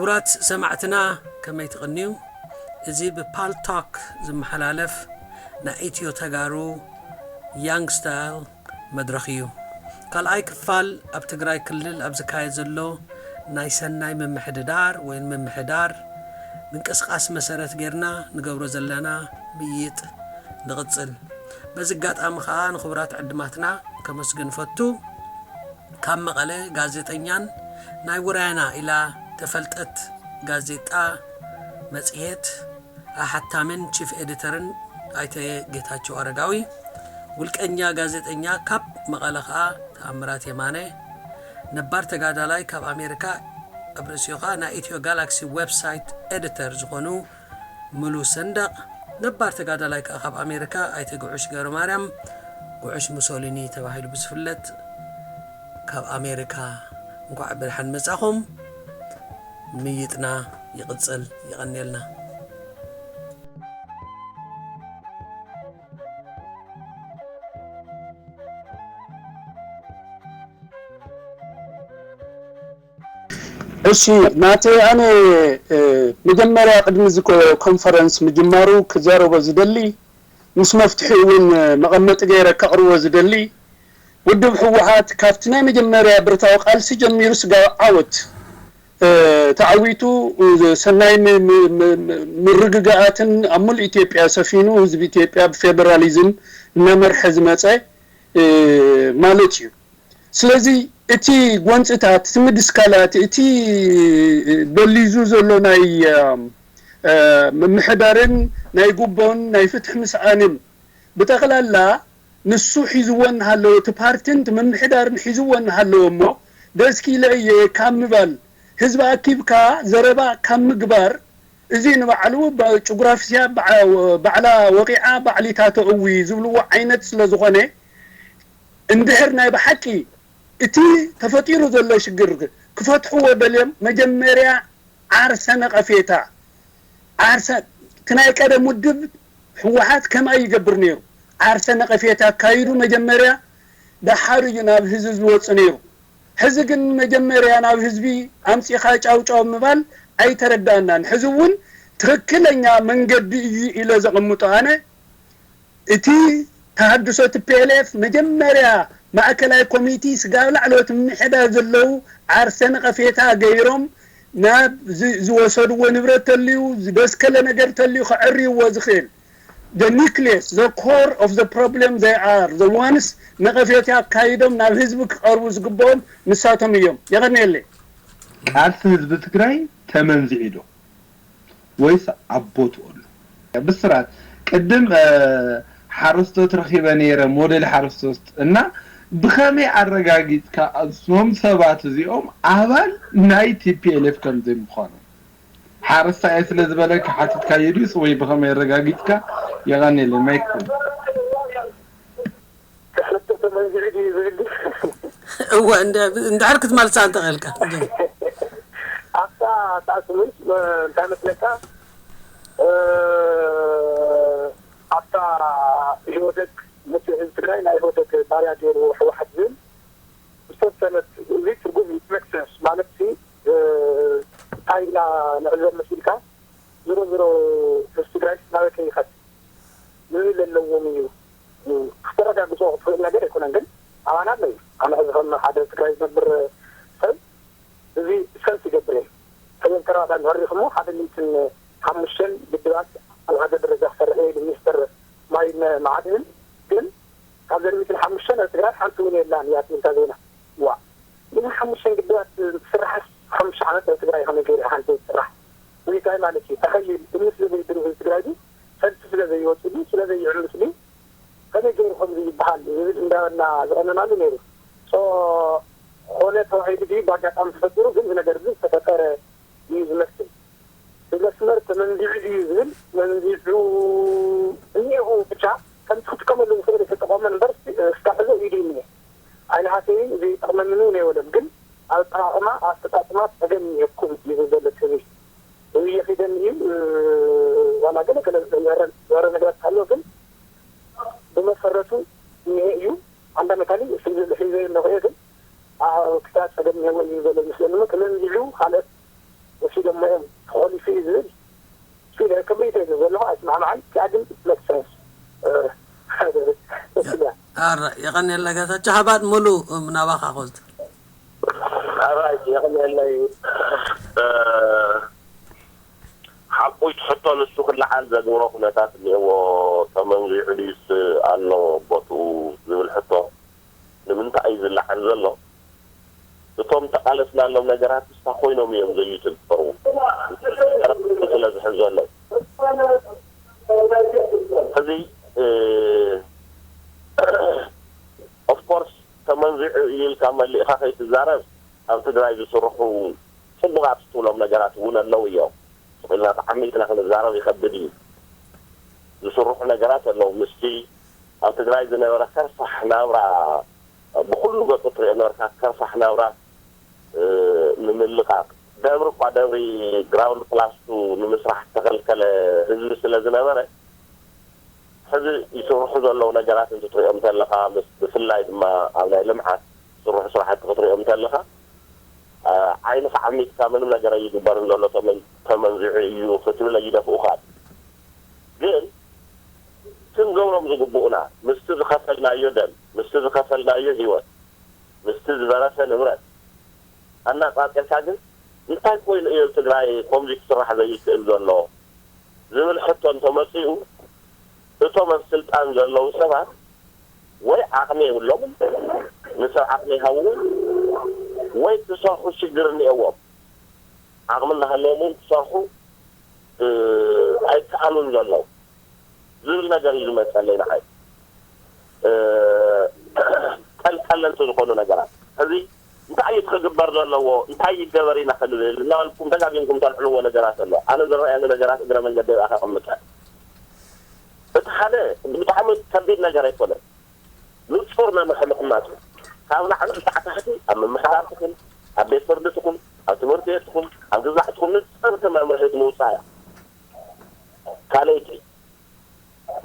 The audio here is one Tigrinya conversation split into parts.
ክቡራት ሰማዕትና፣ ከመይ ትቕንዩ? እዚ ብፓልቶክ ዝመሓላለፍ ናይ ኢትዮ ተጋሩ ያንግ ስታይል መድረኽ እዩ። ካልኣይ ክፋል ኣብ ትግራይ ክልል ኣብ ዝካየድ ዘሎ ናይ ሰናይ ምምሕድዳር ወይ ምምሕዳር ምንቅስቓስ መሰረት ጌርና ንገብሮ ዘለና ምይይጥ ንቕጽል። በዚ ኣጋጣሚ ኸኣ ንኽቡራት ዕድማትና ከመስግን ፈቱ። ካብ መቐለ ጋዜጠኛን ናይ ውራያና ኢላ ተፈልጠት ጋዜጣ መጽሔት ኣሓታምን ቺፍ ኤዲተርን ኣይተ ጌታቸው ኣረጋዊ፣ ውልቀኛ ጋዜጠኛ ካብ መቐለ ኸኣ ተኣምራት የማነ፣ ነባር ተጋዳላይ ካብ ኣሜሪካ ኣብ ርእሲኡ ኸኣ ናይ ኢትዮ ጋላክሲ ዌብሳይት ኤዲተር ዝኾኑ ሙሉ ሰንደቕ፣ ነባር ተጋዳላይ ከኣ ካብ ኣሜሪካ ኣይተ ጉዑሽ ገብረ ማርያም፣ ጉዑሽ ሙሶሊኒ ተባሂሉ ብዝፍለጥ ካብ ኣሜሪካ፣ እንኳዕ ብደሓን መጻኹም። ምይይጥና ይቕጽል። የቐንየልና። እሺ፣ ናተይ ኣነ፣ እ፣ መጀመርያ ቅድሚ እዚ ኮ-፣ ኮንፈረንስ ምጅማሩ ክዛረቦ ዝደሊ፣ ምስ መፍትሒ እውን መቐመጢ ገይረ ከቕርቦ ዝደሊ፣ ውድብ ህወሓት ካብቲ ናይ መጀመርያ ብረታዊ ቃልሲ ጀሚሩ ስጋብ ዓወት፣ እ፣ ተዓዊቱ፣ እ፣ ሰናይ ም-፣ ም-፣ ም-፣ ም-፣ ምርግጋኣትን ኣብ ሙሉእ ኢትዮጵያ ሰፊኑ ህዝቢ ኢትዮጵያ ብፌደራሊዝም እናመርሐ ዝመጸ፣ እ፣ ማለት እዩ። ስለዚ እቲ ጎንፅታት፣ እቲ ምድስካላት፣ እቲ ደሊዙ ዘሎ ናይ፣ እ፣ ምምሕዳርን ናይ ጉቦን ናይ ፍትሒ ምስኣንን ብጠቕላላ ንሱ ሒዝዎ እናሃለወ፣ እቲ ፓርትን እቲ ምምሕዳርን ሒዝዎ እናሃለወ እሞ፣ ደስኪ ኢለ እየ ካብ ምባል፣ ህዝቢ ኣኪብካ ዘረባ ካብ ምግባር፣ እዚ ንባዕሉ ባ-፣ ጭጉራፍስያ በዓ-፣ ባዕላ ወቒዓ ባዕሊታ ተእዊ ዝብልዎ ዓይነት ስለ ዝኾነ፣ እንድሕር ናይ ብሓቂ እቲ ተፈጢሩ ዘሎ ሽግር ክፈትሕዎ ደልዮም፣ መጀመርያ ዓርሰ ነቐፌታ፣ ዓርሰ፣ እቲ ናይ ቀደም ውድብ ህወሓት ከምኣ ይገብር ነይሩ። ዓርሰ ነቐፌታ ኣካይዱ መጀመርያ፣ ደሓር እዩ ናብ ህዝቢ ዝወጽእ ነይሩ። ሕዚ ግን መጀመርያ ናብ ህዝቢ ኣምጺኻ ጫውጫው ምባል ኣይተረዳእናን። ሕዚ እውን ትኽክለኛ መንገዲ እዩ ኢለ ዘቐምጦ ኣነ፣ እቲ ተሃድሶ ቲ ፒ ኤል ኤፍ መጀመርያ ማእከላይ ኮሚቲ ስጋብ ላዕለዎት ምምሕዳር ዘለዉ ዓርሰ ነቐፌታ ገይሮም ናብ ዝ-፣ ዝወሰድዎ ንብረት ተልዩ፣ ዝደስከለ ነገር ተልዩ ከዕርይዎ ዝኽእል the nucleus, the core of the problem they are the ones ነቐፌታ ኣካይዶም ናብ ህዝቢ ክቐርቡ ዝግብኦም ንሳቶም እዮም። የቐንየለይ። ቃልሲ ህዝቢ ትግራይ ተመንዚዑ ዶ ወይስ ኣብ ቦትኡ ኣሎ? ብስራት ቅድም ሓረስቶት ረኺበ ነይረ ሞዴል ሓረስቶት እና ብኸመይ ኣረጋጊፅካ እዞም ሰባት እዚኦም ኣባል ናይ ቲ ፒ ኤል ኤፍ ከም ዘይምዃኖም? ሓረስታይ እየ ስለ ዝበለካ ሓቲትካዮ ድዩስ ወይ ብኸመይ ኣረጋጊፅካ? የቐንየለይ ማይክ። ክሕቶ ተመንዚዑ ድዩ ዝብል ድዩ? እወ እንደ- እንድሕር ክትመልሳ እንተኽእልካ እንደ- ኣብታ ሳዕስምንት እንታይ መስለካ እ፣ ኣብታ ኢህወደግ ምስ ህዝቢ ትግራይ ናይ ኢህወደግ ባርያ ገይሩ ህወሓት ዝብል ዝተወሰነት እዚ ትርጉም እዩ make sense ማለት ሲ እ፣ እንታይ ኢና ንዕዘብ መሲልካ ዝሮ ዝሮ ህዝቢ ትግራይ ናበይ ከይኸድ ምብል ኣለዎም እዩ ክተረጋግፆ ትኽእል ነገር ኣይኮነን ግን ኣማና ኣሎ እዩ ኣነ ሕዚ ከም ሓደ ትግራይ ዝነብር ሰብ እዚ ሰልፍ ይገብር እየ ሕዚ ተራታ ንዕሪኽ እሞ ሓደ ሚእትን ሓሙሽተን ግድባት ኣብ ሃገር ደረጃ ክሰርሕ እየ ኢሉ ሚኒስተር ማይ መዓድንን ግን ካብ ዘን ሚእትን ሓሙሽተን ኣብ ትግራይ ሓንቲ እውን የላን እያ ትብል እታ ዜና ዋ እዚ ሓሙሽተን ግድባት ትስራሕስ ሓሙሽተ ዓመት ኣብ ትግራይ ከመይ ገይሩ ሓንቲ ትስራሕ እዚ እንታይ ማለት እዩ ተኸይል እምኒ ስለ ዘይድርብ ህዝቢ ትግራይ ግን ሰልፊ ስለ ዘይወፅሉ ስለ ዘይዕምፅሉ ከመይ ገይሩ ከምዚ ይበሃል ዝብል እንዳበልና ዝቐነናሉ ነይሩ ሶ ኾነ ተባሂሉ ድዩ ብኣጋጣሚ ተፈጢሩ ግን እዚ ነገር እዚ ዝተፈጠረ እዩ ዝመስል ብመስመር ተመንዚዑ ድዩ ዝብል መንዚዑ እኒኤኹ ብቻ ከምቲ ክጥቀመሉ ዝኽእል የተጠቐመን እምበር እስካብ ሕዚ ኢዱ እኒኤ ኣይንሃሰይን ዘይጠቕመንን እውን የወለን ግን ኣጠቓቕማ ኣፈፃፅማ ፀገም እኒኤኩም እዩ ዝብል ዘሎ እቲ ህዝቢ እዚ የኺደኒ እዩ ዋላ ገለ ገለ ዝምህረ ነገራት ኣሎ ግን ብመሰረቱ እኒሀ እዩ ኣንዳ መታሊ ሒዘ ኣለኹ እየ ግን ክሳብ ፀገም እኒሀዎ እዩ ዘሎ ይመስለኒ እሞ ተመንዚዑ ካልኦት ወሲዶሞ እዮም ተኾሊፉ እዩ ዝብል ፊለ ከመይተ ዘለኹ ኣይስማዕማዕን። እዚኣ ግን መክሰስ ሓደ ስጋ ኣረ የቐንየለ ጌታቸው። ሓባድ ሙሉ ናባኻ ኮዝት ኣራይ የቐንየለይ። ሓቁ ትሕቶ ንሱ ክለዓል ዘግብሮ ኩነታት እኒአዎ። ተመንዚዑ ድዩስ ኣሎ ቦትኡ ዝብል ሕቶ ንምንታይ እዩ ዝለዓል ዘሎ? እቶም ተቓለስናሎም ነገራት እስታ ኮይኖም እዮም ዘይትግበሩ ስለ ዝሕዘሎም። ሕዚ ኦፍኮርስ ተመንዚዑ እዩ ኢልካ መሊእኻ ከይትዛረብ ኣብ ትግራይ ዝስርሑ ፅቡቓት ትብሎም ነገራት እውን ኣለዉ እዮም። ስቕ ኢልና ተዓሚቕና ክንዛረብ ይኸብድ እዩ። ዝስርሑ ነገራት ኣለዉ። ምስቲ ኣብ ትግራይ ዝነበረ ከርፋሕ ናብራ ብኩሉ ገፁ ትሪኦ ነበርካ ከርፋሕ ናብራ ንምልቃቕ ደብሪ እኳ ደብሪ ግራውንድ ፕላስ ቱ ንምስራሕ ዝተኸልከለ ህዝቢ ስለ ዝነበረ ሕዚ ይስርሑ ዘለዉ ነገራት እንትትሪኦም እንተለኻ ምስ ብፍላይ ድማ ኣብ ናይ ልምዓት ዝስርሑ ስራሕቲ ክትሪኦም እንተለኻ ዓይንኻ ዓሚትካ ምንም ነገር ኣይግበርን ዘሎ ተመንዚዑ እዩ ክትብል ኣይደፍኡኻን። ግን ክንገብሮም ዝግብኡና ምስቲ ዝኸፈልናዮ ደም ምስቲ ዝኸፈልናዮ ህይወት ምስቲ ዝበረሰ ንብረት ኣናፃፂርካ ግን እንታይ ኮይኑ እዩ ትግራይ ከምዚ ክስራሕ ዘይክእል ዘሎ ዝብል ሕቶ እንተመፂኡ እቶም ኣብ ስልጣን ዘለዉ ሰባት ወይ ዓቕሚ የብሎምን ንሰብ ዓቕሚ ይሃብዎም ወይ ክሰርሑ ሽግር እኒአዎም ዓቕሚ እናሃለዎም እውን ክሰርሑ ኣይከኣሉን ዘለዉ ዝብል ነገር እዩ ዝመፀለይ ንዓይ። ቀልቀለልቲ ዝኾኑ ነገራት ሕዚ እንታይ እዩ ክግበር ዘለዎ እንታይ ይገበር ኢና ክንብል እናበልኩም ደጋጊምኩም ተልዕልዎ ነገራት ኣሎ። ኣነ ዝረኣየኒ ነገራት እግረ መንገዲ ይብኣ ከቐምጠ እቲ ሓደ ብጣዕሚ ከቢድ ነገር ኣይኮነን። ንፁር መምርሒ ምቕማጡ ካብ ላዕሊ ክሳዕ ታሕቲ ኣብ ምምሕዳር ትኹን ኣብ ቤት ፍርዲ ትኹን ኣብ ትምህርቲ ቤት ትኹን ኣብ ግዛዕ ትኹን ንፅርቲ መምርሒት ምውፃእ እያ። ካልኣይቲ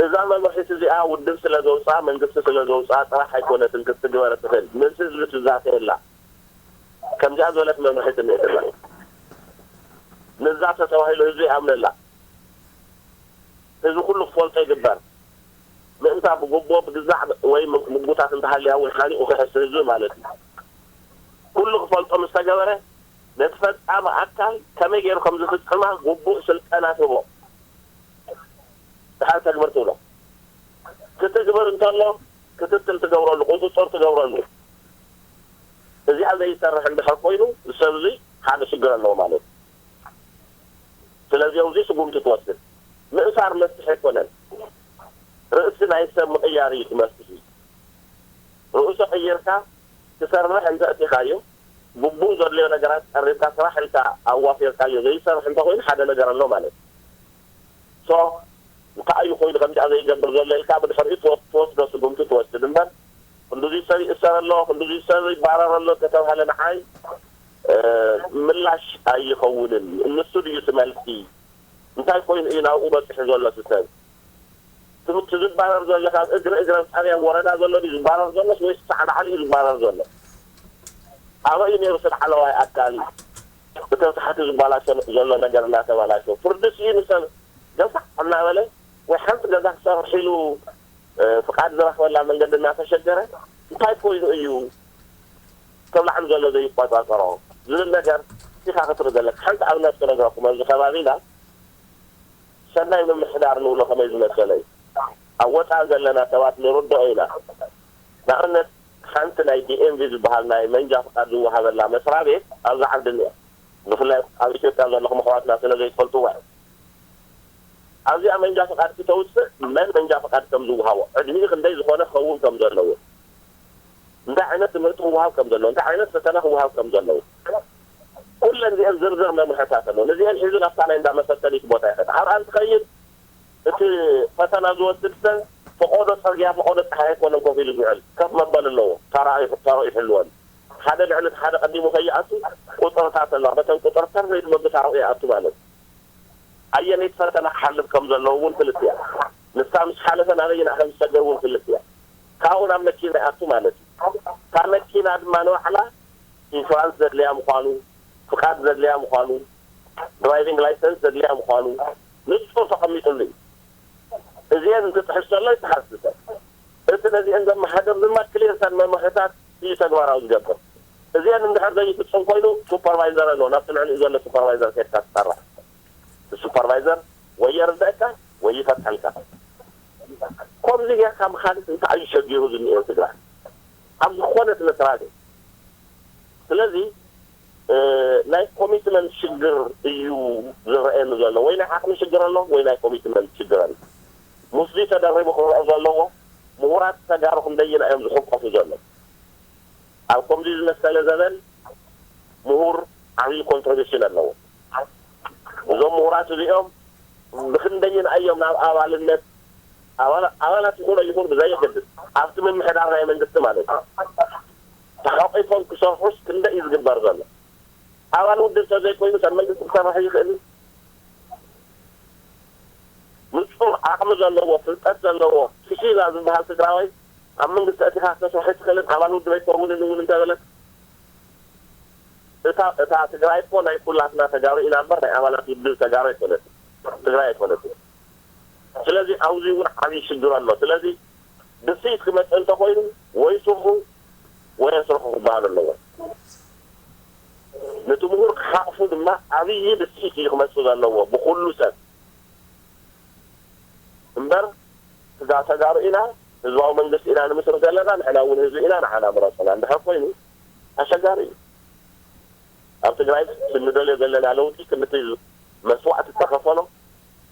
እዛ መምርሒት እዚኣ ውድብ ስለ ዘውፅኣ መንግስቲ ስለ ዘውፅኣ ጥራሕ ኣይኮነትን ክትትግበር እትኽእል ምስ ህዝቢ ትዛተየላ ከምዚኣ ዝበለት መምርሒት እኒኤትና ንዛተ ተባሂሉ ህዝቢ ይኣምነላ ህዝቢ ኩሉ ክፈልጦ ይግበር ምእንታ ብጉቦ ብግዛዕ ወይ ምጉታት እንተሃልያ እውን ሓኒቑ ክሕስ ህዝቢ ማለት እዩ ኩሉ ክፈልጦ ምስ ተገበረ ነቲ ፈፃሚ ኣካል ከመይ ገይሩ ከም ዝፍፅማ ግቡእ ስልጠና ትህቦ ድሓር ተግብር ትብሎ ክትግብር እንተሎ ክትትል ትገብረሉ ቁፅፅር ትገብረሉ እዚኣ ዘይሰርሕ እንድሕር ኮይኑ ሰብ እዚ ሓደ ሽግር ኣለዎ ማለት እዩ ስለዚ ኣብዚ ስጉምቲ ትወስድ ምእሳር መፍትሒ ኣይኮነን ርእሲ ናይ ሰብ ምቕያር እዩ እቲ መፍትሒ ርእሱ ቀይርካ ክሰርሕ እንተ እቲኻዮ ግቡእ ዘድልዮ ነገራት ቀሪብካ ስራሕ ኢልካ ኣዋፊርካዮ ዘይሰርሕ እንተኮይኑ ሓደ ነገር ኣሎ ማለት ሶ እንታይ እዩ ኮይኑ ከምዚኣ ዘይገብር ዘሎ ኢልካ ብድሕሪኡ ትወስዶ ስጉምቲ ትወስድ እምበር ክንዱዚ ሰብ ይእሰር ኣሎ ክንዱዚ ሰብ ይባረር ኣሎ ከተባሃለ ንዓይ ምላሽ ኣይኸውንን እንሱ ድዩ እቲ መልሲ እንታይ ኮይኑ እዩ ናብኡ በፂሑ ዘሎ እቲ ሰብ እቲ ዝባረር ዘሎ ካብ እግሪ እግረን ጣብያን ወረዳ ዘሎ ድዩ ዝባረር ዘሎስ ወይስ ሳዕ ላዕሊ እዩ ዝባረር ዘሎ ኣበይ ነይሩ እቲ ላዕለዋይ ኣካል እተን ታሕቲ ዝባላሾ ዘሎ ነገር እናተባላሾ ፍርዲ ስኢኑ ሰብ ገፋዕ እናበለ ወይ ሓንቲ ገዛ ክሰርሕ ኢሉ ፍቃድ ዝረኽበላ መንገዲ እናተሸገረ እንታይ ኮይኑ እዩ ከም ላዕሊ ዘሎ ዘይቆፃፀሮ ዝብል ነገር ኢኻ ክትርኢ ዘለካ ሓንቲ ኣብነት ክነግረኩም ኣብዚ ከባቢና ሰናይ ምምሕዳር ንብሎ ከመይ ዝመሰለ እዩ ኣብ ወፃኢ ዘለና ሰባት ንርድኦ ኢና ንኣብነት ሓንቲ ናይ ዲኤምቪ ዝበሃል ናይ መንጃ ፍቃድ ዝወሃበላ መስራ ቤት ኣብዚ ዓዲ እኒኣ ብፍላይ ኣብ ኢትዮጵያ ዘለኹም ኣሕዋትና ስለ ዘይትፈልጥዋ ኣብዚኣ መንጃ ፍቃድ ክተውፅእ መን መንጃ ፍቃድ ከም ዝወሃቦ ዕድሚኡ ክንደይ ዝኾነ ክኸውን ከም ዘለዎ እንታይ ዓይነት ትምህርቲ ክወሃብ ከም ዘለዎ እንታይ ዓይነት ፈተና ክወሃብ ከም ዘለዎ ኩለን እዚአን ዝርዝር መምርሕታት ኣለዎ ነዚአን ሒዙ ናብታ ናይ እንዳ መፈተኒት ቦታ ይኸድ ኣብኣ እንትኸይድ እቲ ፈተና ዝወስድ ሰብ ፈቆዶ ፅርግያ ፈቆዶ ፀሓይ ኣይኮነን ኮፍ ኢሉ ዝውዕል ከፍ መበል ኣለዎ ተራኡ ይሕልወን ሓደ ልዕሊ እቲ ሓደ ቀዲሙ ከይኣቱ ቁፅርታት ኣለዋ በተን ቁፅርታት ዘይትመብት ኣብኡ ይኣቱ ማለት ኣየነይቲ ፈተና ክሓልፍ ከም ዘለዎ እውን ፍልጥ እያ ንሳ ምስ ሓለፈ ናበይና ከም ዝሰገር እውን ፍልጥ እያ ካብኡ ናብ መኪና ይኣቱ ማለት እዩ እታ መኪና ድማ ንባዕላ ኢንሹራንስ ዘድልያ ምዃኑ ፍቃድ ዘድልያ ምዃኑ ድራይቪንግ ላይሰንስ ዘድልያ ምዃኑ ንጹር ተቐሚጥሉ እዩ። እዚአን እንትጥሕስ ዘሎ ይተሓዝ ሰብ። እቲ ነዚአን ዘመሓድር ድማ ክሊርታን መምርሕታት እዩ ተግባራዊ ዝገብር። እዚአን እንድሕር ዘይፍጽም ኮይኑ ሱፐርቫይዘር ኣለዎ። ናብቲ ልዕሊኡ ዘሎ ሱፐርቫይዘር ከድካ ትሰርሕ። እቲ ሱፐርቫይዘር ወይ የርድአካ ወይ ይፈትሐልካ። ከምዚ ጌርካ ምኻድስ እንታይ እዩ ሸጊሩ ዝኒኦ ትግራይ? ኣብ ዝኾነ ስነ ስርዓት እዩ። ስለዚ ናይ ኮሚትመንት ሽግር እዩ ዝረአየኒ ዘሎ። ወይ ናይ ዓቕሚ ሽግር ኣሎ ወይ ናይ ኮሚትመንት ሽግር ኣሎ። ምስዚ ተደሪቡ ክረአ ዘለዎ ምሁራት ተጋሩ ክንደይና እዮም ዝሕቆፉ ዘሎ። ኣብ ከምዚ ዝመሰለ ዘበን ምሁር ዓብዪ ኮንትሪቢሽን ኣለዎ። እዞም ምሁራት እዚኦም ብክንደይና እዮም ናብ ኣባልነት ኣባላት ይኹን ኣይኹን ብዘየገድስ ኣብቲ ምምሕዳር ናይ መንግስቲ ማለት እዩ ተሓቂፎም ክሰርሑስ ክንደይ እዩ ዝግበር ዘሎ? ኣባል ውድብ ተዘይኮይኑ ሰብ መንግስቲ ክሰርሕ ይኽእል? ንጹር ዓቕሚ ዘለዎ ፍልጠት ዘለዎ ኪሺዛ ዝበሃል ትግራዋይ ኣብ መንግስቲ ኣቲኻ ክትሰርሕ ኣይትኽእልን? ኣባል ውድብ ኣይትኸውንን እውን እንተበለ እታ እታ ትግራይ እኮ ናይ ኩላትና ተጋሩ ኢና እምበር ናይ ኣባላት ውድብ ተጋሩ ኣይኮነትን ትግራይ ኣይኮነትን። ስለዚ ኣብዚ እውን ዓብዪ ሽግር ኣሎ። ስለዚ ብስይት ክመፅእ እንተኮይኑ ወይ ስርሑ ወይ ኣስርሑ ክበሃል ኣለዎ። ነቲ ምሁር ክሓቕፉ ድማ ዓብዪ ብስይት እዩ ክመፅእ ዘለዎ ብኩሉ ሰብ እምበር ስጋ ተጋሩ ኢና ህዝባዊ መንግስቲ ኢና ንምስርት ዘለና ንሕና እውን ህዝቢ ኢና ንዓና ምረፁና እንድሕር ኮይኑ ኣሸጋሪ እዩ። ኣብ ትግራይ ክንደልዮ ዘለና ለውጢ ክልተ መስዋእቲ ዝተኸፈሎ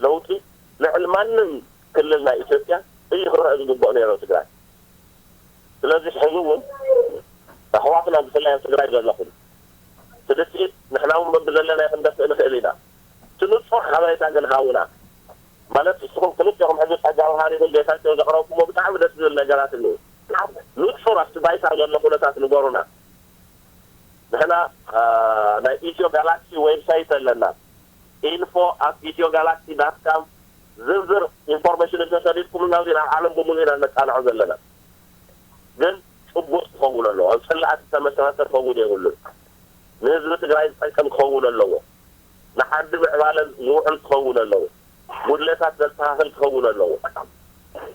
ለውጢ ልዕሊ ማንም ክልል ናይ ኢትዮጵያ እዩ ክረአ ዝግብኦ ነይሩ ትግራይ። ስለዚ ሕዚ እውን ኣሕዋትና ብፍላይ ኣብ ትግራይ ዘለኹም ስድስት ንሕና እውን በብዘለናዮ ክንደፍእ ንኽእል ኢና። እቲ ንፁር ሓበሬታ ግን ሃቡና። ማለት ንስኹም ክልቲኹም ሕዚ ፀጋ ብርሃን ይኹን ጌታቸው ዘቕረብኩሞ ብጣዕሚ ደስ ዝብል ነገራት እኒኡ። ንፁር ኣብቲ ባይታ ዘሎ ኩነታት ንገሩና። ንሕና ናይ ኢትዮ ጋላክሲ ዌብሳይት ኣለና። ኢንፎ ኣት ኢትዮ ጋላክሲ ዳት ካም ዝርዝር ኢንፎርሜሽን እንተሰዲድኩምልና እዚ ናብ ዓለም ብምሉእ ኢና ነቃልዖ ዘለና። ግን ጭቡጥ ክኸውን ኣለዎ። ኣብ ፅላኣት ዝተመስረተ ክኸውን የብሉን። ንህዝቢ ትግራይ ዝጠቅም ክኸውን ኣለዎ። ንዓዲ ምዕባለ ዝውዕል ክኸውን ኣለዎ። ጉድለታት ዘስተኻኽል ክኸውን ኣለዎ።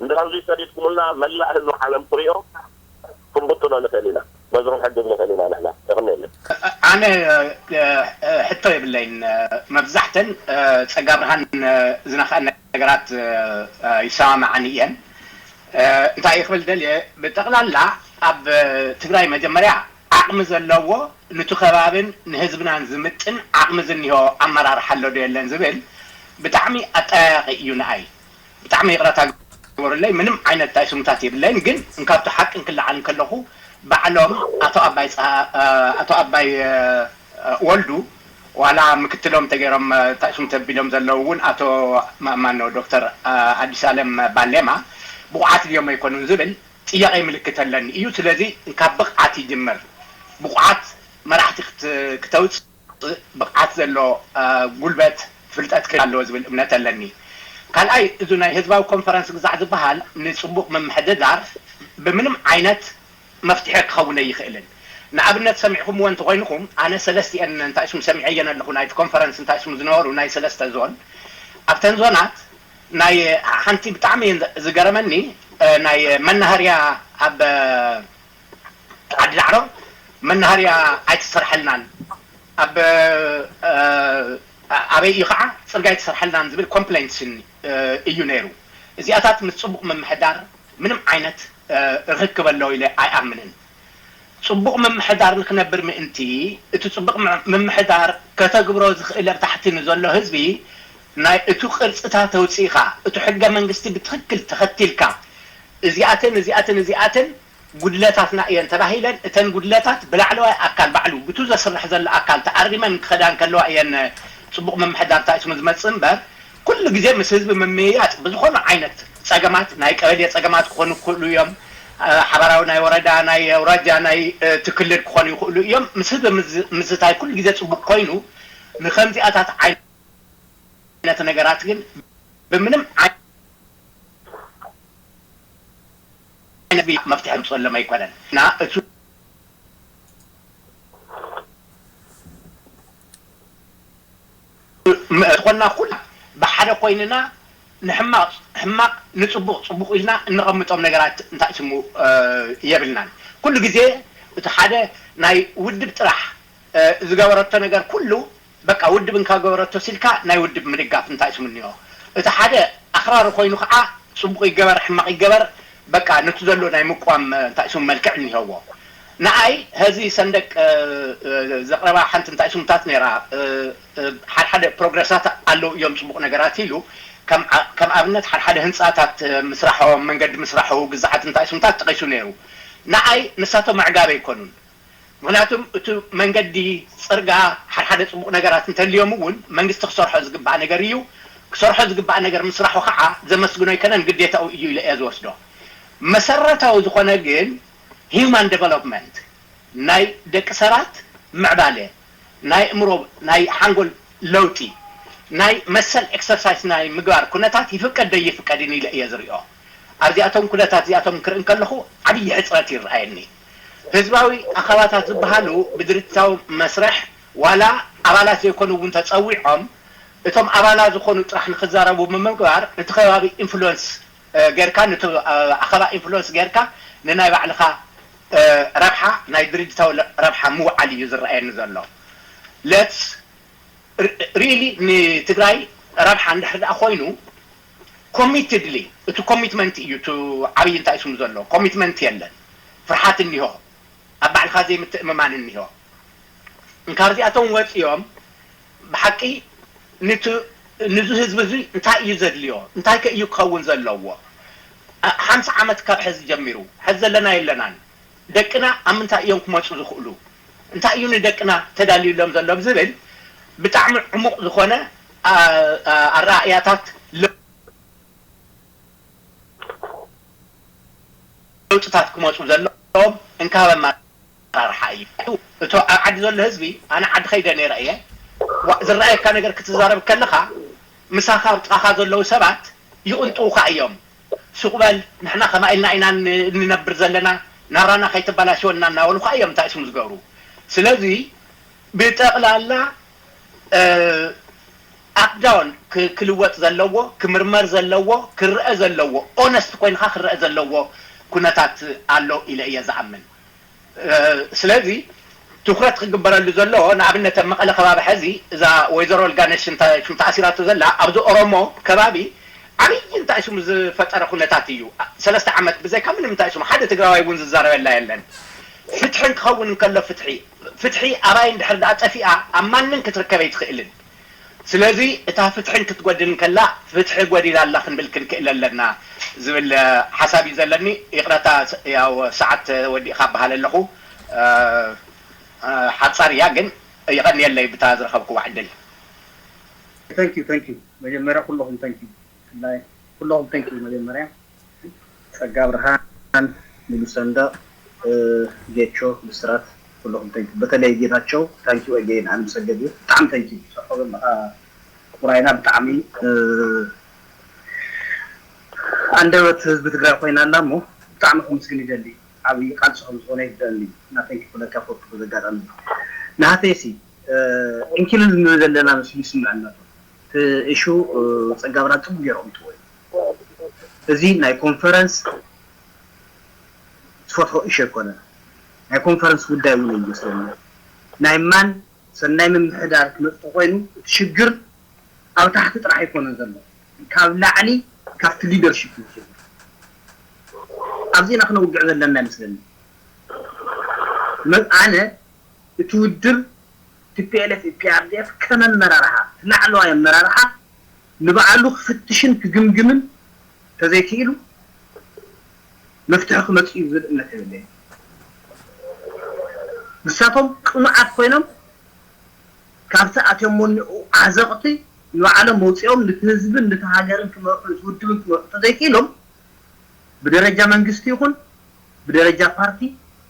እንድሕር እዚ ሰዲድኩምልና መላእ ህዝቢ ዓለም ክሪኦ ክንብጥኖ ንኽእል ኢና። በዚ ክንሕግዝ ንኽእል ኢና ንሕና። የቕንየለይ። ኣነ ሕቶ የብለይን። መብዛሕተን ፀጋ ብርሃን ዝነኽኣን ነገራት ይሰማማዓኒ እየን። እንታይ ክብል ደልየ፣ ብጠቕላላ ኣብ ትግራይ መጀመርያ ዓቕሚ ዘለዎ ንቱ ከባብን ንህዝብናን ዝምጥን ዓቕሚ ዝኒሆ ኣመራርሓ ኣሎ ዶ የለን ዝብል ብጣዕሚ ኣጠያያቒ እዩ ንኣይ። ብጣዕሚ ይቕረታ ግበሩለይ፣ ምንም ዓይነት ኣይስሙታት የብለይን። ግን እንካብቲ ሓቂ እንክለዓል እንከለኹ ባዕሎም ኣቶ ኣባይ ጸሃ- ኣቶ ኣባይ ወልዱ ዋላ ምክትሎም ተገይሮም ታሽም ተቢሎም ዘለዉ እውን ኣቶ ማማኖ ዶክተር ኣዲስ ኣለም ባሌማ ብቑዓት ድዮም ኣይኮኑን ዝብል ጥያቄ ምልክት ኣለኒ እዩ። ስለዚ ካብ ብቕዓት ይጅምር። ብቑዓት መራሕቲ ክተውፅእ ብቕዓት ዘሎ ጉልበት ፍልጠት ክል ኣለዎ ዝብል እምነት ኣለኒ። ካልኣይ እዚ ናይ ህዝባዊ ኮንፈረንስ ግዛዕ ዝበሃል ንፅቡቕ ምምሕድዳር ብምንም ዓይነት መፍትሒ ክኸውን ኣይኽእልን። ንኣብነት ሰሚዕኩምዎ እንተኮይንኩም ኣነ ሰለስቲአን እንታይ ስም ሰሚዐየን ኣለኹ ናይቲ ኮንፈረንስ እንታይ ስም ዝነበሩ ናይ ሰለስተ ዞን ኣብተን ዞናት ናይ ሓንቲ ብጣዕሚ ዝገረመኒ ናይ መናሃርያ ኣብ ዓዲ ዳዕሮ መናሃርያ ኣይተሰርሐልናን ኣብ ኣበይ እዩ ከዓ ፅርጋ ኣይተሰርሐልናን ዝብል ኮምፕሌንት እዩ ነይሩ። እዚኣታት ምስ ፅቡቕ ምምሕዳር ምንም ዓይነት ርክክብ ኣለዎ ኢለ ኣይኣምንን። ፅቡቕ ምምሕዳር ንክነብር ምእንቲ እቲ ፅቡቕ ምምሕዳር ከተግብሮ ዝኽእል ኣብ ታሕቲ ንዘሎ ህዝቢ ናይ እቱ ቅርፅታት ተውፅኢኻ እቱ ሕገ መንግስቲ ብትኽክል ተኸቲልካ እዚኣተን እዚኣተን እዚኣተን ጉድለታትና እየን ተባሂለን እተን ጉድለታት ብላዕለዋይ ኣካል ባዕሉ ብቱ ዘስርሕ ዘሎ ኣካል ተኣሪመን ክኸዳ እንከለዋ እየን ፅቡቕ ምምሕዳር እንታይ ስሙ ዝመፅእ እምበር ኩሉ ግዜ ምስ ህዝቢ ምምይያጥ ብዝኾነ ዓይነት ፀገማት ናይ ቀበሌ ፀገማት ክኾኑ ክኽእሉ እዮም። ሓባራዊ ናይ ወረዳ ናይ ኣውራጃ ናይ ትክልል ክኾኑ ይኽእሉ እዮም። ምስ ህዝቢ ምዝታይ ኩሉ ግዜ ፅቡቅ ኮይኑ ንከምዚኣታት ዓይነት ነገራት ግን ብምንም ዓይነት መፍትሒ ምፅሎም ኣይኮነን እና እቱ ዘለና ኩላ ብሓደ ኮይንና ንሕማቕ ሕማቕ፣ ንፅቡቕ ፅቡቕ ኢልና እንቐምጦም ነገራት እንታይ ስሙ የብልናን። ኩሉ ግዜ እቲ ሓደ ናይ ውድብ ጥራሕ ዝገበረቶ ነገር ኩሉ በቃ ውድብ እንካ ገበረቶ ሲልካ ናይ ውድብ ምድጋፍ እንታይ ስሙ እኒኦ። እቲ ሓደ ኣኽራሪ ኮይኑ ከዓ ፅቡቕ ይገበር ሕማቕ ይገበር በቃ ነቲ ዘሎ ናይ ምቋም እንታይ ስሙ መልክዕ እኒሀዎ። ንኣይ ሀዚ ሰንደቅ ዘቕረባ ሓንቲ እንታይ ስሙታት ነይራ። ሓድሓደ ፕሮግረሳት ኣለዉ እዮም ፅቡቕ ነገራት ኢሉ ከም ኣብነት ሓድሓደ ህንፃታት ምስራሖም መንገዲ ምስራሑ ግዛዓት እንታይ ስሙታት ጠቂሱ ነይሩ። ንኣይ ንሳቶም ኣዕጋቢ ኣይኮኑን። ምክንያቱም እቲ መንገዲ ፅርጋ ሓድሓደ ፅቡቕ ነገራት እንተልዮም እውን መንግስቲ ክሰርሖ ዝግባእ ነገር እዩ። ክሰርሖ ዝግባእ ነገር ምስራሑ ከዓ ዘመስግኖ ኣይከነን ግዴታኡ እዩ ኢለ እየ ዝወስዶ። መሰረታዊ ዝኾነ ግን human development ናይ ደቂ ሰባት ምዕባለ ናይ እምሮ ናይ ሓንጎል ለውጢ ናይ መሰል ኤክሰርሳይስ ናይ ምግባር ኩነታት ይፍቀድ ዶ ይፍቀድን ኢለ እየ ዝሪኦ። ኣብዚኣቶም ኩነታት እዚኣቶም ክርኢ እንከለኹ ዓብዪ ሕፅረት ይረኣየኒ። ህዝባዊ ኣኻባታት ዝበሃሉ ብድርጅታዊ መስርሕ ዋላ ኣባላት ዘይኮኑ እውን ተፀዊዖም እቶም ኣባላ ዝኾኑ ጥራሕ ንክዛረቡ ብምግባር እቲ ከባቢ ኢንፍሉወንስ ጌርካ ነቲ ኣኸባ ኢንፍሉወንስ ጌርካ ንናይ ባዕልኻ ረብሓ ናይ ድርጅታዊ ረብሓ ምውዓል እዩ ዝረኣየኒ ዘሎ። ለትስ ሪሊ ንትግራይ ረብሓ እንድሕር ደኣ ኮይኑ ኮሚትድሊ እቲ ኮሚትመንት እዩ እቲ ዓብዪ እንታይ ስሙ ዘሎ ኮሚትመንት የለን። ፍርሓት እኒሆ ኣብ ባዕልኻ ዘይምትእምማን እኒሆ። እንካርዚኣቶም ወፂኦም ብሓቂ ንቲ ንዚ ህዝቢ እዚ እንታይ እዩ ዘድልዮ እንታይ ከ እዩ ክኸውን ዘለዎ። ሓምሳ ዓመት ካብ ሕዚ ጀሚሩ ሕዚ ዘለና የለናን ደቅና ኣብ ምንታይ እዮም ክመፁ ዝኽእሉ እንታይ እዩ ንደቅና ተዳልዩሎም ዘሎ ዝብል ብጣዕሚ ዕሙቕ ዝኾነ ኣረኣእያታት ለውጥታት ክመፁ ዘለዎም እንካብ ኣመራርሓ እዩ። እቶ ኣብ ዓዲ ዘሎ ህዝቢ ኣነ ዓዲ ከይደ ነይረ እየ። ዝረኣየካ ነገር ክትዛረብ ከለኻ ምሳኻ ኣብ ጥቓኻ ዘለዉ ሰባት ይቕንጥውኻ እዮም። ሱቕ በል ንሕና ከማ ኢልና ኢና ንነብር ዘለና ናብራና ከይተባላሸወና እናበሉኻ እዮም እንታይ ስም ዝገብሩ። ስለዚ ብጠቕላላ ኣፕዳውን ክልወጥ ዘለዎ ክምርመር ዘለዎ ክረአ ዘለዎ ኦነስት ኮይንካ ክረአ ዘለዎ ኩነታት ኣሎ ኢለ እየ ዝኣምን። ስለዚ ትኩረት ክግበረሉ ዘሎ ንኣብነት ኣብ መቐለ ከባቢ ሕዚ እዛ ወይዘሮ ልጋነሽ እንታይ ሽም ተኣሲራቶ ዘላ ኣብዚ ኦሮሞ ከባቢ ዓብዪ እንታይ ሽሙ ዝፈጠረ ኩነታት እዩ። ሰለስተ ዓመት ብዘይካ ምንም እንታይ ሽሙ ሓደ ትግራዋይ እውን ዝዛረበላ የለን። ፍትሒ ክኸውን እንከሎ ፍትሒ ፍትሒ ኣባይ እንድሕር ደኣ ጠፊኣ ኣብ ማንም ክትርከብ ኣይትኽእልን። ስለዚ እታ ፍትሕን ክትጎድል እንከላ ፍትሒ ጎዲላ ኣላ ክንብል ክንክእል ኣለና ዝብል ሓሳብ እዩ ዘለኒ። ይቕረታ ያው ሰዓት ወዲእካ በሃል ኣለኹ። ሓጻር እያ ግን ይቐንየለይ ብታ ዝረኸብክዋ ዕድል። Thank you, thank you። መጀመርያ ኩለኹም thank you። ብፍላይ ኩለኹም thank you መጀመርያ ጸጋ ብርሃን፣ ሙሉ ሰንደቕ፣ ጌቾ፣ ብስራት ኩለኹም thank you። በተለይ ጌታቸው thank you again ኣነ ምሰገድ እዩ ብጣዕሚ thank you። ሰርሖ ዘለኻ ውራይና ብጣዕሚ ኣንደበት ህዝቢ ትግራይ ኮይና ኣላ እሞ ብጣዕሚ ከምስግን ይደሊ። ዓብዪ ቃልሲ ከም ዝኾነ ይርደኣኒ እና thank you ክብለካ ፈቱ በዚ ኣጋጣሚ። ናህተይሲ ዕንኪልል ንብል ዘለና መስሉ ይስምዐና ኣሎ። እቲ ኢሹ ጸጋ ብርሃን ጽቡቕ ገይሩ ኣቕሚጥዎ እዩ። እዚ ናይ ኮንፈረንስ ትፈትሖ ኢሹ ኣይኮነን። ናይ ኮንፈረንስ ጉዳይ እውን እዩ ዝመስለኒ። ናይ ማን ሰናይ ምምሕዳር ክመጽእ ተኮይኑ እቲ ሽግር ኣብ ታሕቲ ጥራሕ ኣይኮነን ዘሎ፣ ካብ ላዕሊ ካብቲ ሊደርሺፕ እዩ ዝጅምር። ኣብዚ ኢና ክነውግዕ ዘለና ይመስለኒ። ኣነ እቲ ውድብ ቲ ፒ ኤል ኤፍ ኢ ፒ ኣር ዲ ኤፍ ከም ኣመራርሓ እቲ ላዕለዋይ ኣመራርሓ ንባዕሉ ክፍትሽን ክግምግምን ተዘይክኢሉ መፍትሒ ክመፅእ እዩ ዝብል እምነት የብለይን። ንሳቶም ቅኑዓት ኮይኖም ካብቲ ኣትዮም ወኒኡ ዓዘቕቲ ንባዕሎም መውፂኦም ንቲ ህዝብን ንቲ ሃገርን ክመርሑ ንቲ ውድብን ክመርሑ ተዘይክኢሎም ብደረጃ መንግስቲ ይኹን ብደረጃ ፓርቲ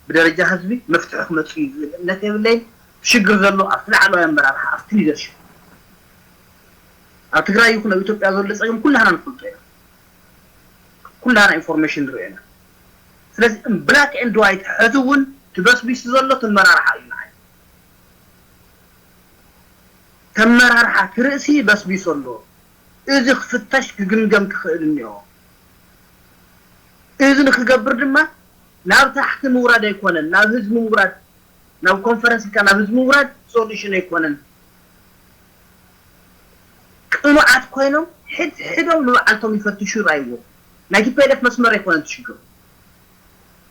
ብደረጃ ህዝቢ መፍትሒ ክመፅእ እዩ ዝብል እምነት የብለይን። ሽግር ዘሎ ኣብቲ ላዕለዋይ ኣመራርሓ ኣብቲ ሊደርሽፕ ኣብ ትግራይ ይኹን ኣብ ኢትዮጵያ ዘሎ ፀገም ኩላህና ንፈልጦ ኢና። ኩላህና ኢንፎርሜሽን ንሪኦ ኢና። ስለዚ black and white ሕዚ እውን ትበስቢሱ ዘሎ ትመራርሓ እዩ ንዓይ። ተመራርሓ እቲ ርእሲ በስቢሱ ኣሎ። እዚ ክፍተሽ ክግምገም ክኽእል እኒኦ። እዚ ንክገብር ድማ ናብ ታሕቲ ምውራድ ኣይኮነን፣ ናብ ህዝቢ ምውራድ፣ ናብ ኮንፈረንስ ኢልካ ናብ ህዝቢ ምውራድ ሶሉሽን ኣይኮነን። ቅኑዓት ኮይኖም ሕድ ሕዶም ንባዕልቶም ይፈትሹ ይራይዎ። ናይ ቲፒኤልኤፍ መስመር ኣይኮነን ትሽግሩ።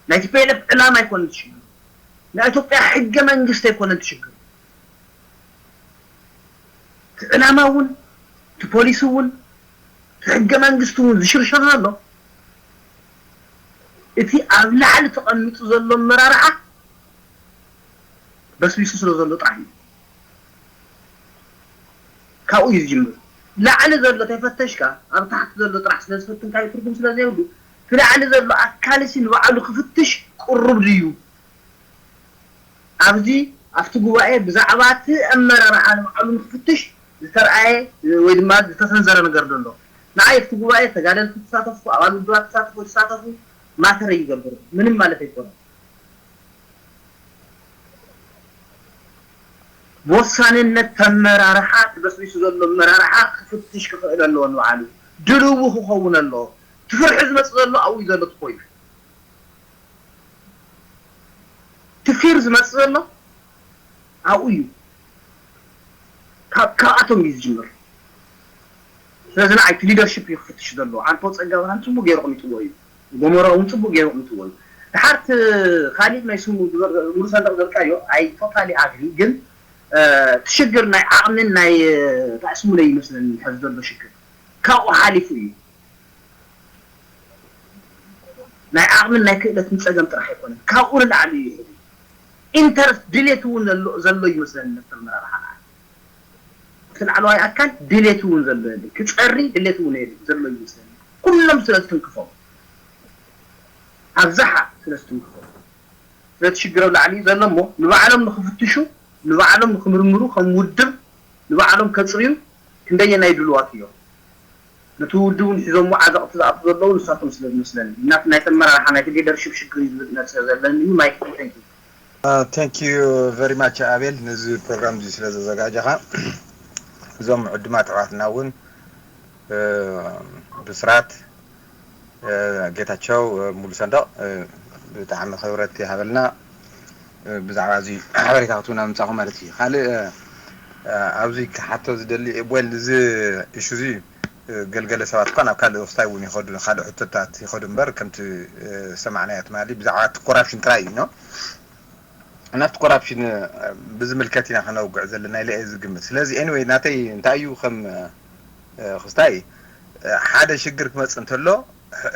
ናይ ቲፒኤልኤፍ ዕላማ ኣይኮነን ትሽግሩ። ናይ ኢትዮጵያ ሕገ መንግስቲ ኣይኮነን ትሽግሩ። እቲ ዕላማ እውን እቲ ፖሊሲ እውን እቲ ሕገ መንግስቲ እውን ዝሽርሸር ዘሎ እቲ ኣብ ላዕሊ ተቐሚጡ ዘሎ ኣመራርሓ በስቢሱ ስለ ዘሎ ጥራሕ እዩ። ካብኡ እዩ ዝጅምር። ላዕሊ ዘሎ ተፈተሽካ ኣብ ታሕቲ ዘሎ ጥራሕ ስለ ዝፈትንካዮ ትርጉም ስለ ዘይብሉ እቲ ላዕሊ ዘሎ ኣካልሲ ንባዕሉ ክፍትሽ ቅሩብ ድዩ? ኣብዚ ኣብቲ ጉባኤ ብዛዕባ እቲ ኣመራርሓ ንባዕሉ ንክፍትሽ ዝተረኣየ ወይ ድማ ዝተሰንዘረ ነገር ዶ ኣሎ? ንዓይ ኣብቲ ጉባኤ ተጋደልቲ ተሳተፉ፣ ኣባል ውድባት ተሳተፉ፣ ተሳተፉ ማተር ይገብር ምንም ማለት ኣይኮነን። ብወሳንነት ተመራርሓ ተበስቢሱ ዘሎ ኣመራርሓ ክፍትሽ ክኽእል ኣለዎ ንባዕሉ ድልው ክኸውን ኣለዎ። እቲ ፍርሒ ዝመፅእ ዘሎ ኣብኡ እዩ ዘሎ እቲ ኮይኑ እቲ ፊር ዝመፅእ ዘሎ ኣብኡ እዩ። ካብ ካብኣቶም እዩ ዝጅምር። ስለዚ ንዓይ እቲ ሊደርሽፕ እዩ ክፍትሽ ዘለዎ። ኣንቶ ፀጋብርሃን ፅቡቅ ገይሩ ኣቕሚጥዎ እዩ። ጎመራ እውን ፅቡቅ ገይሩ ኣቕሚጥዎ እዩ። ድሓር እቲ ካሊእ ናይ ስሙ ሙሉ ሰንደቅ ዘልካዮ ኣይ ቶታሊ ኣግሪ ግን እቲ ሽግር ናይ ዓቕምን ናይ ታዕስሙለይ ይመስለኒ ሕዚ ዘሎ ሽግር ካብኡ ሓሊፉ እዩ። ናይ ዓቕምን ናይ ክእለትን ፀገም ጥራሕ ኣይኮነን፣ ካብኡ ንላዕሊ እዩ። ሕዚ ኢንተረስት ድሌት እውን ዘሎ ዘሎ ይመስለኒ ነቲ ኣመራርሓ። እቲ ላዕለዋይ ኣካል ድሌት እውን ዘሎ የለን፣ ክፀሪ ድሌት እውን የለን ዘሎ ይመስለኒ። ኩሎም ስለ ዝትንክፎም፣ ኣብዝሓ ስለ ዝትንክፎም፣ ስለቲ ሽግር ኣብ ላዕሊ እዩ ዘሎ እሞ ንባዕሎም ንክፍትሹ፣ ንባዕሎም ንክምርምሩ፣ ከም ውድብ ንባዕሎም ከፅርዩ ክንደየናይ ድሉዋት እዮም። ነቲ ውድብ እውን ሒዞሞ ዓዘቕቲ ዝኣቱ ዘለዉ ንሳቶም ስለ ዝመስለኒ ናት ናይ ተመራርሓ ናይቲ ሊደርሽፕ ሽግር እዩ ዝብል እምነት ስለ ዘለኒ እዩ። ማይክ፣ thank you። Thank you very much ኣቤል፣ ነዚ ፕሮግራም እዚ ስለ ዘዘጋጀኻ። እዞም ዕዱማት ኣሕዋትና እውን ብስራት፣ ጌታቸው፣ ሙሉ ሰንደቕ፣ ብጣዕሚ ክብረት ይሃበልና። ብዛዕባ እዚ ሓበሬታ ክትህቡና ምምፃእኹም ማለት እዩ። ካልእ ኣብዚ ክሓቶ ዝደሊ፣ well፣ እዚ ኢሹ እዚ ገልገለ ሰባት እኳ ናብ ካልእ ክስታይ እውን ይኸዱ፣ ካልእ ሕቶታት ይኸዱ እምበር ከምቲ ዝሰማዕናዮ ትማሊ ብዛዕባ እቲ ኮራፕሽን ጥራይ እዩ። ናብቲ ኮራፕሽን ብዝምልከት ኢና ከነውግዕ ዘለና ኢለ እየ ዝግምት። ስለዚ anyway ናተይ እንታይ እዩ ከም ክስታይ ሓደ ሽግር ክመፅእ እንተሎ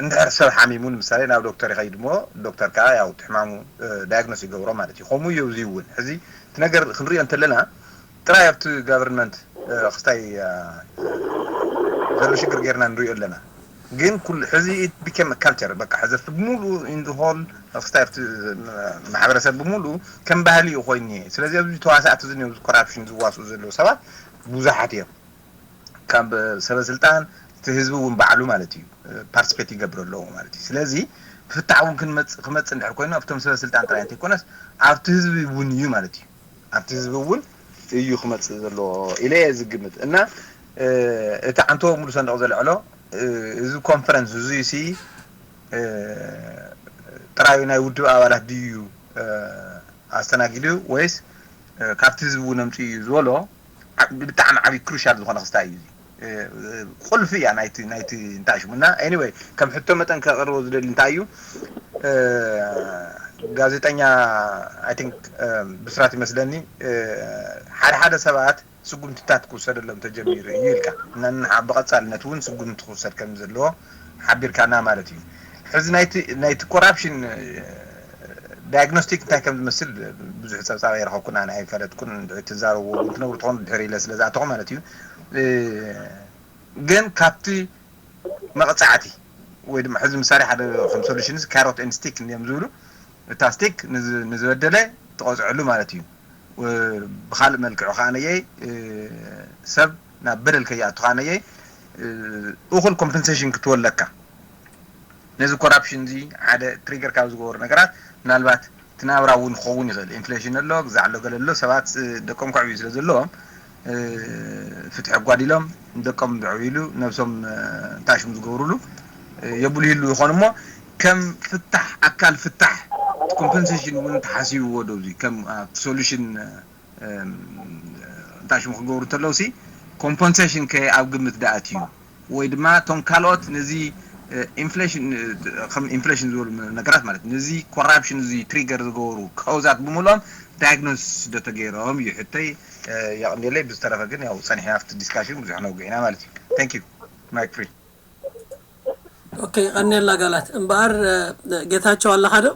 እንድሕር ሰብ ሓሚሙ ንምሳሌ ናብ ዶክተር ይኸይድ እሞ ዶክተር ከዓ ያው እቲ ሕማሙ ዳያግኖስ ይገብሮ ማለት እዩ። ከምኡ እዩ እዚ እውን ሕዚ እቲ ነገር ክንሪኦ እንተለና ጥራይ ኣብቲ ጋቨርንመንት ክስታይ ዘሎ ሽግር ጌርና ንሪኦ ኣለና። ግን ኩሉ ሕዚ it became a culture በቃ ሕዚ ኣብቲ ብምሉኡ in the whole ክስታይ ኣብቲ ማሕበረሰብ ብምሉኡ ከም ባህሊ እዩ ኮይኑ እየ። ስለዚ ኣብዚ ተዋሳእቲ እዚ ኣብዚ ኮራፕሽን ዝዋስኡ ዘለዉ ሰባት ብዙሓት እዮም። ካብ ሰበ ስልጣን እቲ ህዝቢ እውን ባዕሉ ማለት እዩ ፓርቲስፔት ይገብር ኣለዎ ማለት እዩ። ስለዚ ፍታሕ እውን ክንመፅ ክመፅ እንድሕር ኮይኑ ኣብቶም ሰበ ስልጣን ጥራይ እንተይኮነስ ኣብቲ ህዝቢ እውን እዩ ማለት እዩ። ኣብቲ ህዝቢ እውን እዩ ክመፅእ ዘለዎ ኢለ እየ ዝግምት እና እቲ ዓንቶ ሙሉ ሰንደቕ ዘልዕሎ እዚ ኮንፈረንስ እዚ ሲ ጥራዩ ናይ ውድብ ኣባላት ድዩ ኣስተናጊዱ ወይስ ካብቲ ህዝቢ እውን ኣምፅኡ እዩ ዝበሎ ብጣዕሚ ዓብዪ ክሩሻል ዝኾነ ክስታይ እዩ። ቁልፊ እያ ናይቲ ናይቲ እንታይ ሽሙ እና anyway ከም ሕቶ መጠን ከቕርቦ ዝደሊ እንታይ እዩ ጋዜጠኛ I think ብስራት ይመስለኒ ሓደ ሓደ ሰባት ስጉምትታት ክውሰደሎም ተጀሚሩ እዩ ኢልካ እና ብቐፃልነት እውን ስጉምቲ ክውሰድ ከም ዘለዎ ሓቢርካና ማለት እዩ። ሕዚ ናይቲ ናይቲ ኮራፕሽን ዳያግኖስቲክ እንታይ ከም ዝመስል ብዙሕ ፀብፃብ ኣይረኸብኩን ኣነ ኣይፈለጥኩን። ትዛረብዎ እውን ትነብሩ ትኾኑ ድሕር ኢለ ስለ ዝኣተኹ ማለት እዩ። ግን ካብቲ መቕፃዕቲ ወይ ድማ ሕዚ ምሳሌ ሓደ ከም ሶሉሽንስ ካሮት ኤንድ ስቲክ እዮም ዝብሉ እታ ስቲክ ንዝበደለ ትቐፅዐሉ ማለት እዩ። ብካልእ መልክዑ ከዓነየይ ሰብ ናብ በደል ከይኣቱ ከዓነየይ እኹል ኮምፐንሴሽን ክትወለካ ነዚ ኮራፕሽን እዚ ሓደ ትሪገር ካብ ዝገበሩ ነገራት ምናልባት እቲ ናብራ እውን ክኸውን ይኽእል ኢንፍሌሽን ኣሎ ግዛዕ ኣሎ ገለ ኣሎ ሰባት ደቆም ከዕብዩ ስለ ዘለዎም ፍትሒ ኣጓዲሎም ንደቆም ዘዕብይሉ ነብሶም እንታይ ሽም ዝገብሩሉ የብሉ ይህሉ ይኾን እሞ ከም ፍታሕ ኣካል ፍታሕ ኮምፐንሴሽን እውን ተሓሲብዎ ዶ እዚ ከም ኣብቲ ሶሉሽን እንታይ ሽሙ ክገብሩ እንተለዉ ሲ ኮምፐንሴሽን ከ ኣብ ግምት ደኣት እዩ ወይ ድማ እቶም ካልኦት ነዚ ኢንፍሌሽን ከም ኢንፍሌሽን ዝበሉ ነገራት ማለት ነዚ ኮራፕሽን እዚ ትሪገር ዝገበሩ ከውዛት ብምሎም ዳያግኖስ ዶ ተገይሮም እዩ ሕተይ የቕንየለይ ብዝተረፈ ግን ያው ጸኒሕና ኣብቲ ዲስካሽን ብዙሕ ነውግዕ ኢና ማለት እዩ thank you mic free okay ቀኔላ ጋላት እምበኣር ጌታቸው ኣለኻ ዶ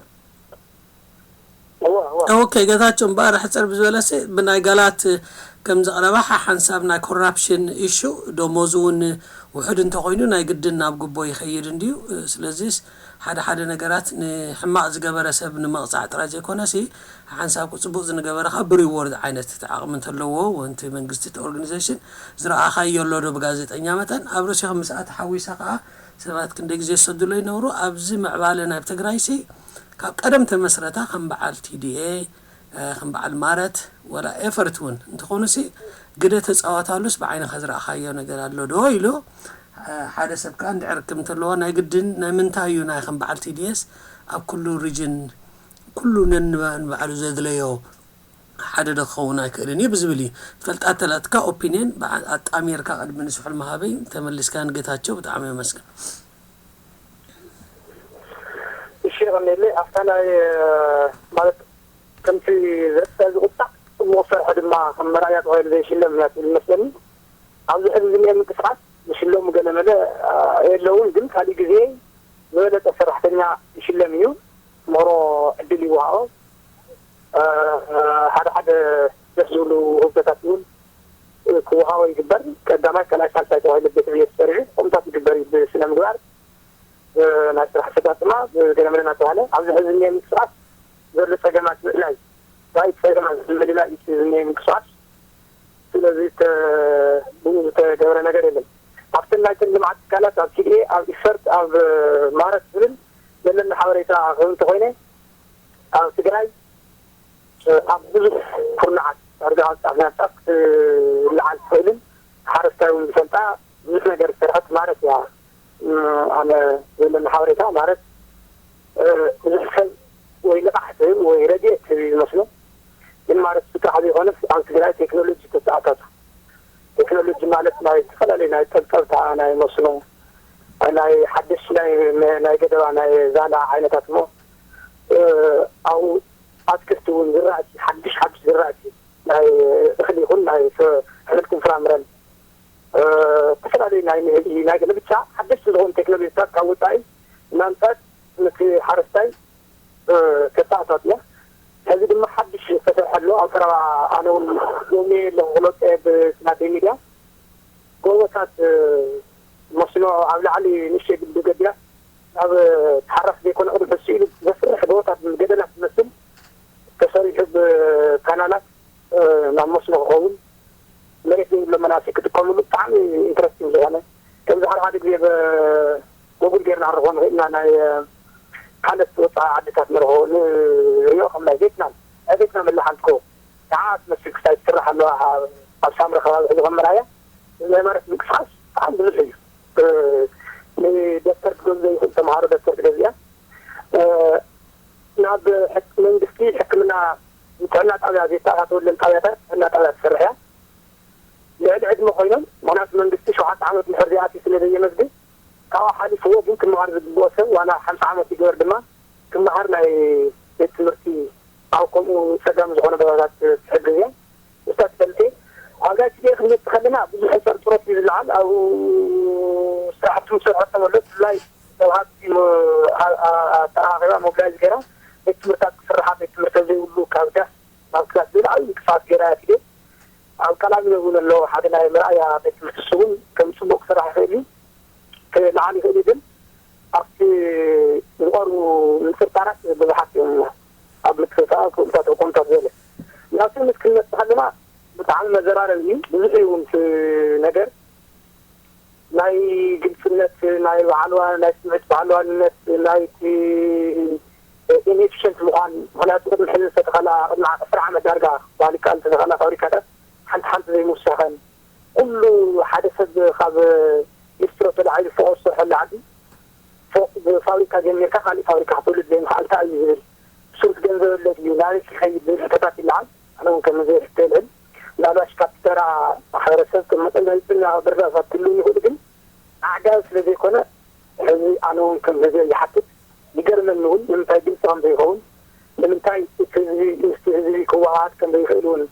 okay ጌታቸው እምበኣር ሕፅር ብዝበለሲ ብናይ ጋላት ከም ዘቕረባ ሓንሳብ ናይ ኮራፕሽን ኢሹ ደሞዝ እውን ውሑድ እንተኮይኑ ናይ ግድን ናብ ግቦ ይኸይድ እንድዩ ስለዚስ ሓደ ሓደ ነገራት ንሕማቕ ዝገበረ ሰብ ንምቕፃዕ ጥራይ ዘይኮነሲ ሓንሳብ ክፅቡቕ ዝንገበረ ከዓ ብሪዎርድ ዓይነት እቲ ዓቕሚ እንተለዎ ወንቲ መንግስቲ እቲ ኦርጋኒዜሽን ዝረኣኻዮ ኣሎ ዶ ብጋዜጠኛ መጠን ኣብ ርእሲኹም ምስኣ ተሓዊሳ ከዓ ሰባት ክንደይ ግዜ ዝሰድሎ ይነብሩ ኣብዚ ምዕባለ ናይ ትግራይሲ ካብ ቀደም ተመስረታ ከም በዓል ቲዲኤ ከም በዓል ማረት ወላ ኤፈርት እውን እንተኾኑሲ ግደ ተፃወታሉስ ብዓይንኻ ዝረኣኻዮ ነገር ኣሎ ዶ ኢሉ ሓደ ሰብ ከዓ እንድዕርክብ እንተለዎ ናይ ግድን ናይ ምንታይ እዩ ናይ ከም በዓል ቲዲኤስ ኣብ ኩሉ ሪጅን ኩሉ ነንባዕሉ ዘድለዮ ሓደ ዶ ክኸውን ኣይክእልን እዩ ብዝብል እዩ ትፈልጣ ተላትካ ኦፒኒየን ኣጣሚርካ ቅድሚ ንስሑል መሃበይ ተመሊስካ ንጌታቸው ብጣዕሚ የመስግን እሺ ቀኒለይ ኣብታ ናይ ማለት ከምቲ ዘርታ ዝቁጣዕ ጽቡቅ ዝሰርሐ ድማ ከም መርኣያ ተባሂሉ ዘይሽለም እያ ትብል መስለኒ ኣብዚ ሕዚ ዝኒአ ምንቅስቃስ ዝሽለሙ ገለመለ የለውን ግን ካሊእ ግዜ ዝበለጸ ሰራሕተኛ ይሽለም እዩ ምህሮ ዕድል ይወሃቦ ሓደ ሓደ ደስ ዝብሉ ህብቶታት እውን ክወሃቦ ይግበር ቀዳማይ ካልኣይ ሳልሳይ ተባሂሉ ቤት ዕብየት ተሰሪዑ ከምታት ይግበር እዩ ብስነ ምግባር ናይ ስራሕ ኣፈፃፅማ ገለመለ እናተባሃለ ኣብዚ ሕዚ እኒአ ምንቅስቃስ ዘሎ ፀገማት ምእላይ ራይት ፀገማት ምልላይ እቲ ዝኒአ ምንቅስቃስ ስለዚ ብኡ ዝተገበረ ነገር የለን ኣብተን ናይተን ልምዓት ትካላት ኣብ ቲዲኤ ኣብ ኢፈርት ኣብ ማረት ዝብል ዘለኒ ሓበሬታ ክህብ እንተኮይነ ኣብ ትግራይ ኣብ ብዙሕ ኩርናዓት ዳርጋ ኣብ ጫፍ ናብ ጫፍ ክትለዓል ትኽእልን ሓረስታይ እውን ዝፈልጣ ብዙሕ ነገር ዝሰርሐት ማለት እያ ኣነ ዘለኒ ሓበሬታ ማለት ብዙሕ ሰብ ወይ ልቓሕ ትህብ ወይ ረድኤት ትህብ እዩ ዝመስሎ ግን ማለት ጥራሕ ዘይኮነስ ኣብ ትግራይ ቴክኖሎጂ ተተኣታቱ ቴክኖሎጂ ማለት ናይ ዝተፈላለዩ ናይ ጠብጠብታ ናይ መስኖ ናይ ሓደሽ ናይ ገደባ ናይ ዛላ ዓይነታት ሞ ኣብኡ ኣትክልቲ እውን ዝራእቲ ሓድሽ ሓድሽ ዝራእቲ ናይ እኽሊ ይኹን ናይ ኣሕምልትን ፍራምረን ዝተፈላለዩ ናይ ንህቢ ናይ ገለ ብቻ ሓደሽቲ ዝኾኑ ቴክኖሎጂታት ካብ ወፃኢ እናምፀት ነቲ ሓረስታይ ተተኣታትያ ሕዚ ድማ ሓድሽ ዝተሰርሐ ኣሎ ኣብ ቀረባ ኣነ እውን ጎብኒ ኣለኹ ክለፀ ብናተይ ሚድያ ጎቦታት መስኖ ኣብ ላዕሊ ንእሽተይ ግድብ ገዲያ ኣብ ተሓራስ ዘይኮነ ቅድሚ ሕዚ ኢሉ ዘፍርሕ ጎቦታት ገደላት ዝመስል ተሰሪሑ ብካናላት ናብ መስኖ ክኸውን መሬት ዘይብሎ መናእሰይ ክጥቀምሉ ብጣዕሚ ኢንትረስቲንግ ዝኾነ ከምዚ ሓደ ሓደ ግዜ ጎጉል ጌርና ክንረኽቦ ንኽእል ኢና ናይ ካልኦት ወፃኢ ዓድታት ንረኽቦ ንሪኦ ከም ናይ ቬትናም ናይ ቬትናም እላ ሓንቲ ከ ከዓ ትመስል ክሳይ ትስራሕ ኣለዋ ኣብ ሳምረ ከባቢ ሕዚ ከም መርኣያ ናይ መሬት ምንቅስቃስ ብጣዕሚ ብዙሕ እዩ ንደብተር ክገዝኦ ይኽእል ተምሃሮ ደብተር ክገዝእያ ናብ መንግስቲ ሕክምና ጥዕና ጣብያ ዘይተኣታተወለን ጣብያታት ጥዕና ጣብያ ትሰርሕ እያ ልዕሊ ዕድመ ኮይኖም ምክንያቱ መንግስቲ ሸውዓተ ዓመት ድሕር ዘይኣትዩ ስለ ዘየመዝግብ ካብኡ ሓሊፍዎ ግን ክመሃር ዝግብኦ ሰብ ዋላ ሓምሳ ዓመት ይግበር ድማ ክመሃር ናይ ቤት ትምህርቲ ኣብ ከምኡ ፀጋሚ ዝኾነ ቦታታት ትሕግዝ እያ። እስታ ትፈልጢ ኣብ ናይ ትቤ ክንመጽእ ከለና ብዙሕ ፀርፅሮት እዩ ዝለዓል ኣብኡ ስራሕቲ ምሰርሖም ኣሎ ብፍላይ ሰብ ሃብቲ ኣተኣኻኺባ ሞብላይዝ ገይራ ቤት ትምህርታት ክስርሓ ቤት ትምህርቲ ዘይብሉ ካብ ዳስ ናብ ክላስ ዝለዓል ምንቅስቃስ ገይራ እያ ትብል ኣብ ቀላሚኖ እውን ኣሎ ሓደ ናይ መርኣያ ቤት ትምህርቲ እሱ እውን ከም ፅቡቅ ክስራሕ ይኽእል እዩ ክልዓል ይኽእል እዩ ግን ኣብቲ ዝቐርቡ ምጥርጣራት ብዙሓት እዮም ኣብ ምትፍፋ ክእልታት ኮንታት ዝበለ ናብቲ ምስ ክንመፅእ ከለና ብጣዕሚ መዘራረብ እዩ ብዙሕ እዩ እውን ነገር ናይ ግልፅነት ናይ በዓልዋ ናይ ስምዒት በዓልዋንነት ናይ ኢንኤፊሽንት ምኳን ምክንያቱ ቅድሚ ሕዚ ዝተተኸላ ቅድሚ ዕስራ ዓመት ዳርጋ ባሊቃ ዝተተኸላ ፋብሪካታት ሓንቲ ሓንቲ ዘይምውሳኸን፣ ኩሉ ሓደ ሰብ ካብ ሊስትሮ ተላዒሉ ፎቕ ዝሰርሐሉ ዓዲ፣ ፎቕ ብፋብሪካ ጀሚርካ ካሊእ ፋብሪካ ክትውልድ ዘይምኽኣልካ እዩ ዝብል። ሱርት ገንዘብ ኣለድዩ ናበይ ክኸይድ ዝብል ሕቶታት ይለዓል። ኣነ እውን ከም ዘይ ሕቶ የልዕል። ምናልባሽ ካብቲ ተራ ማሕበረሰብ ከም መጠን ናይ ጽና ብርዳታት ክህልው ይኽእሉ፣ ግን ኣዕጋቢ ስለ ዘይኮነ፣ ሕዚ ኣነ እውን ከም ህዝቢ ይሓትት። ይገርመኒ እውን ንምንታይ ግልፂ ከም ዘይኸውን፣ ንምንታይ እቲ ህዝቢ ምስቲ ህዝቢ ክወሃሃድ ከም ዘይኽእል እውን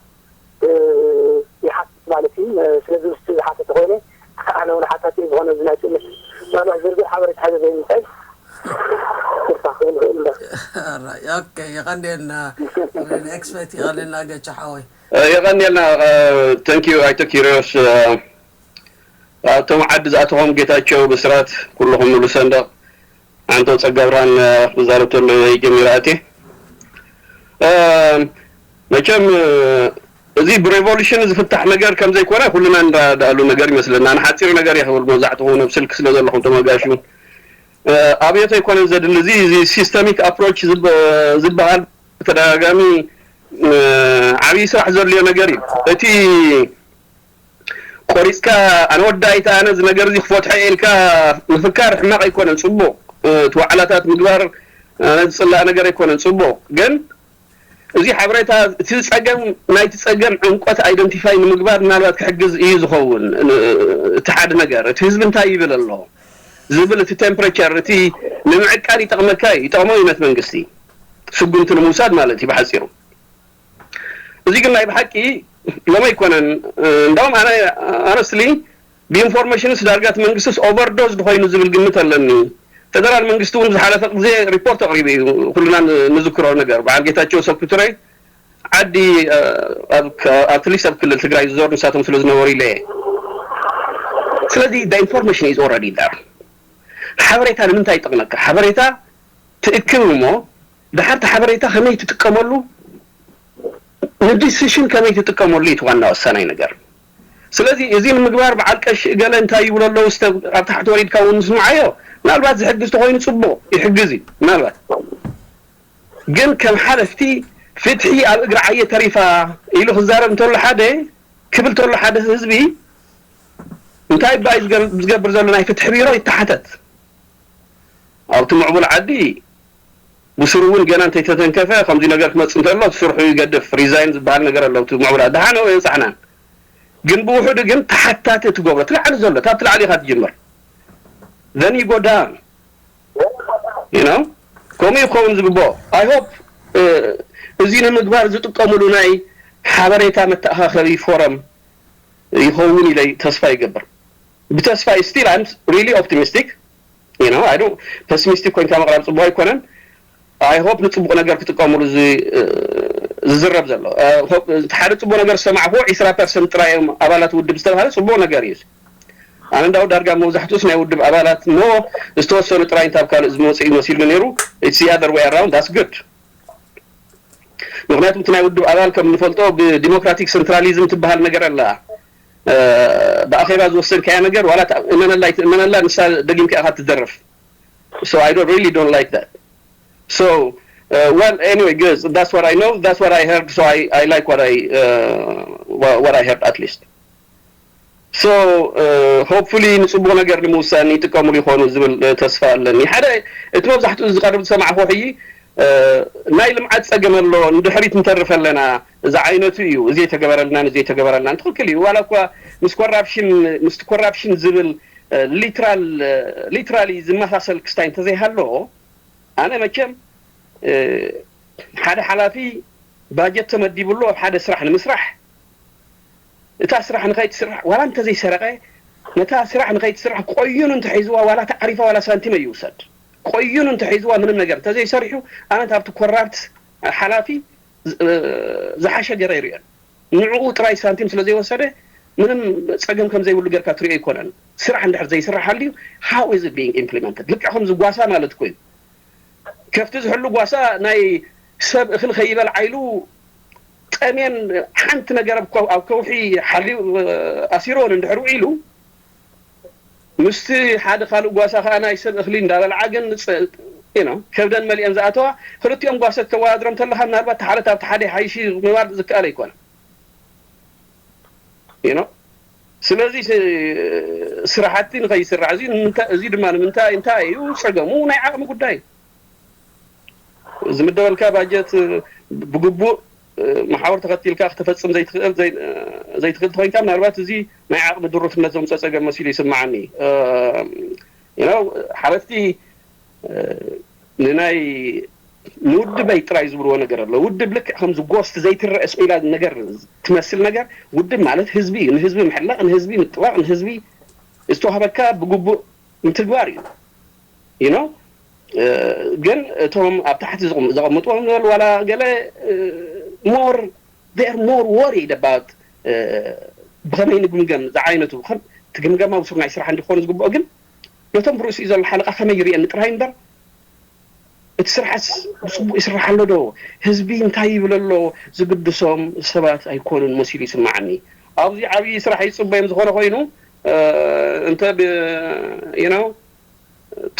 ይሓትት ማለት እዩ። ስለዚ ምስቲ ዝሓተተ ኮይነ ኣነ እውን ሓታቲ ዝኾነ እዚ ናይ ትምህርት ምናልባት ዝርዝር ሓበሬታ ሓዘ ዘይምንታይ ይርታ ክብል ይኽእል እምበር። ኦኬ፣ የቐንየልና ኤክስፐርት፣ የቐንየልና ገቻ ሓወይ። የቐንየልና። ተንኪዩ ኣይተ ኪሪዮስ። ኣብቶም ዓዲ ዝኣተኹም ጌታቸው፣ ብስራት፣ ኩልኹም፣ ሙሉ ሰንደቕ፣ ዓንተው ጸጋብርሃን ክዛረብ ተሎ ጀሚረ ኣትየ። መቸም እዚ ብሬቮሉሽን ዝፍታሕ ነገር ከም ዘይኮነ ኩልና እንዳዳሉ ነገር ይመስለና። ንሓፂሩ ነገር እየ ክብል መብዛሕትኹም ኣብ ስልክ ስለ ዘለኹም ተመጋሹ ኣብዮት ኣይኮነን ዘድሊ። እዚ እዚ ሲስተሚክ ኣፕሮች ዝበሃል ብተደጋጋሚ ዓብዪ ስራሕ ዘድልዮ ነገር እዩ። እቲ ቆሪፅካ ኣነ ወዳይታ ኣነ እዚ ነገር እዚ ክፈትሖ ኢልካ ምፍካር ሕማቕ ኣይኮነን፣ ፅቡቕ እቲ ዋዕላታት ምግባር ኣነ ዝፅላእ ነገር ኣይኮነን፣ ፅቡቕ ግን እዚ ሓበሬታ እቲ ፀገም ናይቲ ፀገም ዕምቆት ኣይደንቲፋይ ንምግባር ምናልባት ክሕግዝ እዩ ዝኸውን። እቲ ሓደ ነገር እቲ ህዝቢ እንታይ ይብል ኣሎ ዝብል እቲ ቴምፕሬቸር እቲ ንምዕቃን ይጠቕመካ እዩ፣ ይጠቕሞ እዩ ነት መንግስቲ ስጉምቲ ንምውሳድ ማለት እዩ ብሓፂሩ። እዚ ግን ናይ ብሓቂ ሎሚ ኣይኮነን። እንዳውም ኣነ ኣነስትሊ ብኢንፎርሜሽንስ ዳርጋ እቲ መንግስትስ ኦቨርዶዝ ድኮይኑ ዝብል ግምት ኣለኒ። ፌደራል መንግስቲ እውን ዝሓለፈ ግዜ ሪፖርት ኣቕሪቡ እዩ፣ ኩልና ንዝክሮ ነገር። በዓል ጌታቸው ሰኩትረይ ዓዲ ኣትሊስት ኣብ ክልል ትግራይ ዝዞር ንሳቶም ስለ ዝነበሩ ኢለ እየ። ስለዚ ኢንፎርሜሽን ኢዝ ኦረዲ ዳር። ሓበሬታ ንምንታይ ይጠቕመካ? ሓበሬታ ትእክብ እሞ ድሓር እቲ ሓበሬታ ከመይ ትጥቀመሉ ንዲሲሽን ከመይ ትጥቀመሉ እዩ ዋና ወሳናይ ነገር። ስለዚ እዚ ንምግባር በዓል ቀሺ እገለ እንታይ ይብሉ ኣለዉ ስተ ኣብ ታሕቲ ወሪድካ እውን ንስምዓዮ። ምናልባት ዝሕግዝ ተኮይኑ ፅቡቕ ይሕግዝ እዩ ምናልባት። ግን ከም ሓለፍቲ ፍትሒ ኣብ እግሪ ዓየ ተሪፋ ኢሉ ክዛረብ እንተሎ ሓደ ክብል ተሎ ሓደ ህዝቢ እንታይ ባይ ዝገብር ዘሎ ናይ ፍትሒ ቢሮ ይተሓተት። ኣብቲ ምዕቡል ዓዲ ብስሩ እውን ገና እንተይተተንከፈ ከምዚ ነገር ክመፅእ እንተሎ እቲ ስርሑ ይገድፍ፣ ሪዛይን ዝበሃል ነገር ኣሎ። እቲ ምዕቡል ዓዲ ደሓን የብፃሕናን፣ ግን ብውሕዱ ግን ተሓታቲ ትገብሮ እቲ ላዕሊ ዘሎ ታብቲ ላዕሊ ኢኻ ትጅምር። ዘን ይጎዳ ነው ከምኡ ይኸውን ዝግብኦ። ኣይ ሆፕ እዚ ንምግባር ዝጥቀምሉ ናይ ሓበሬታ መተኣኻኸቢ ፎረም ይኸውን ኢለ ተስፋ ይገብር። ብተስፋ ስቲል ኣም ሪሊ ኦፕቲሚስቲክ። ፔሲሚስቲክ ኮይንካ ምቕራብ ፅቡቅ ኣይኮነን። ኣይ ሆፕ ንፅቡቅ ነገር ክጥቀምሉ ዝዝረብ ዘሎ። እቲ ሓደ ፅቡቅ ነገር ዝሰማዕኩዎ ዒስራ ፐርሰንት ጥራይ እዮም ኣባላት ውድብ ዝተባሃለ ፅቡቅ ነገር እዩ። ኣነ እንዳው ዳርጋ መብዛሕትኡስ ናይ ውድብ ኣባላት እሞ ዝተወሰኑ ጥራይ እንታብ ካልእ ዝመፅእ መሲሉ ነይሩ። It's the other way around, that's good። ምክንያቱም እቲ ናይ ውድብ ኣባል ከም እንፈልጦ ብዲሞክራቲክ ሰንትራሊዝም ትበሃል ነገር ኣላ። ብኣኼባ ዝወሰንካያ ነገር ዋላ እመነላ ኣይትእመነላ ንሳ ደጊምካ ኢኻ ትደርፍ። So I don't really don't like that. So uh, well, anyway, good. That's what I know. That's what I heard. So I, I like what I uh, what I heard at least. So hopefully ንፅቡቅ ነገር ንምውሳን ይጥቀምሉ ይኾኑ ዝብል ተስፋ ኣለኒ። ሓደ እቲ መብዛሕትኡ ዝቀርብ ዝሰማዕኹ ሕይ ናይ ልምዓት ፀገም ኣሎ፣ ንድሕሪት ንተርፍ ኣለና፣ እዚ ዓይነቱ እዩ፣ እዚ የተገበረልናን እዚ የተገበረልናን። ትኽክል እዩ። ዋላ እኳ ምስ ኮራፕሽን ምስ ኮራፕሽን ዝብል ሊትራል ሊትራሊ ዝመሳሰል ክስታይ እንተዘይሃለዎ ኣነ መቸም ሓደ ሓላፊ ባጀት ተመዲብሉ ኣብ ሓደ ስራሕ ንምስራሕ እታ ስራሕ ንኸይትስራሕ ዋላ እንተዘይሰረቐ ነታ ስራሕ ንኸይትስራሕ ቆዩኑ እንተሒዝዋ ዋላ ተዓሪፋ ዋላ ሳንቲም ኣይውሰድ። ቆዩኑ እንተሒዝዋ ምንም ነገር እንተዘይሰሪሑ ኣነ ኣብቲ ኮራፕት ሓላፊ ዝሓሸ ገረ ይሪኦን። ንዕኡ ጥራይ ሳንቲም ስለ ዘይወሰደ ምንም ፀገም ከም ዘይብሉ ገርካ ትሪኦ ኣይኮነን። ስራሕ እንድሕር ዘይስራሕ ሃልዩ how is it being implemented? ልክዕ ከምዚ ጓሳ ማለት እኮ እዩ። ከፍቲ ዝሕሉ ጓሳ ናይ ሰብ እኽሊ ከይበልዓ ኢሉ ጠሜን ሓንቲ ነገር ኣብ ከውሒ ሓልዩ ኣሲሮን እንድሕር ውዒሉ ምስቲ ሓደ ካልእ ጓሳ ከዓ ናይ ሰብ እኽሊ እንዳበልዓ ግን ከብደን መሊአን ዝኣተዋ ክልቲኦም ጓሰት ተወዳድሮም ተለካ ምናልባት ሓደ ካብቲ ሓደ ሓይሺ ምባል ዝከኣል ኣይኮነ። you know ስለዚ ስ- ስራሕቲ ንኸይስራሕ እዚ ንምንታይ- እዚ ድማ ንምንታይ እንታይ እዩ ጸገሙ? ናይ ዓቕሚ ጉዳይ። ዝምደበልካ ባጀት ብግቡእ መሓውር ተኸቲልካ ክተፈጽም ዘይትኽእል ዘይ- ዘይትኽእል ተኾይንካ ምናልባት እዚ ናይ ዓቕሚ ድሩትነት ዘምፀ ጸገም መሲሉ ይስምዓኒ። you know ሓለፍቲ ንናይ ንውድበይ ጥራይ ዝብልዎ ነገር ኣሎ። ውድብ ልክዕ ከምዚ ጎስት ዘይትረአ ስኢላ ነገር ትመስል ነገር። ውድብ ማለት ህዝቢ እዩ። ንህዝቢ ምሕላቕ፣ ንህዝቢ ምጥባቕ፣ ንህዝቢ ዝተዋህበካ ብግቡእ ምትግባር እዩ። you know ግን እቶም ኣብ ታሕቲ ዘቐምጥዎም ዝበሉ ዋላ ገለ more they're more worried about ብኸመይ ንግምገም ዝዓይነቱ ትግምገማ ውሱር ናይ ስራሕ እንዲኾኑ ዝግብኦ ግን ነቶም ብርእሲኡ ዘሎ ሓለቓ ከመይ ይርእየኒ ጥራይ እምበር እቲ ስርሓስ ብፅቡቅ ይስራሕ ኣሎ ዶ? ህዝቢ እንታይ ይብል ኣሎ? ዝግድሶም ሰባት ኣይኮኑን መሲሉ ይስማዓኒ። ኣብዚ ዓብዪ ስራሕ ይፅበዮም ዝኾነ ኮይኑ እንተ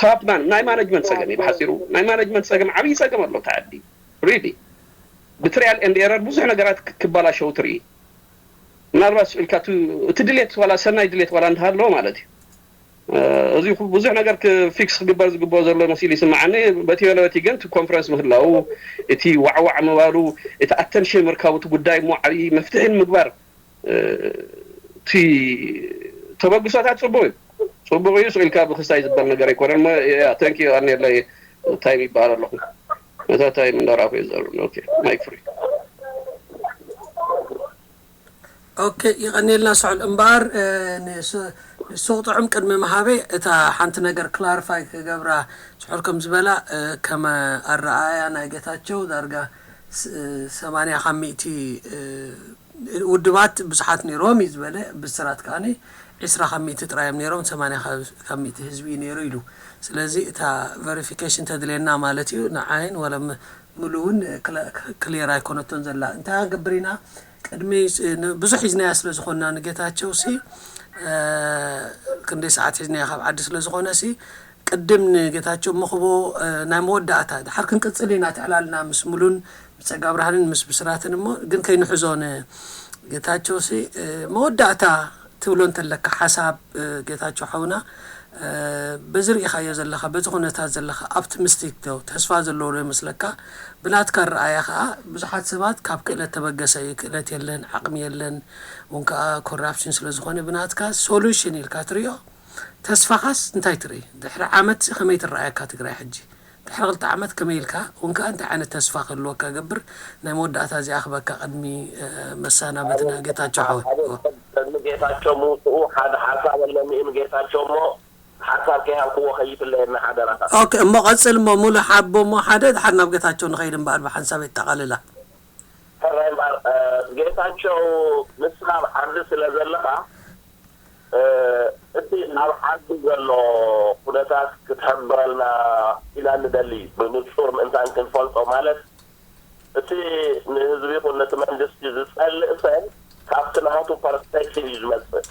top man ናይ ማነጅመንት ፀገም እዩ ብሓፂሩ። ናይ ማነጅመንት ፀገም ዓብዪ ፀገም ኣሎ ተዓዲ really ብትሪያል ኤንድ ኤረር ብዙሕ ነገራት ክባላሸው ትርኢ። ምናልባት ስኢልካ እቲ ድሌት ዋላ ሰናይ ድሌት ዋላ እንተሃለዎ ማለት እዩ። እዚ ብዙሕ ነገር ፊክስ ክግበር ዝግብኦ ዘሎ መሲሉ ይስምዓኒ። በቲ በለ በቲ ግን እቲ ኮንፈረንስ ምህላው፣ እቲ ዋዕዋዕ ምባሉ፣ እቲ ኣተንሽን ምርካቡ እቲ ጉዳይ እሞ ዓብዪ መፍትሒ ንምግባር እቲ ተበግሶታት ፅቡቅ እዩ። ፅቡቅ እዩ። ስኢልካ ብክስታይ ዝበል ነገር ኣይኮነን። ተንኪ ኣኔለይ ታይም ይበሃል ኣለኹ። ነታ ታይም እንዳረኣኹ እየ ዘር ማይክ ፍሪ ኦኬ ይቐንየልና ስዑል እምበኣር ንሱ ጥዑም ቅድሚ ምሃበይ እታ ሓንቲ ነገር ክላርፋይ ክገብራ ስዑል ከም ዝበላ ከም ኣረኣያ ናይ ጌታቸው ዳርጋ ሰማንያ ካብ ሚእቲ ውድባት ብዙሓት ነይሮም እዩ ዝበለ ብስራት ከዓኒ ዒስራ ካብ ሚእቲ ጥራዮም ነይሮም ሰማንያ ካብ ሚእቲ ህዝቢ እዩ ነይሩ ኢሉ ስለዚ እታ ቨሪፊኬሽን ተድልየና ማለት እዩ ንዓይን ወላ ምሉ እውን ክሊየር ኣይኮነቶን ዘላ እንታይ ክንገብር ኢና ቅድሚ ብዙሕ ሒዝናያ ስለ ዝኾንና ንጌታቸው ሲ ክንደይ ሰዓት ሒዝናያ ካብ ዓዲ ስለ ዝኾነ ሲ ቅድም ንጌታቸው እሞ ክቦ ናይ መወዳእታ ድሓር ክንቅፅል ኢና ትዕላልና ምስ ሙሉን ምስ ፀጋ ብርሃንን ምስ ብስራትን እሞ ግን ከይንሕዞ ንጌታቸው ሲ መወዳእታ ትብሎ እንተለካ ሓሳብ ጌታቸው ሓውና በዚ ርኢኻዮ ዘለኻ በዚ ኩነታት ዘለኻ ኦፕቲሚስቲክ ዶ ተስፋ ዘለዎ ዶ ይመስለካ ብናትካ ረኣያ ከዓ ብዙሓት ሰባት ካብ ክእለት ተበገሰ እዩ ክእለት የለን ዓቕሚ የለን እውን ከዓ ኮራፕሽን ስለዝኾነ ብናትካ ሶሉሽን ኢልካ ትሪኦ ተስፋኻስ እንታይ ትርኢ ድሕሪ ዓመት ከመይ ትረኣየካ ትግራይ ሕጂ ድሕሪ ክልተ ዓመት ከመይ ኢልካ እውን ከዓ እንታይ ዓይነት ተስፋ ክህልወካ ገብር ናይ መወዳእታ እዚኣ ክበካ ቅድሚ መሰናበትና ጌታቸው ሓወ ቅድሚ ጌታቸው ምውፅኡ ሓደ ሓሳብ ኣሎ ምእም ጌታቸው እሞ ሓሳብ ከይሃብክዎ ከይፍለየና ሓደራታት ኦኬ እሞ ቀፅል እሞ ሙሉ ሓቦ እሞ ሓደ ድሓር ናብ ጌታቸው ንኸይድ እምበኣር ብሓንሳብ የጠቓልላ ሕራይ እምበኣር ጌታቸው ንስኻ ኣብ ዓዲ ስለ ዘለኻ እቲ ኣብ ዓዲ ዘሎ ኩነታት ክትሕብረልና ኢና ንደሊ ብንፁር ምእንታን ክንፈልጦ ማለት እቲ ንህዝቢ ይኹን ነቲ መንግስቲ ዝፀልእ ሰብ ካብቲ ናቱ ፐርስፔክቲቭ እዩ ዝመፅእ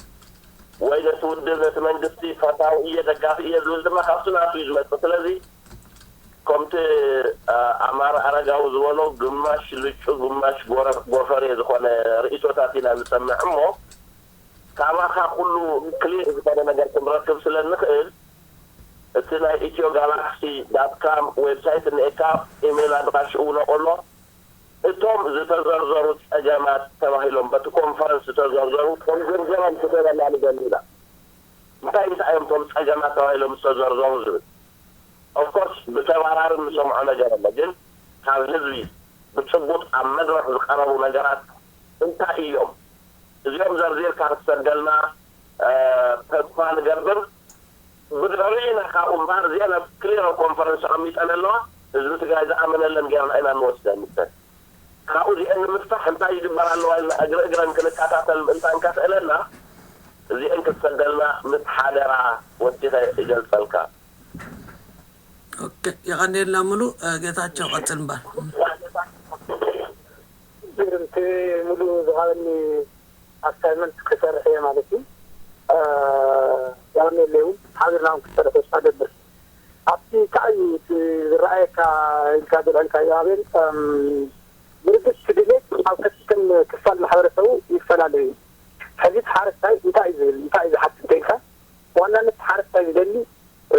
ወይ ነቲ ውድብ ነቲ መንግስቲ ፈታዊ እየ ደጋፊ እየ ዝብል ድማ ካብቲ ናቱ እዩ ዝመፅእ ስለዚ ከምቲ ኣማር ኣረጋዊ ዝበሎ ግማሽ ልጩ ግማሽ ጎፈሬ ዝኾነ ርእቶታት ኢና ንሰምዕ እሞ ካባኻ ኩሉ ክሊር ዝኾነ ነገር ክንረክብ ስለ እንኽእል እቲ ናይ ኢትዮ ጋላክሲ ዳት ካም ዌብሳይት እኒኤካ ኢሜይል ኣድራሽኡ እውን ኣሎ እቶም ዝተዘርዘሩ ፀገማት ተባሂሎም በቲ ኮንፈረንስ ዝተዘርዘሩ ከም ዝርዝሮም ክተበና ንደሊ ኢና እንታይ እንታይ እዮም እቶም ፀገማት ተባሂሎም ዝተዘርዘሩ ዝብል ኦፍኮርስ ብተባራሪ እንሰምዖ ነገር ኣሎ ግን ካብ ህዝቢ ብጭቡጥ ኣብ መድረኽ ዝቀረቡ ነገራት እንታይ እዮም እዚኦም ዘርዚርካ ክትሰደልና ተስፋ ንገብር ብድሕሪኡ ኢና ካብኡ እምበኣር እዚአን ኣብ ክሊር ኮንፈረንስ ተቐሚጠን ኣለዋ ህዝቢ ትግራይ ዝኣመነለን ጌርና ኢና ንወስደን ምስተን ካብኡ እዚአን ንምፍታሕ እንታይ ይግበር ኣለዋ ኢልና እግሪ እግረን ክንከታተል ምእንታን ከኽእለና እዚአን ክትሰደልና ምስ ሓደራ ወሲኸ ይገልፀልካ የቐንየልና ሙሉ ጌታቸው ቀፅል እምበር እቲ ሙሉ ዝሃበኒ ኣሳይመንት ክሰርሕ እየ ማለት እዩ። ያው የለይውን ሓቢርና እውን ክሰርሕ ተስፋ ገብር። ኣብቲ እንታይ እዩ እቲ ዝረኣየካ ኢልካ ዘልዐልካዮ ኣቤል፣ ብርግጽ እቲ ድሌት ኣብ ከከም ክፋል ማሕበረሰቡ ይፈላለ እዩ። ሕዚ እቲ ሓረስታይ እንታይ እዩ ዝብል፣ እንታይ እዩ ዝሓትት እንተኢልካ፣ ብዋናነት እቲ ሓረስታይ ዝደሊ፣ እ፣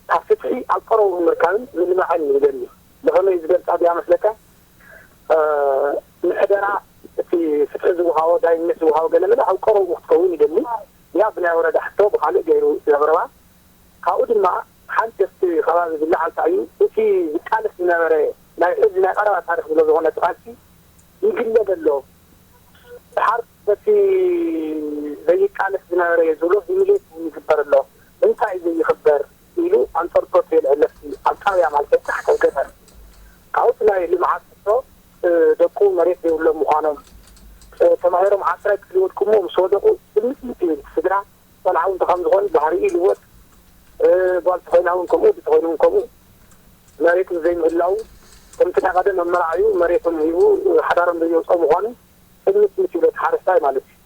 ካብ ፍትሒ ኣብ ቀረቡ ምርካብን ምልማዕን እዩ ዝደሊ። ብኸመይ ዝገልጻ ድያ መስለካ? እ፣ ምሕደራ፣ እቲ ፍትሒ ዝወሃቦ፣ ዳይነት ዝወሃቦ ገለ መለ ኣብ ቀረቡ ክትከውን ይደሊ። ያ ብናይ ወረዳ ሕቶ ብኻልእ ገይሩ ዘቕርባ። ካብኡ ድማ ሓንቲ ኣብቲ ከባቢ ዝለዓል እዩ። እቲ ዝቃለስ ዝነበረ ናይ ሕዚ ናይ ቀረባ ታሪኽ ዝብሎ ዝኾነ እቲ ቃልሲ ይግለል ኣሎ። ድሓር በቲ ዘይቃለስ ዝነበረ እየ ዝብሎ ሂሚሌት እውን ይግበር ኣሎ። እንታይ እዩ ዘይኽበር ኢሉ ኣንጸርጸርቱ የልዕል። ኣብቲ ኣብ ጣብያ ማለት ኣብ ታሕቲ ኣብ ገጠር። ካብኡ እቲ ናይ ልምዓት ሕቶ፣ እ፣ ደቁ መሬት ዘይብሎም ምዃኖም፣ እ፣ ተማሂሮም ዓስራይ ክፍሊ ወድቁ እሞ ምስ ወደቑ ጽልምት ይብል። ስድራ ቆልዓ እውን ከም ዝኾነ ባህሪኡ ይልወጥ። እ፣ ጓል ተኾይና እውን ከምኡ፣ ወዲ ተኾይኑ እውን ከምኡ። መሬት ዘይምህላው፣ ከምቲ ናይ ቀደም መመርዓዩ መሬቶም ሂቡ ሓዳሮም ዘየውፅኦ ምዃኑ ጥምት ምስ ይብሎ እቲ ሓረስታይ ማለት እዩ።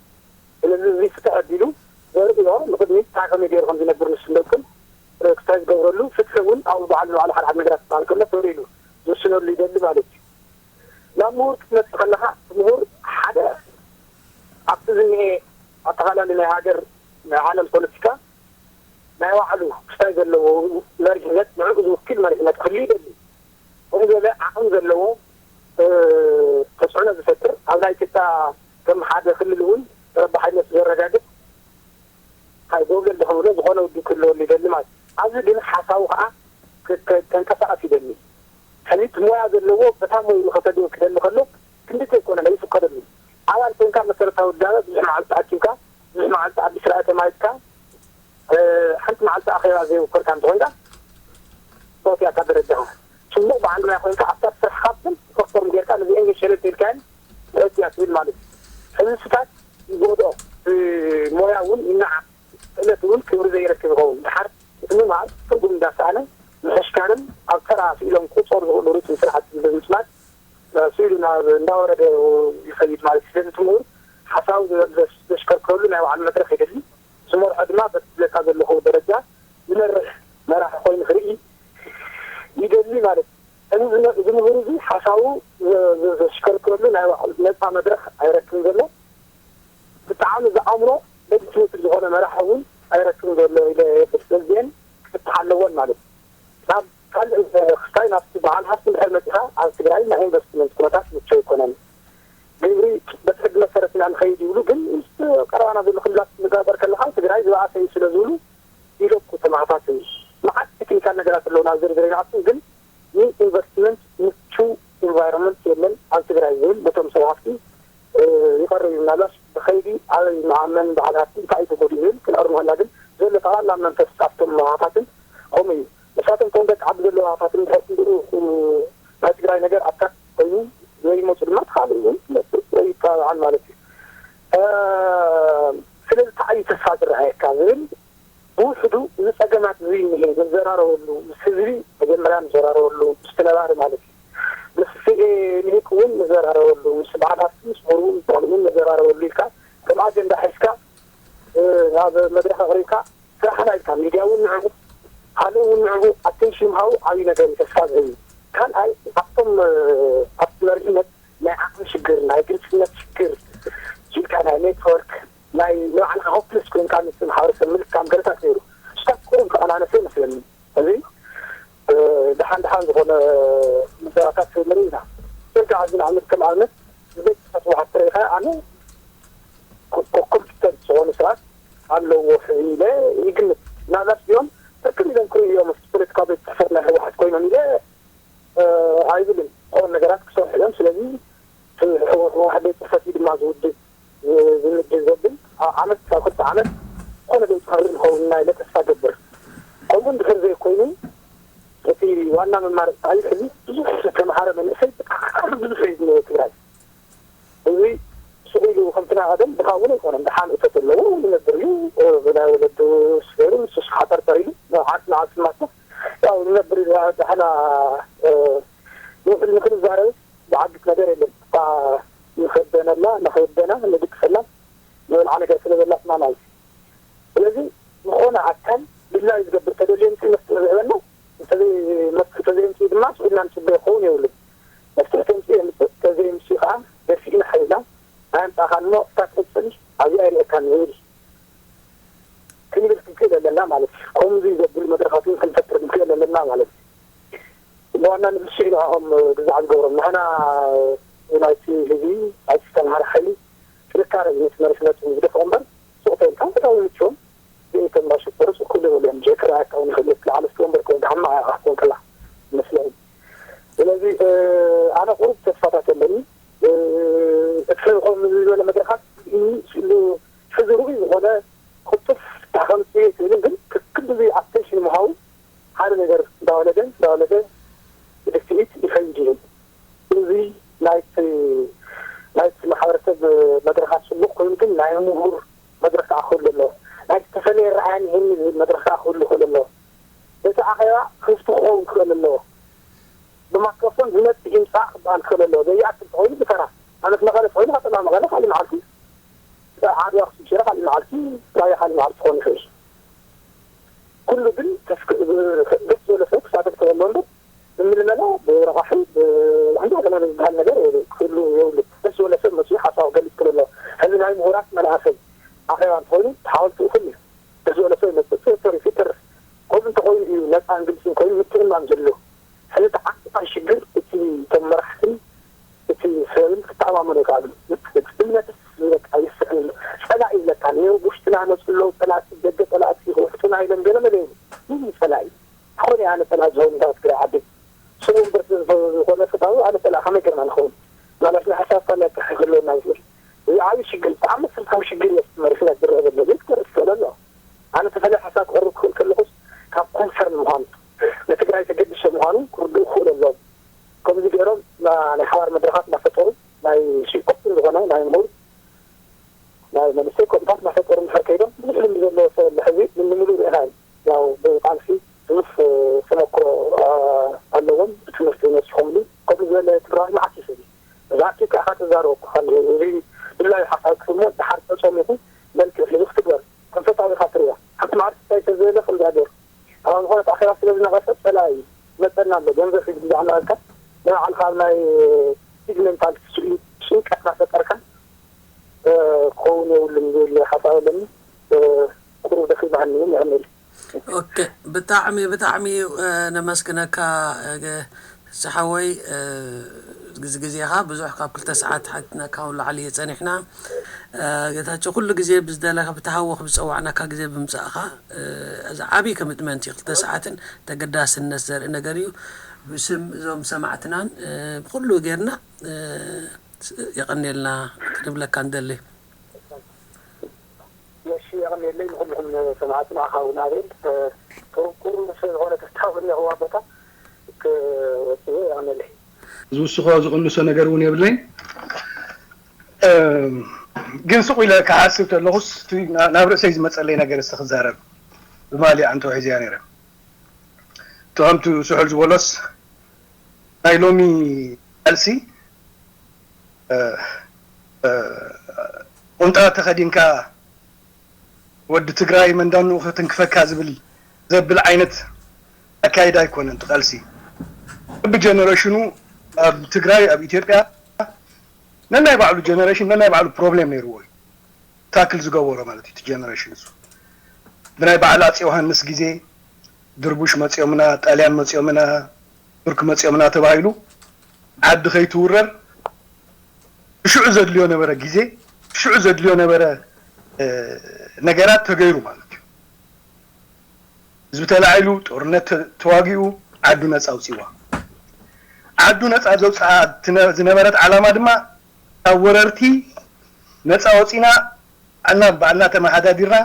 ስለዚ እዚ ፍትሕ ኣቢሉ ዘርእዮ ንቕድሚት እንታይ ከመይ ገይሩ ከም ዝነብር ንሱ ደቅን ክስታይ ዝገብረሉ ፍትሒ እውን ኣብኡ በዓል ንባዕሉ ሓደ ሓደ ነገራት ክበሃል ከሎ ፈሪሉ ዝውስነሉ ይደሊ ማለት እዩ። ናብ ምሁር ክትመጽእ ከለኻ፣ እቲ ምሁር ሓደ ኣብቲ ዝኒኤ ኣጠቓላሊ ናይ ሃገር ናይ ዓለም ፖለቲካ ናይ ባዕሉ ክስታይ ዘለዎ መሪሕነት ንዕኡ ዝውክል መሪሕነት ክህሉ ይደሊ። ከምኡ ዝበለ ዓቕሚ ዘለዎ፣ እ፣ ተፅዕኖ ዝፈጥር ኣብ ናይ ኢትዮጵያ ከም ሓደ ክልል እውን ተረባሓይነቱ ዘረጋግፅ ካብ ጎብለል ድኽምሎ ዝኾነ ውድብ ክህልወሉ ይደሊ ማለት እዩ። ኣብዚ ግን ሓሳቡ ከዓ ክ-፣ ክ-፣ ከንቀሳቐስ ይደሊ። ሕዚ እቲ ሞያ ዘለዎ በታ ሞይኡ ከተድዮ ክደሊ ከሎ ክንድቲ ኣይኮነን፣ ኣይፍቀደሉ። ኣባል ኮንካ መሰረታዊ ውዳበ ብዙሕ መዓልቲ ኣኪብካ፣ ብዙሕ መዓልቲ ኣዲስ ራእየ ተማሂዝካ፣ እ፣ ሓንቲ መዓልቲ ኣኼባ ዘይውከልካ እንተኾንካ፣ ሞት እያ ካብ ደረጃኻ። ጽቡቕ በዓል ሞያ ኮይንካ ኣብታ ስራሕካ ግን ፐርፎርም ጌርካ ነዚአን ግን ሸለል ኢልካየን ሞት እያ ትብል ማለት እዩ። ሕዚ ስታት ይጎድኦ፣ እ፣ ሞያ እውን ይነዓቕ። ክእለት እውን ክብሪ ዘይረክብ ይኸውን። ድሓር እቲ ምምሃር ትርጉም እንዳሰኣነ ምሕሽካርን ኣብ ተራ ስኢሎም ክቑጸሩ ዝኽእሉ ርቱም ስራሕቲ ብምጽማድ፣ እ፣ ስኢሉ ናብ እንዳወረደ ይኸይድ ማለት እዩ። ስለዚ እቲ ምሁር ሓሳቡ ዘ-፣ ዘ-፣ ዘሽከርክረሉ ናይ ባዕሉ መድረኽ የድሊ። ዝመርሖ ድማ በቲ ዝብለካ ዘለኹ ደረጃ ዝመርሕ መራሒ ኮይኑ ክርኢ ይደሊ ማለት እዩ። እዚ ዝመ-፣ እዚ ምሁር እዚ ሓሳቡ ዘ-፣ ዘ-፣ ዘሽከርክረሉ ናይ ባዕሉ ነጻ መድረኽ ኣይረክብን ዘሎ። ብጣዕሚ ዝኣምኖ ለጅትሜትድ ዝኾነ መራሒ እውን ኣይረክብን ዘሎ ኢለ የብል። ስለዚአን ክፍትሓ ኣለወን ማለት እዩ። ናብ ካልእ ክስታይ ናብቲ በዓል ሃፍቲ እንድሕር መፂኻ ኣብ ትግራይ ናይ ኢንቨስትመንት ኩነታት ምቹው ኣይኮነን። ግብሪ በቲ ሕጊ መሰረት ኢና ንኸይድ ይብሉ፣ ግን ምስ ቀረባና ዘሎ ክልላት ትነጋገር ከለኻ ትግራይ ዝበኣሰ እዩ ስለ ዝብሉ ይለቁ ተማሃታት እዩ። መዓት ቴክኒካል ነገራት ኣለዉ ናብ ዝርዝር ይንኣቱ፣ ግን ንኢንቨስትመንት ምቹው ኢንቫይሮንመንት የለን ኣብ ትግራይ ዝብል በቶም ሰብ ሃፍቲ፣ እ፣ ይቐርብ እዩ። ምናልባሽ ብኸይዲ ኣበይ መኣመን በዓል ሃፍቲ እንታይ እዩ ተጎዲኡ ዝብል ክንእርሞ ከላ ግን ዘሎ ጠቕላላ መንፈስ ኣብቶም ሃፋትን ከምኡ እዩ። ንሳቶም እቶም ደቂ ዓዲ ዘለዉ ሃፋትን ድሕር ክንድኡ፣ እ፣ ናይ ትግራይ ነገር ኣታክ ኮይኑ ዘይመፁ ድማ እቲ ካልእ እውን ይመፅእ ወይ ይተባብዓን ማለት እዩ። እ፣ ስለዚ እንታይ እዩ ተስፋ ዝረኣየካ ዝብል ብውሕዱ እዚ ጸገማት እዚ እኒሄ ንዘራረበሉ፣ ምስ ህዝቢ መጀመርያ ንዘራረበሉ፣ ምስቲ ነባሪ ማለት እዩ። ምስ ስኤ ልሂቅ እውን ንዘራረበሉ፣ ምስ በዓል ሃፍቲ፣ ምስ ምሁር እውን፣ ምስ ቆልዑ እውን ንዘራረበሉ ኢልካ ከም ኣጀንዳ ሒዝካ፣ እ፣ ናብ መድረኽ ኣቕሪብካ ስራሕና ኢልካ ሚድያ እውን ንዕኡ፣ ካልእ እውን ንዕኡ ኣቴንሽን ምሃቡ ዓብዪ ነገር እዩ፣ ተስፋ ዝህብ እዩ። ካልኣይ ኣብቶም፣ እ፣ ኣብቲ መሪሕነት ናይ ዓቕሚ ሽግር፣ ናይ ግልጽነት ሽግር ኢልካ ናይ ኔትወርክ ናይ ንባዕልኻ ሆፕለስ ኮይንካ ምስ ማሕበረሰብ ምልካም ገለታት ነይሩ። ስታፍ ቁሩብ ዝቐናነሰ ይመስለኒ። እዚ፣ እ፣ ደሓን ደሓን ዝኾነ ምዝራባት ንርኢ ኢና። ስልካ ሕዚ ንኣብነት ከም ኣብነት ብዘይ ጽሕፈት ወሓት ትርኢ ኢኻ፣ ኣነ ኮ-፣ ኮ-፣ ኮምፒተንት ዝኾኑ ሰባት ኣለዎ ኢለ ይግምት። ምናልባት እዚኦም ትክክል ኢሎም ክርእዩ እዮም፣ ፖለቲካዊ ቤት ጽሕፈት ናይ ህወሓት ኮይኖም ኢለ እ፣ ኣይብልን። ዝኾኑ ነገራት ክሰርሑ እዮም። ስለዚ እቲ ህወ-፣ ህወሓት ቤት ጽሕፈት እዩ ድማ ዝውድብ፣ ዝ-፣ ዝምድብ ዘብል ኣብ ዓመት፣ ኣብ ክልተ ዓመት ዝኾነ ለውጢ ክርኢ ንኸውን ኢና ኢለ ተስፋ ገብር። ከምኡ እንድሕር ዘይኮይኑ፣ እቲ ዋና መማረፂ እዩ። ሕዚ ብዙሕ ዝተምሃረ መንእሰይ ብጣዕሚ ብዙሕ እዩ ዝኒሀ ትግራይ። እዚ ስቕ ኢሉ ከምቲ ናይ ቀደም ድኻ እውን ኣይኮነን። ደሓን እቶት ኣለዎ፣ ይነብር እዩ። እ፣ ብናይ ወለዱ ስገሩ፣ ንሱስ ሓጠርጠር ኢሉ፣ ንዓስ ንዓስ ማታ፣ ያው፣ ንነብር ኢና። ደሓና፣ እ፣ ንውዕል ንክንዛረብ ዝዓግት ነገር የለን። እታ ንኸደነላ፣ ንኸወደና፣ ንድቅሰላ፣ ንበልዓ ነገር ስለ ዘላትና ማለት እዩ። ስለዚ፣ ዝኾነ ኣካል ድላዩ ዝገብር ተደልዮ ምጽእ መፍትሒ ዝህበና፣ እንተዘይ-፣ መፍትሒ ተዘይምጽኡ ድማ ስኢልና ንጽበዮ ክኸውን የብሉን። መፍትሒ ተምጽኡ የምጽእ፣ ተዘይምጽኡ ከዓ ገፊእና ሓይልና ኣየምጻእካን እሞ፣ እታ ትቕጽል ኣብዚኣ ይርእየካ ንብል ክንብል ክንክእል ኣለና ማለት እዩ። ከምዚ ዘብል መድረኻት እውን ክንፈጥር ክንክእል ኣለና ማለት እዩ። ብዋናነት ንሱ እዩ ንዕኦም ግዛዕ ዝገብሮም። ንሕና ናይቲ ህዝቢ፣ ናይቲ ዝተምሃረ ሓይሊ ጥንካረ እዩ ነቲ መሪሕነቱ ዝደፍኦ እምበር፣ ሱቕ ተይልካ ተታዊ ምችዎም ዘይተምባሽ ቁርጽ ኩሉ ይብሉ እዮም። ጀክር ኣያካውን ይኽእል እዩ። ለዓለስቲ ወንበር ኮይኑ ሓማ ኣያ ክትኮን ከላ ይመስለኒ። ስለዚ ኣነ ቁሩብ ተስፋታት ኣለኒ። እቲ ከምዚ ዝበለ መድረኻት ስሉ ሕዚ ርኡይ ዝኾነ ክጡፍ ከምፅእ ይኽእልን ግን ክክብ ኣቴንሽን ምሃቡ ሓደ ነገር እንዳወለደ እንዳወለደ ብድፍኢት ይኸይድ እዩ። እዚ ናይቲ ናይቲ ማሕበረሰብ መድረኻት ፅቡቕ ኮይኑ ግን ናይ ምሁር መድረኽ ከዓ ክህሉ ኣለዎ። ናይ ዝተፈለየ ረኣያ ንህኒ ዝብል መድረኽ ከዓ ክህሉ ይኽእል ኣለዎ። እቲ ኣኼባ ክፍቲ ክኸውን ክኽእል ኣለዎ። ብማክሮፎን ዝመፅእ ይምፃእ ክበሃል ክኽእል ኣለዎ። ዘይኣክል ተኾይኑ ብተራ ኣነት መቐለ ተኾይኑ ቀጠልያ መቐለ ካልእ መዓልቲ ዓዲ ኣክሱም ሽረ ካልእ መዓልቲ ራያ ካልእ መዓልቲ ክኾን ይኽእል። ኩሉ ግን ደስ ዝበሎ ሰብ ክሳተፍ ክኽእል ኣለዎ እምበር ብምልመላ ብረቓሒ ብኣንዳ ለማነ ዝበሃል ነገር ክህሉ የብሉ። ደስ ዝበሎ ሰብ መፅኡ ሓሳቡ ገልፅ ክኽእል ኣለዎ። ሕዚ ናይ ምሁራት መናእሰይ ኣኼባ እንተኾይኑ ተሓወልቲ እኹል እዩ። ደስ ዝበሎ ሰብ ይመፅእ ተሪፉ ይተርፍ። ከምኡ እንተኾይኑ እዩ ነፃን ግልፅን ኮይኑ ምትእምማን ዘሎ። ሕዚ እቲ ዓብዪ ሽግር እቲ እቶም መራሕትን እቲ ሰብን ክተኣማመኑ ኣይከኣሉን። እቲ እምነትስ በቃ ይስዕን። ፀላኢ ይብለካ ነይሩ። ውሽጥና መፁ ኣለዉ ፀላእቲ፣ ደገ ፀላእቲ ክውሕጡና ኢሎም ገለ መለ ይብሉ። ምን እዩ ፀላኢ? ዝኾነ ኣነ ፀላኢ ዝኸውን እንታይ ትግራይ ዓዲ ስሙ እምበር ዝኾነ ፍታዊ ኣነ ፀላእ ከመይ ገርና ንኸውን? ማለት ናይ ሓሳብ ፋልያ ክሕለወና ይኽእል። እዚ ዓብዪ ሽግር ብጣዕሚ መሰረታዊ ሽግር እዩ መሪሕነት ዝረአ ዘሎ ግን ክርእ ትኽእል ኣሎ። ኣነ ተፈለየ ሓሳብ ክቕርብ ክኽእል ከለኹስ ካብ ኮንሰርን ምዃኑ ንትግራይ ተገድሰ ምዃኑ ክርድኡ ክኽእሉ ኣለዎም። ከምዚ ገይሮም ናይ ሓባር መድረኻት እናፈጠሩ ናይ ሽቆትን ዝኾነ ናይ ምሁር ናይ መንእሰይ ኮምታት እናፈጠሩ እንድሕር ከይዶም ብዙሕ ልምዲ ዘለዎ ሰብ ኣሎ። ሕዚ ንምሉእ ርኢኻ እዩ። ያው ብቃልሲ ብዙሕ ተመክሮ ኣለዎም። ብትምህርቲ ነሲሖምሉ ከምኡ ዝበለ ትግራዋይ መዓት እዩ ሰብ። እዛ ኣኪብካ ኢኻ ትዛረበኩ ከለኹ እዚ ድላዩ ሓሳብ ክህልዎ ደሓር ተጸሚኹ መልክዕ ሒዙ ክትግበር ከም ፈታዊ ኢኻ ትርእያ። ሓንቲ መዓልቲ እንታይ ተዘየለ ከምዚኣ ገይሩ ኣብ ዝኾነት ኣኼባ ስለ ዝነቐፈ ጸላኢ ይመጸና ኣሎ። ገንዘብ ሒዙ ብዛዕባ ኣልካ ንባዕልኻ ኣብ ናይ ሲግመንታል ጭንቀት እናፈጠርካ ክኸውን የብሉን ዝብል ሓሳብ ኣለኒ። ቁሩብ ደኺ ባህኒ እውን ይዕምል። ኦኬ ብጣዕሚ ብጣዕሚ ነመስግነካ ዝሓወይ ግዜ ግዜኻ ብዙሕ ካብ ክልተ ሰዓት ሓትናካ ላዕሊ እየ ጸኒሕና። ጌታቸው ኩሉ ግዜ ብዝደለካ ብተሃወኽ ብጸዋዕናካ ግዜ ብምጻእኻ እዚ ዓብዪ ኮሚትመንት እዩ። ክልተ ሰዓትን ተገዳስነት ዘርኢ ነገር እዩ። ብስም እዞም ሰማዕትናን ብኩሉ ጌርና የቐንየልና ክንብለካ ንደሊ። እሺ የቐንየለይ ንኹልኹም ሰማዕቲ ንዓኻ እውን ኣቤል። ቁሩብ ቁሩብ ስለዝኾነ ተስታው እኒኦ ኣቦታ ክወፅእ እየ። የቐንየለይ። ዝውስኾ ዝቕንሶ ነገር እውን የብለይን። ግን ስቕ ኢለ ክሓስብ ተለኹስ እቲ ናብ ርእሰይ ዝመፀለይ ነገር እስቲ ክዛረብ ብማሊ ኣንተ ሒዝያ ነይረ። እቲ ከምቲ ስሑል ዝበሎስ ናይ ሎሚ ቃልሲ ቁምጣ ተኸዲንካ ወዲ ትግራይ መንዳንኡ ክትንክፈካ ዝብል ዘብል ዓይነት ኣካይዳ ኣይኮነን። እቲ ቃልሲ ብጀነሬሽኑ ኣብ ትግራይ ኣብ ኢትዮጵያ ነናይ ባዕሉ ጀነሬሽን ነናይ ባዕሉ ፕሮብሌም ነይርዎ እዩ። ታክል ዝገበሮ ማለት እዩ። እቲ ጀነሬሽን እሱ ብናይ በዓል ኣፅ ዮሃንስ ግዜ ድርቡሽ መፅኦምና፣ ጣልያን መፅኦምና፣ ቱርክ መፅኦምና ተባሂሉ ዓዲ ከይትውረር ሽዑ ዘድልዮ ነበረ ግዜ ሽዑ ዘድልዮ ነበረ ነገራት ተገይሩ ማለት እዩ። ህዝቢ ተላዒሉ ጦርነት ተዋጊኡ ዓዱ ነፃ ኣውፂዋ። ዓዱ ነፃ ዘውፅኣ ዝነበረት ዓላማ ድማ ካብ ወረርቲ ነፃ ወፂና ባዕልና ባዕልና ተመሓዳዲርና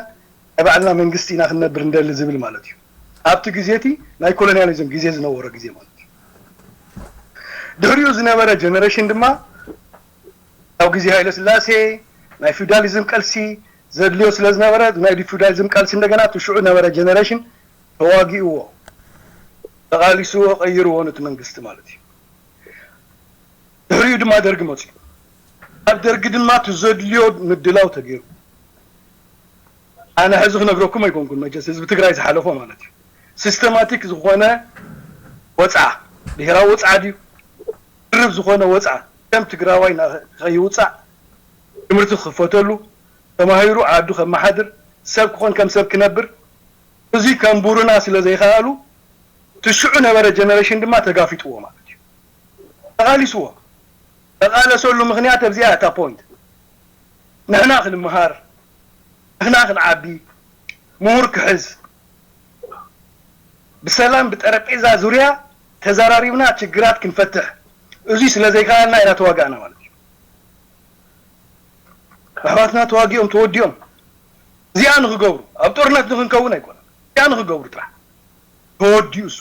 ናይ ባዕልና መንግስቲ ኢና ክንነብር እንደሊ ዝብል ማለት እዩ። ኣብቲ ግዜ እቲ ናይ ኮሎኒያሊዝም ግዜ ዝነበሮ ግዜ ማለት እዩ። ድሕሪኡ ዝነበረ ጀነሬሽን ድማ ካብ ግዜ ሃይለ ስላሴ ናይ ፊውዳሊዝም ቀልሲ ዘድልዮ ስለ ዝነበረ ናይ ፊውዳሊዝም ቀልሲ እንደገና እቲ ሽዑ ነበረ ጀነሬሽን ተዋጊእዎ ተቓሊስዎ ቀይርዎ ነቲ መንግስቲ ማለት እዩ። ድሕሪኡ ድማ ደርጊ መፅዩ። ኣብ ደርጊ ድማ እቲ ዘድልዮ ምድላው ተገይሩ። ኣነ ሕዚ ክነግረኩም ኣይኮንኩን መቸስ ህዝቢ ትግራይ ዝሓለፎ ማለት እዩ። ሲስተማቲክ ዝኾነ ወፅዓ ብሄራዊ ወፅዓ ድዩ ድርብ ዝኾነ ወፅዓ ከም ትግራዋይ ከይውፃዕ ትምህርቲ ክኽፈተሉ ተማሂሩ ዓዱ ከመሓድር፣ ሰብ ክኾን ከም ሰብ ክነብር፣ እዚ ከንቡሩና ስለ ዘይኸኣሉ፣ እቲ ሽዑ ነበረ ጀነሬሽን ድማ ተጋፊጥዎ ማለት እዩ። ተቓሊስዎ። ተቓለሰሉ ምኽንያት ኣብዚኣ እታ ፖይንት። ንሕና ክንመሃር፣ ንሕና ክንዓቢ፣ ምሁር ክሕዝ፣ ብሰላም ብጠረጴዛ ዙርያ ተዘራሪብና ችግራት ክንፈትሕ፣ እዚ ስለ ዘይከኣልና ኢና ተዋጋእና ማለት እዩ። ኣሕዋትና ተዋጊኦም ተወዲኦም እዚኣ ንኽገብሩ፣ ኣብ ጦርነት ንኽንከውን ኣይኮነን፣ እዚኣ ንኽገብሩ ጥራሕ ተወዲኡ እሱ።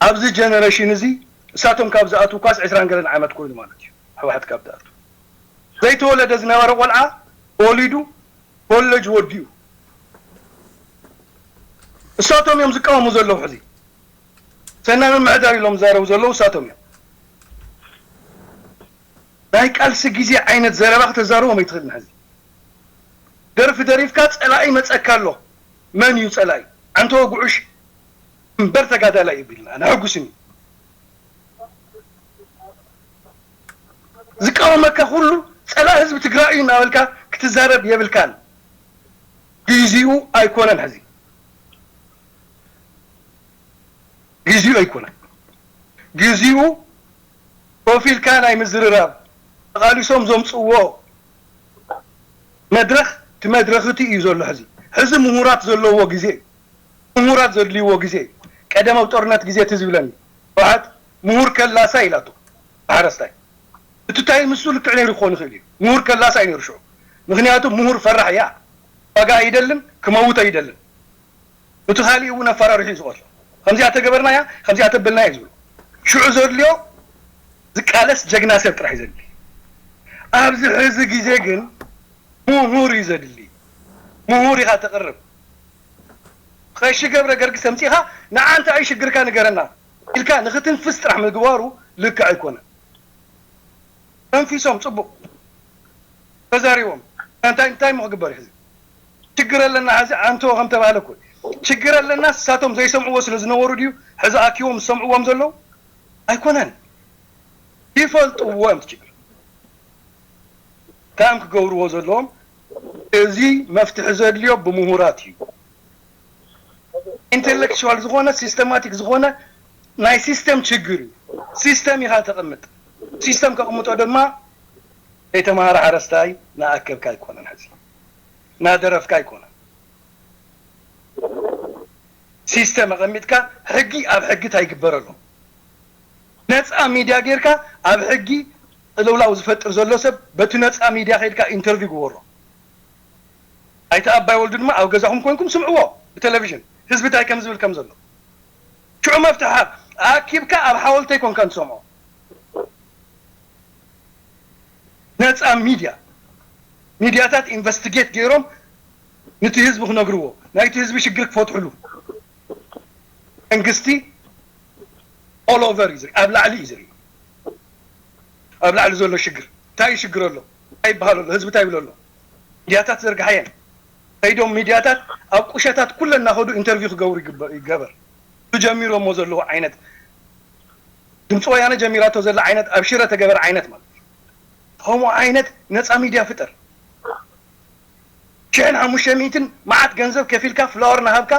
ኣብዚ ጀነሬሽን እዚ እሳቶም ካብ ዝኣትዉ እኳስ ዕስራን ገለን ዓመት ኮይኑ ማለት እዩ። ህወሓት ካብ ዝኣትዉ ዘይተወለደ ዝነበረ ቆልዓ ተወሊዱ ኮሌጅ ወዲኡ። እሳቶም እዮም ዝቃወሙ ዘለዉ። ሕዚ ሰናይ ምምሕዳር ኢሎም ዝዛረቡ ዘለዉ እሳቶም እዮም። ናይ ቃልሲ ግዜ ዓይነት ዘረባ ክተዛርቦም ኣይትኽእልን። ሕዚ ደርፊ ደሪፍካ ጸላኢ መጸካ ኣሎ። መን እዩ ጸላኢ? ኣንተ ወጉዑሽ እምበር ተጋዳላይ እዩ ቢልና ኣነ ሕጉስን እዩ። ዝቃወመካ ኩሉ ጸላኢ ህዝቢ ትግራይ እዩ እናበልካ ክትዛረብ የብልካን። ግዜኡ ኣይኮነን ሕዚ። ግዜኡ ኣይኮነን። ግዜኡ ኮፍ ኢልካ ናይ ምዝርራብ ተቓሊሶም ዘምፅዎ መድረኽ እቲ መድረኽ እቲ እዩ ዘሎ ሕዚ። ሕዚ ምሁራት ዘለዎ ግዜ እዩ። ምሁራት ዘድልይዎ ግዜ እዩ። ቀደም ኣብ ጦርነት ግዜ ትዝ ይብለኒ ህወሓት ምሁር ከላሳይ ኢላቶ ሓረስታይ። እቲ ታይም እሱ ልክዕ ነይሩ ክኾን ይኽእል እዩ። ምሁር ከላሳይ ነይሩ ሽዑ። ምኽንያቱ ምሁር ፈራሕ እያ። ዋጋ ኣይደልን፣ ክመውት ኣይደልን። እቲ ካሊእ እውን ኣፈራሪሑ እዩ ዝቐትሎ። ከምዚኣ ተገበርናያ፣ ከምዚኣ ተበልናያ እዩ ዝብሉ። ሽዑ ዘድልዮ ዝቃለስ ጀግና ሰብ ጥራሕ እዩ ዘድሊ። ኣብዚ ሕዚ ግዜ ግን ምሁር እዩ ዘድሊ። ምሁር ኢኻ ተቕርብ። ቀሺ ገብረ ገርግስ ኣምጺኻ ንዓ እንታይ እዩ ሽግርካ ንገረና ኢልካ ንኽትንፍስ ጥራሕ ምግባሩ ልክዕ ኣይኮነን። ተንፊሶም ጽቡቕ ተዛሪቦም እንታይ እንታይ እሞ ክግበር እዩ ሕዚ? ችግር ኣለና ሕዚ ኣንቶ ከም ተባህለ እኮ ችግር ኣለና። ንሳቶም ዘይሰምዕዎ ስለ ዝነበሩ ድዩ ሕዚ ኣኪቦም ዝሰምዕዎም ዘለዉ? ኣይኮነን። ይፈልጥዎ እዮም እቲ ችግር። እንታይ እዮም ክገብርዎ ዘለዎም? እዚ መፍትሒ ዘድልዮ ብምሁራት እዩ። ኢንቴሌክቹዋል ዝኾነ ሲስተማቲክ ዝኾነ ናይ ሲስተም ችግር እዩ። ሲስተም ኢኻ ተቐምጥ። ሲስተም ከቕምጦ ድማ ዘይተማሃረ ሓረስታይ ናኣከብካ ኣይኮነን፣ ሕዚ ናደረፍካ ኣይኮነን። ሲስተም ኣቐሚጥካ ሕጊ ኣብ ሕጊ እንታይ ይግበረሉ? ነፃ ሚድያ ጌርካ ኣብ ሕጊ ቅልውላው ዝፈጥር ዘሎ ሰብ በቲ ነፃ ሚድያ ከይድካ ኢንተርቪው ግበሮ። ኣይተ ኣባይ ወልዱ ድማ ኣብ ገዛኹም ኮንኩም ስምዕዎ ብቴሌቪዥን ህዝቢ እንታይ ከም ዝብል ከም ዘሎ። ሽዑ መፍትሒ ሃብ። ኣኪብካ ኣብ ሓወልተይ ኮንካ ንሰምዖ። ነፃ ሚድያ፣ ሚድያታት ኢንቨስቲጌት ገይሮም ንቲ ህዝቢ ክነግርዎ፣ ናይቲ ህዝቢ ሽግር ክፈትሕሉ። መንግስቲ ኦል ኦቨር እዩ ዝርኢ፣ ኣብ ላዕሊ እዩ ዝርኢ። ኣብ ላዕሊ ዘሎ ሽግር እንታይ ሽግር ኣሎ? እንታይ ይበሃል ኣሎ? ህዝቢ እንታይ ይብል ኣሎ? ሚድያታት ዘርግሓየን ከይዶም ሚድያታት ኣብ ቁሸታት ኩለን እናኸዱ ኢንተርቪው ክገብሩ ይግበ- ይገበር። ጀሚሮሞ ዘለዉ ዓይነት ድምፂ ወያነ ጀሚራቶ ዘላ ዓይነት ኣብ ሽረ ተገበረ ዓይነት ማለት እዩ። ከምኡ ዓይነት ነፃ ሚድያ ፍጠር። ሽሕን ሓሙሽተ ሚእትን መዓት ገንዘብ ከፊልካ ፍላወር ናሃብካ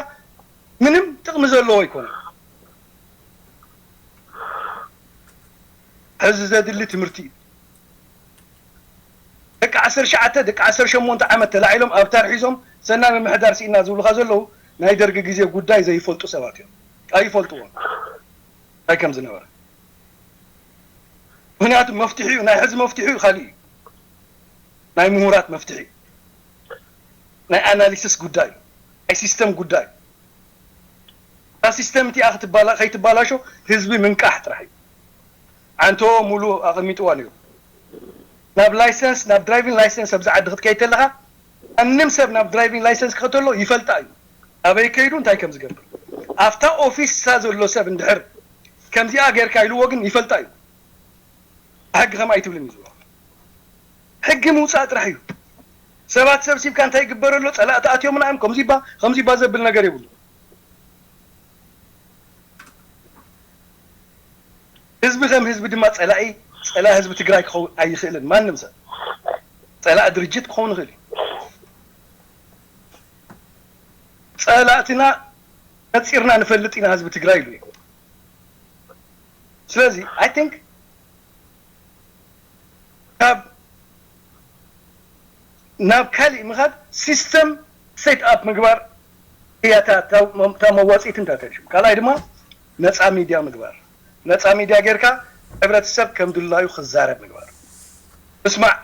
ምንም ጥቕሚ ዘለዎ ኣይኮነን። ሕዚ ዘድሊ ትምህርቲ እዩ። ደቂ ዓሰርተ ትሽዓተ ደቂ ዓሰርተ ሸሞንተ ዓመት ተላዒሎም ኣብታር ሒዞም ሰናይ ምምሕዳር ስኢና ዝብሉኻ ዘለዉ ናይ ደርጊ ግዜ ጉዳይ ዘይፈልጡ ሰባት እዮም። ኣይፈልጥዎን እንታይ ከም ዝነበረ። ምኽንያቱ መፍትሒኡ ናይ ሕዚ መፍትሒኡ ካሊእ እዩ። ናይ ምሁራት መፍትሒ ናይ ኣናሊሲስ ጉዳይ ናይ ሲስተም ጉዳይ እታ ሲስተም እቲኣ ክትባላ- ከይትባላሾ ህዝቢ ምንቃሕ ጥራሕ እዩ። ዓንቶ ሙሉ ኣቐሚጥዋ ነይሩ። ናብ ላይሰንስ ናብ ድራይቪንግ ላይሰንስ ኣብዚ ዓዲ ክትከይድ ተለኻ ማንም ሰብ ናብ ድራይቪንግ ላይሰንስ ክኸተሎ ይፈልጣ እዩ። ኣበይ ከይዱ እንታይ ከም ዝገብር ኣብታ ኦፊስ እሳ ዘሎ ሰብ እንድሕር ከምዚኣ ጌርካ ኢልዎ ግን ይፈልጣ እዩ። ሕጊ ከም ኣይትብልን እዩ ዝብሎ። ሕጊ ምውፃእ ጥራሕ እዩ። ሰባት ሰብሲብካ እንታይ ይግበረሎ ፀላእቲ ኣትዮምና እዮም ከምዚባ ከምዚባ ዘብል ነገር የብሉ። ህዝቢ ከም ህዝቢ ድማ ፀላኢ ፀላኢ ህዝቢ ትግራይ ክኸውን ኣይኽእልን። ማንም ሰብ ፀላኢ ድርጅት ክኸውን ይኽእል እዩ። ጸላእትና ነጺርና ንፈልጥ ኢና ህዝቢ ትግራይ ኢሉ እዩ። ስለዚ I think ካብ ናብ ካሊእ ምኻድ system set up ምግባር እያ እታ መዋፅኢት እንታተሽም ካልኣይ ድማ ነፃ ሚድያ ምግባር ነፃ ሚድያ ጌርካ ሕብረተሰብ ከም ድላዩ ክዛረብ ምግባር ምስማዕ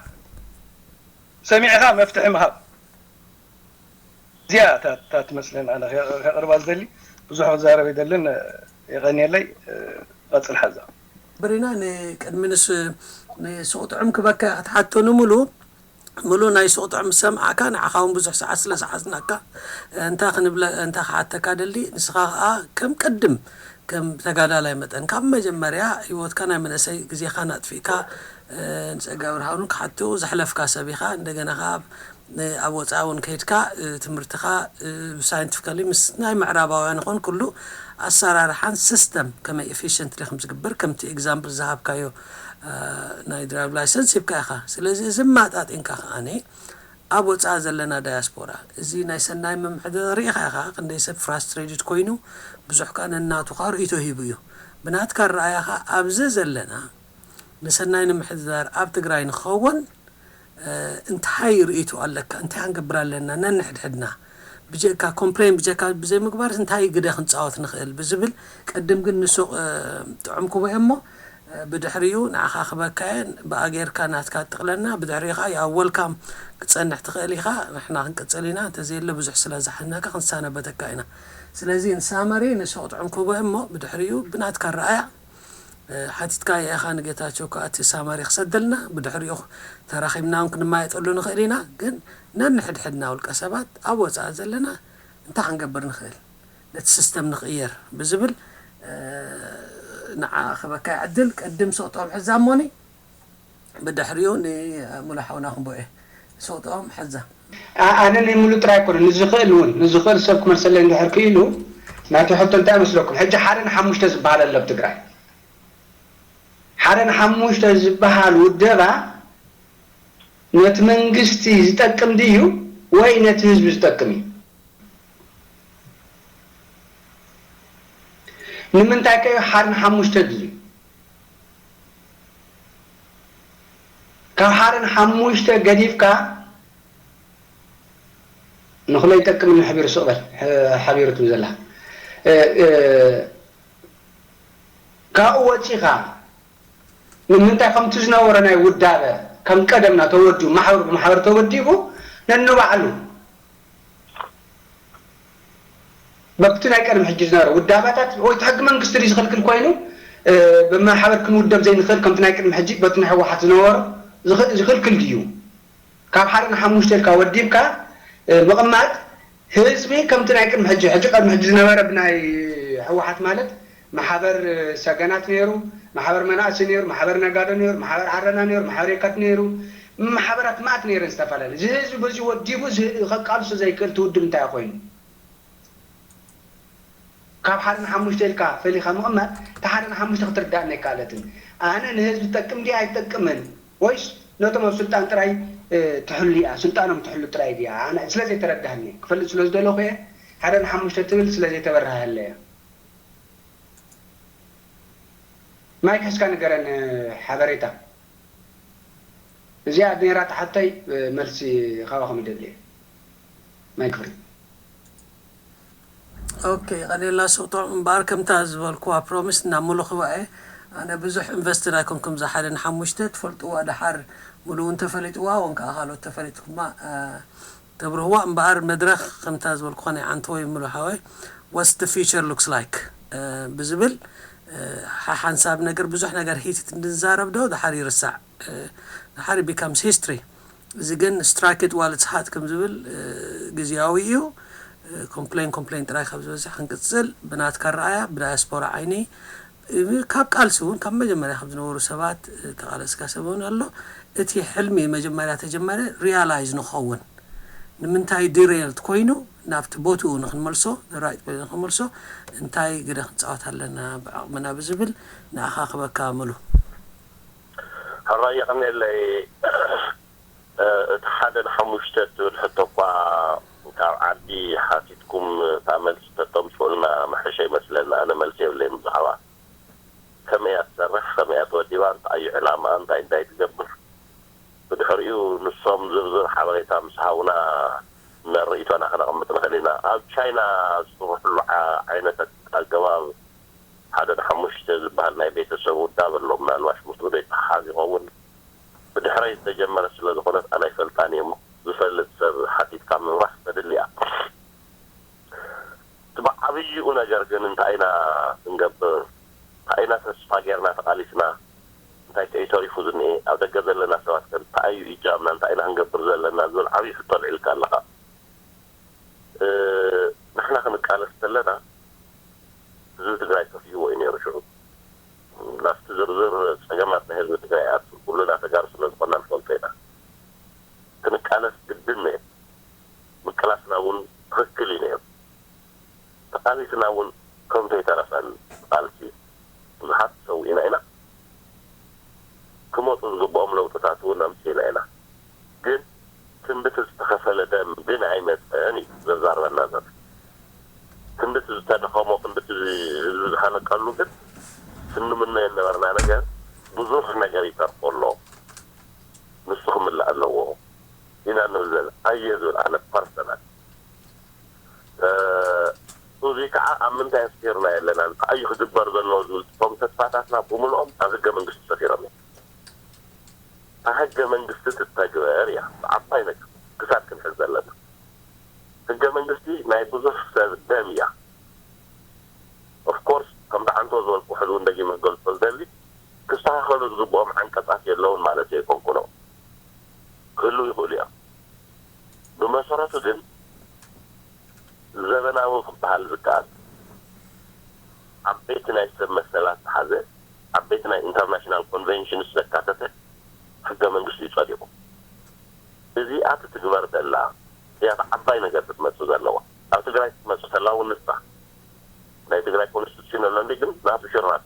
ሰሚዕኻ መፍትሒ ምሃብ እዚኣ እታ ትመስለን ኣነ ከቕርባ ዝደሊ ብዙሕ ክዛረብ ይደልን የቐንየለይ ቀፅል ሓዛ ብሪና ንቅድሚ ንስ ንሱቕ ጥዑም ክበካ ክትሓቶ ንምሉ ምሉ ናይ ሱቕ ጥዑም ዝሰምዓካ ንዓኻ እውን ብዙሕ ሰዓት ስለ ዝሓዝናካ እንታይ ክንብለ እንታይ ክሓተካ ደሊ ንስኻ ከዓ ከም ቅድም ከም ተጋዳላይ መጠን ካብ መጀመርያ ህይወትካ ናይ መነሰይ ግዜኻን ኣጥፊእካ ንፀጋ ብርሃኑ ክሓቱ ዘሕለፍካ ሰብ ኢኻ እንደገና ከዓ ኣብ ወፃኢ እውን ከይድካ ትምህርትኻ ብሳይንቲፊካሊ ምስ ናይ ምዕራባውያን ይኾን ኩሉ ኣሰራርሓን system ከመይ efficiently ከም ዝግበር ከምቲ example ዝሃብካዮ ናይ drive license ሂብካ ኢኻ ስለዚ እዚ ማጣጢንካ ከዓኒ ኣብ ወፃኢ ዘለና diaspora እዚ ናይ ሰናይ ምምሕዳር ሪኢኻ ኢኻ ክንደይ ሰብ frustrated ኮይኑ ብዙሕ ከዓ ነናቱ ከዓ ርእይቶ ሂቡ እዩ ብናትካ ኣረኣያ ከዓ ኣብዚ ዘለና ንሰናይ ንምሕድዳር ኣብ ትግራይ ንክኸውን እንታይ ርእይቶ ኣለካ እንታይ ክንገብር ኣለና ነንሕድሕድና ብጀካ complain ብጀካ ብዘይምግባር እንታይ ግደ ክንፃወት ንኽእል ብዝብል ቅድም ግን ንሱቕ ጥዑም ክቦ እሞ ብድሕሪኡ ንዓኻ ክበካየን ብኣጌርካ ናትካ ጥቕለና ብድሕሪኡ ከዓ ያው welcome ክትፀንሕ ትኽእል ኢኻ ንሕና ክንቅፅል ኢና እንተዘየለ ብዙሕ ስለ ዝሓዝናካ ክንሳነበተካ ኢና ስለዚ ንሳመሪ ንሱቕ ጥዑም ክቦ እሞ ብድሕሪኡ ብናትካ ረኣያ ሓቲትካዮ ኢኻ ንጌታቸው ከዓ እቲ ሳማሪ ክሰደልና ብድሕሪኡ ተራኺብና እውን ክንማየጠሉ ንኽእል ኢና ግን ነንሕድሕድና ውልቀ ሰባት ኣብ ወፃኢ ዘለና እንታይ ክንገብር ንኽእል ነቲ system ንኽእየር ብዝብል ንዓ ክበካ ዕድል ቅድም ሰጦም ሕዛ እሞኒ ብድሕሪኡ ንሙሉ ሓውና ክንቦ እየ ሰጦም ሕዛ ኣነ ናይ ሙሉ ጥራይ ኮነ ንዝኽእል እውን ንዝኽእል ሰብ ክመልሰለይ እንድሕር ክኢሉ ናቲ ሕቶ እንታይ መስለኩም ሕጂ ሓደ ንሓሙሽተ ዝበሃል ኣሎ ኣብ ትግራይ ሓደ ንሓሙሽተ ዝበሃል ውደባ ነቲ መንግስቲ ዝጠቅም ድዩ ወይ ነቲ ህዝቢ ዝጠቅም እዩ ንምንታይ ከዩ ሓደ ንሓሙሽተ ድዩ ካብ ሓደ ንሓሙሽተ ገዲፍካ ንኹሎ ይጠቅም ንሕቢሩ ስቕ በል ሓቢሩ ትብል ዘላ ካብኡ ወፂኻ ንምንታይ ከምቲ ዝነበረ ናይ ውዳበ ከም ቀደምና ተወዲቡ ማሕበር ብማሕበር ተወዲቡ ነንባዕሉ በብቲ ናይ ቀደም ሕጂ ዝነበረ ውዳባታት ወይ ሕጊ መንግስቲ ድዩ ዝኽልክል ኮይኑ ብማሕበር ክንውደብ ዘይንኽእል ከምቲ ናይ ቅድሚ ሕጂ በቲ ናይ ህወሓት ዝነበሩ ዝኽልክል ድዩ ካብ ሓደ ንሓሙሽተ ኢልካ ወዲብካ ምቕማጥ ህዝቢ ከምቲ ናይ ቅድሚ ሕጂ ሕጂ ቀድሚ ሕጂ ዝነበረ ብናይ ህወሓት ማለት ማሕበር ሰገናት ነይሩ፣ ማሕበር መናእሲ ነይሩ፣ ማሕበር ነጋዶ ነይሩ፣ ማሕበር ዓረና ነይሩ፣ ማሕበር የካት ነይሩ፣ ማሕበራት ማእት ነይረን ዝተፈላለዩ። እዚ ህዝቢ በዚ ወዲቡ ከቃልሶ ዘይክእል ትውድብ እንታይ ኮይኑ? ካብ ሓደ ንሓሙሽተ ኢልካ ፈሊኻ ምቕማጥ፣ እቲ ሓደ ንሓሙሽተ ክትርዳእኒ ኣይከኣለትን። ኣነ ንህዝቢ ትጠቅም ድያ ኣይትጠቅምን ወይስ ነቶም ኣብ ስልጣን ጥራይ ትሕሉ እያ፣ ስልጣኖም ትሕሉ ጥራይ ድያ? ኣነ ስለ ዘይተረዳህኒ፣ ክፈልጥ ስለ ዝደለኹ እየ። ሓደ ንሓሙሽተ ትብል ስለ ዘይተበራህለ እያ። ማይክ ሕዝካ ንገረን ሓበሬታ እዚኣ ነራ ተሓተይ መልሲ ካባኹም ይደሊ ማይክ ፍሪ ኦኬ ቀኔላ ስቕጦም እምበኣር ከምታ ዝበልኩዋ ፕሮሚስ ናብ ሙሉ ክባኤ ኣነ ብዙሕ ኢንቨስትድ ኣይኮንኩም ዝሓደ ንሓሙሽተ ትፈልጥዋ ደሓር ሙሉ እውን ተፈሊጥዋ እውን ከዓ ካልኦት ተፈሊጥኩማ ተብርህዋ እምበኣር መድረኽ ከምታ ዝበልኩኻ ናይ ዓንተወይ ምሉ ሓወይ what's the future looks like ብዝብል ሓሓንሳብ ነገር ብዙሕ ነገር ሂትት እንድንዛረብ ዶ ድሓር ይርሳዕ ድሓር becomes history እዚ ግን strike it while it's hot ከም ዝብል ግዜያዊ እዩ ኮምፕሌን ኮምፕሌን ጥራይ ካብ ዝበዝሕ ክንቅፅል ብናትካ ረኣያ ብዳያስፖራ ዓይኒ ካብ ቃልሲ እውን ካብ መጀመርያ ካብ ዝነበሩ ሰባት ተቓለስካ ሰብ እውን ኣሎ እቲ ሕልሚ መጀመርያ ተጀመረ realize ንኸውን ንምንታይ derailed ኮይኑ ናብቲ ቦትኡ ንክንመልሶ right way ንክንመልሶ እንታይ ግደ ክንፃወት ኣለና ብዓቕምና ብዝብል ንኣኻ ክበካ ምሉ ሕራይ የቐንየለይ እቲ ሓደ ንሓሙሽተ ትብል ሕቶ እኳ ካብ ዓዲ ሓቲትኩም እታ መልሲ ተተምፅኡልና መሐሸ ይመስለና። ኣነ መልሲ የብለይን ብዛዕባ ከመይ እያ ትሰርሕ፣ ከመይ እያ ተወዲባ፣ እንታይ እዩ ዕላማ፣ እንታይ እንታይ ትገብር። ብድሕሪኡ ንሶም ዝርዝር ሓበሬታ ምስ ሃቡና ንርእይቶና ከነቐምጥ ንኽእል ኢና። ኣብ ቻይና ዝስርሕሉ ዓ- ዓይነት ኣገባብ ሓደ ንሓሙሽተ ዝበሃል ናይ ቤተሰብ ውዳብ ኣሎ። ምናልባሽ ምስኡ ዶ ይተሓሓዝ ይኸውን? ብድሕረይ ዝተጀመረ ስለ ዝኾነት ኣነ ኣይፈልጣን እየ። ዝፈልጥ ሰብ ሓቲትካ ምብራህ ተድሊ እያ። እቲ ብዓብይኡ ነገር ግን እንታይ ኢና ክንገብር? እንታይ ኢና ተስፋ ጌርና ተቓሊስና? እንታይ ከ እዩ ተሪፉ ዝኒኤ? ኣብ ደገ ዘለና ሰባት ከ እንታይ እዩ እጃምና? እንታይ ኢና ክንገብር ዘለና? ዝብል ዓብዪ ሕቶ ኣልዒልካ ኣለኻ። እ፣ ንሕና ክንቃለስ ከለና ህዝቢ ትግራይ ከፊእዎ እዩ ነይሩ። ሽዑ ናብቲ ዝርዝር ፀገማት ናይ ህዝቢ ትግራይ ኣት ኩሉና ተጋሩ ስለ ዝኾና ንፈልጦ ኢና። ክንቃለስ ግድን ነይሩ። ምቅላስና እውን ትኽክል እዩ ነይሩ። ተቃሊስና እውን ከምቶ ይተረፈን ቃልሲ ብዙሓት ሰው ኢና ኢና ክመፁ ዝግብኦም ለውጥታት እውን ኣምፅእና ኢና። ግን ክንድቲ ዝተኸፈለ ደም ግን ኣይመፀን እዩ ዘዛርበና ዘሎ። ክንድቲ ዝተደኸሞ ክንድቲ ህዝቢ ዝሃነቀሉ ግን ስንምነዮ ነበርና ነገር ብዙሕ ነገር ይተርፎ ኣሎ። ንሱ ክምላእ ኣለዎ ኢና ንብል ዘለና። ኣየ ዝብል ኣነ ፐርሰናል እዙይ ከዓ ኣብ ምንታይ ኣስፊርና የለና እንታይ እዩ ክግበር ዘለዎ ዝብል እቶም ተስፋታትና ብምልኦም ኣብ ህገ መንግስቲ ሰፊሮም እዮም። እታ ህገ መንግስቲ ትተግበር እያ ብዓባይ ነገር ክሳብ ክንሕዝ ዘለና። ህገ መንግስቲ ናይ ብዙሕ ሰብ ደም እያ። ኦፍኮርስ ከም ደዓንቶ ዝበልኩ ሕዚ እውን ደጊመ ክገልፆ ዝደሊ ክስተኻኸሉ ዝግብኦም ዓንቀፃት የለውን ማለት ዘይኮንኩ ነው። ክህልው ይኽእሉ እዮም። ብመሰረቱ ግን ዘበናዊ ክበሃል ዝከኣል ዓበይቲ ናይ ሰብ መሰላት ዝሓዘ ዓበይቲ ናይ ኢንተርናሽናል ኮንቨንሽንስ ዘካተተ ሕገ መንግስቲ እዩ ጸዲቑ። እዚኣ ትትግበር ዘላ እዚኣ ዓባይ ነገር ክትመጽእ ዘለዋ ኣብ ትግራይ ክትመጽእ ተላ እውን ንሳ ናይ ትግራይ ኮንስቲቱሽን ኣሎ እንዲ ግን ናቱ ሽራት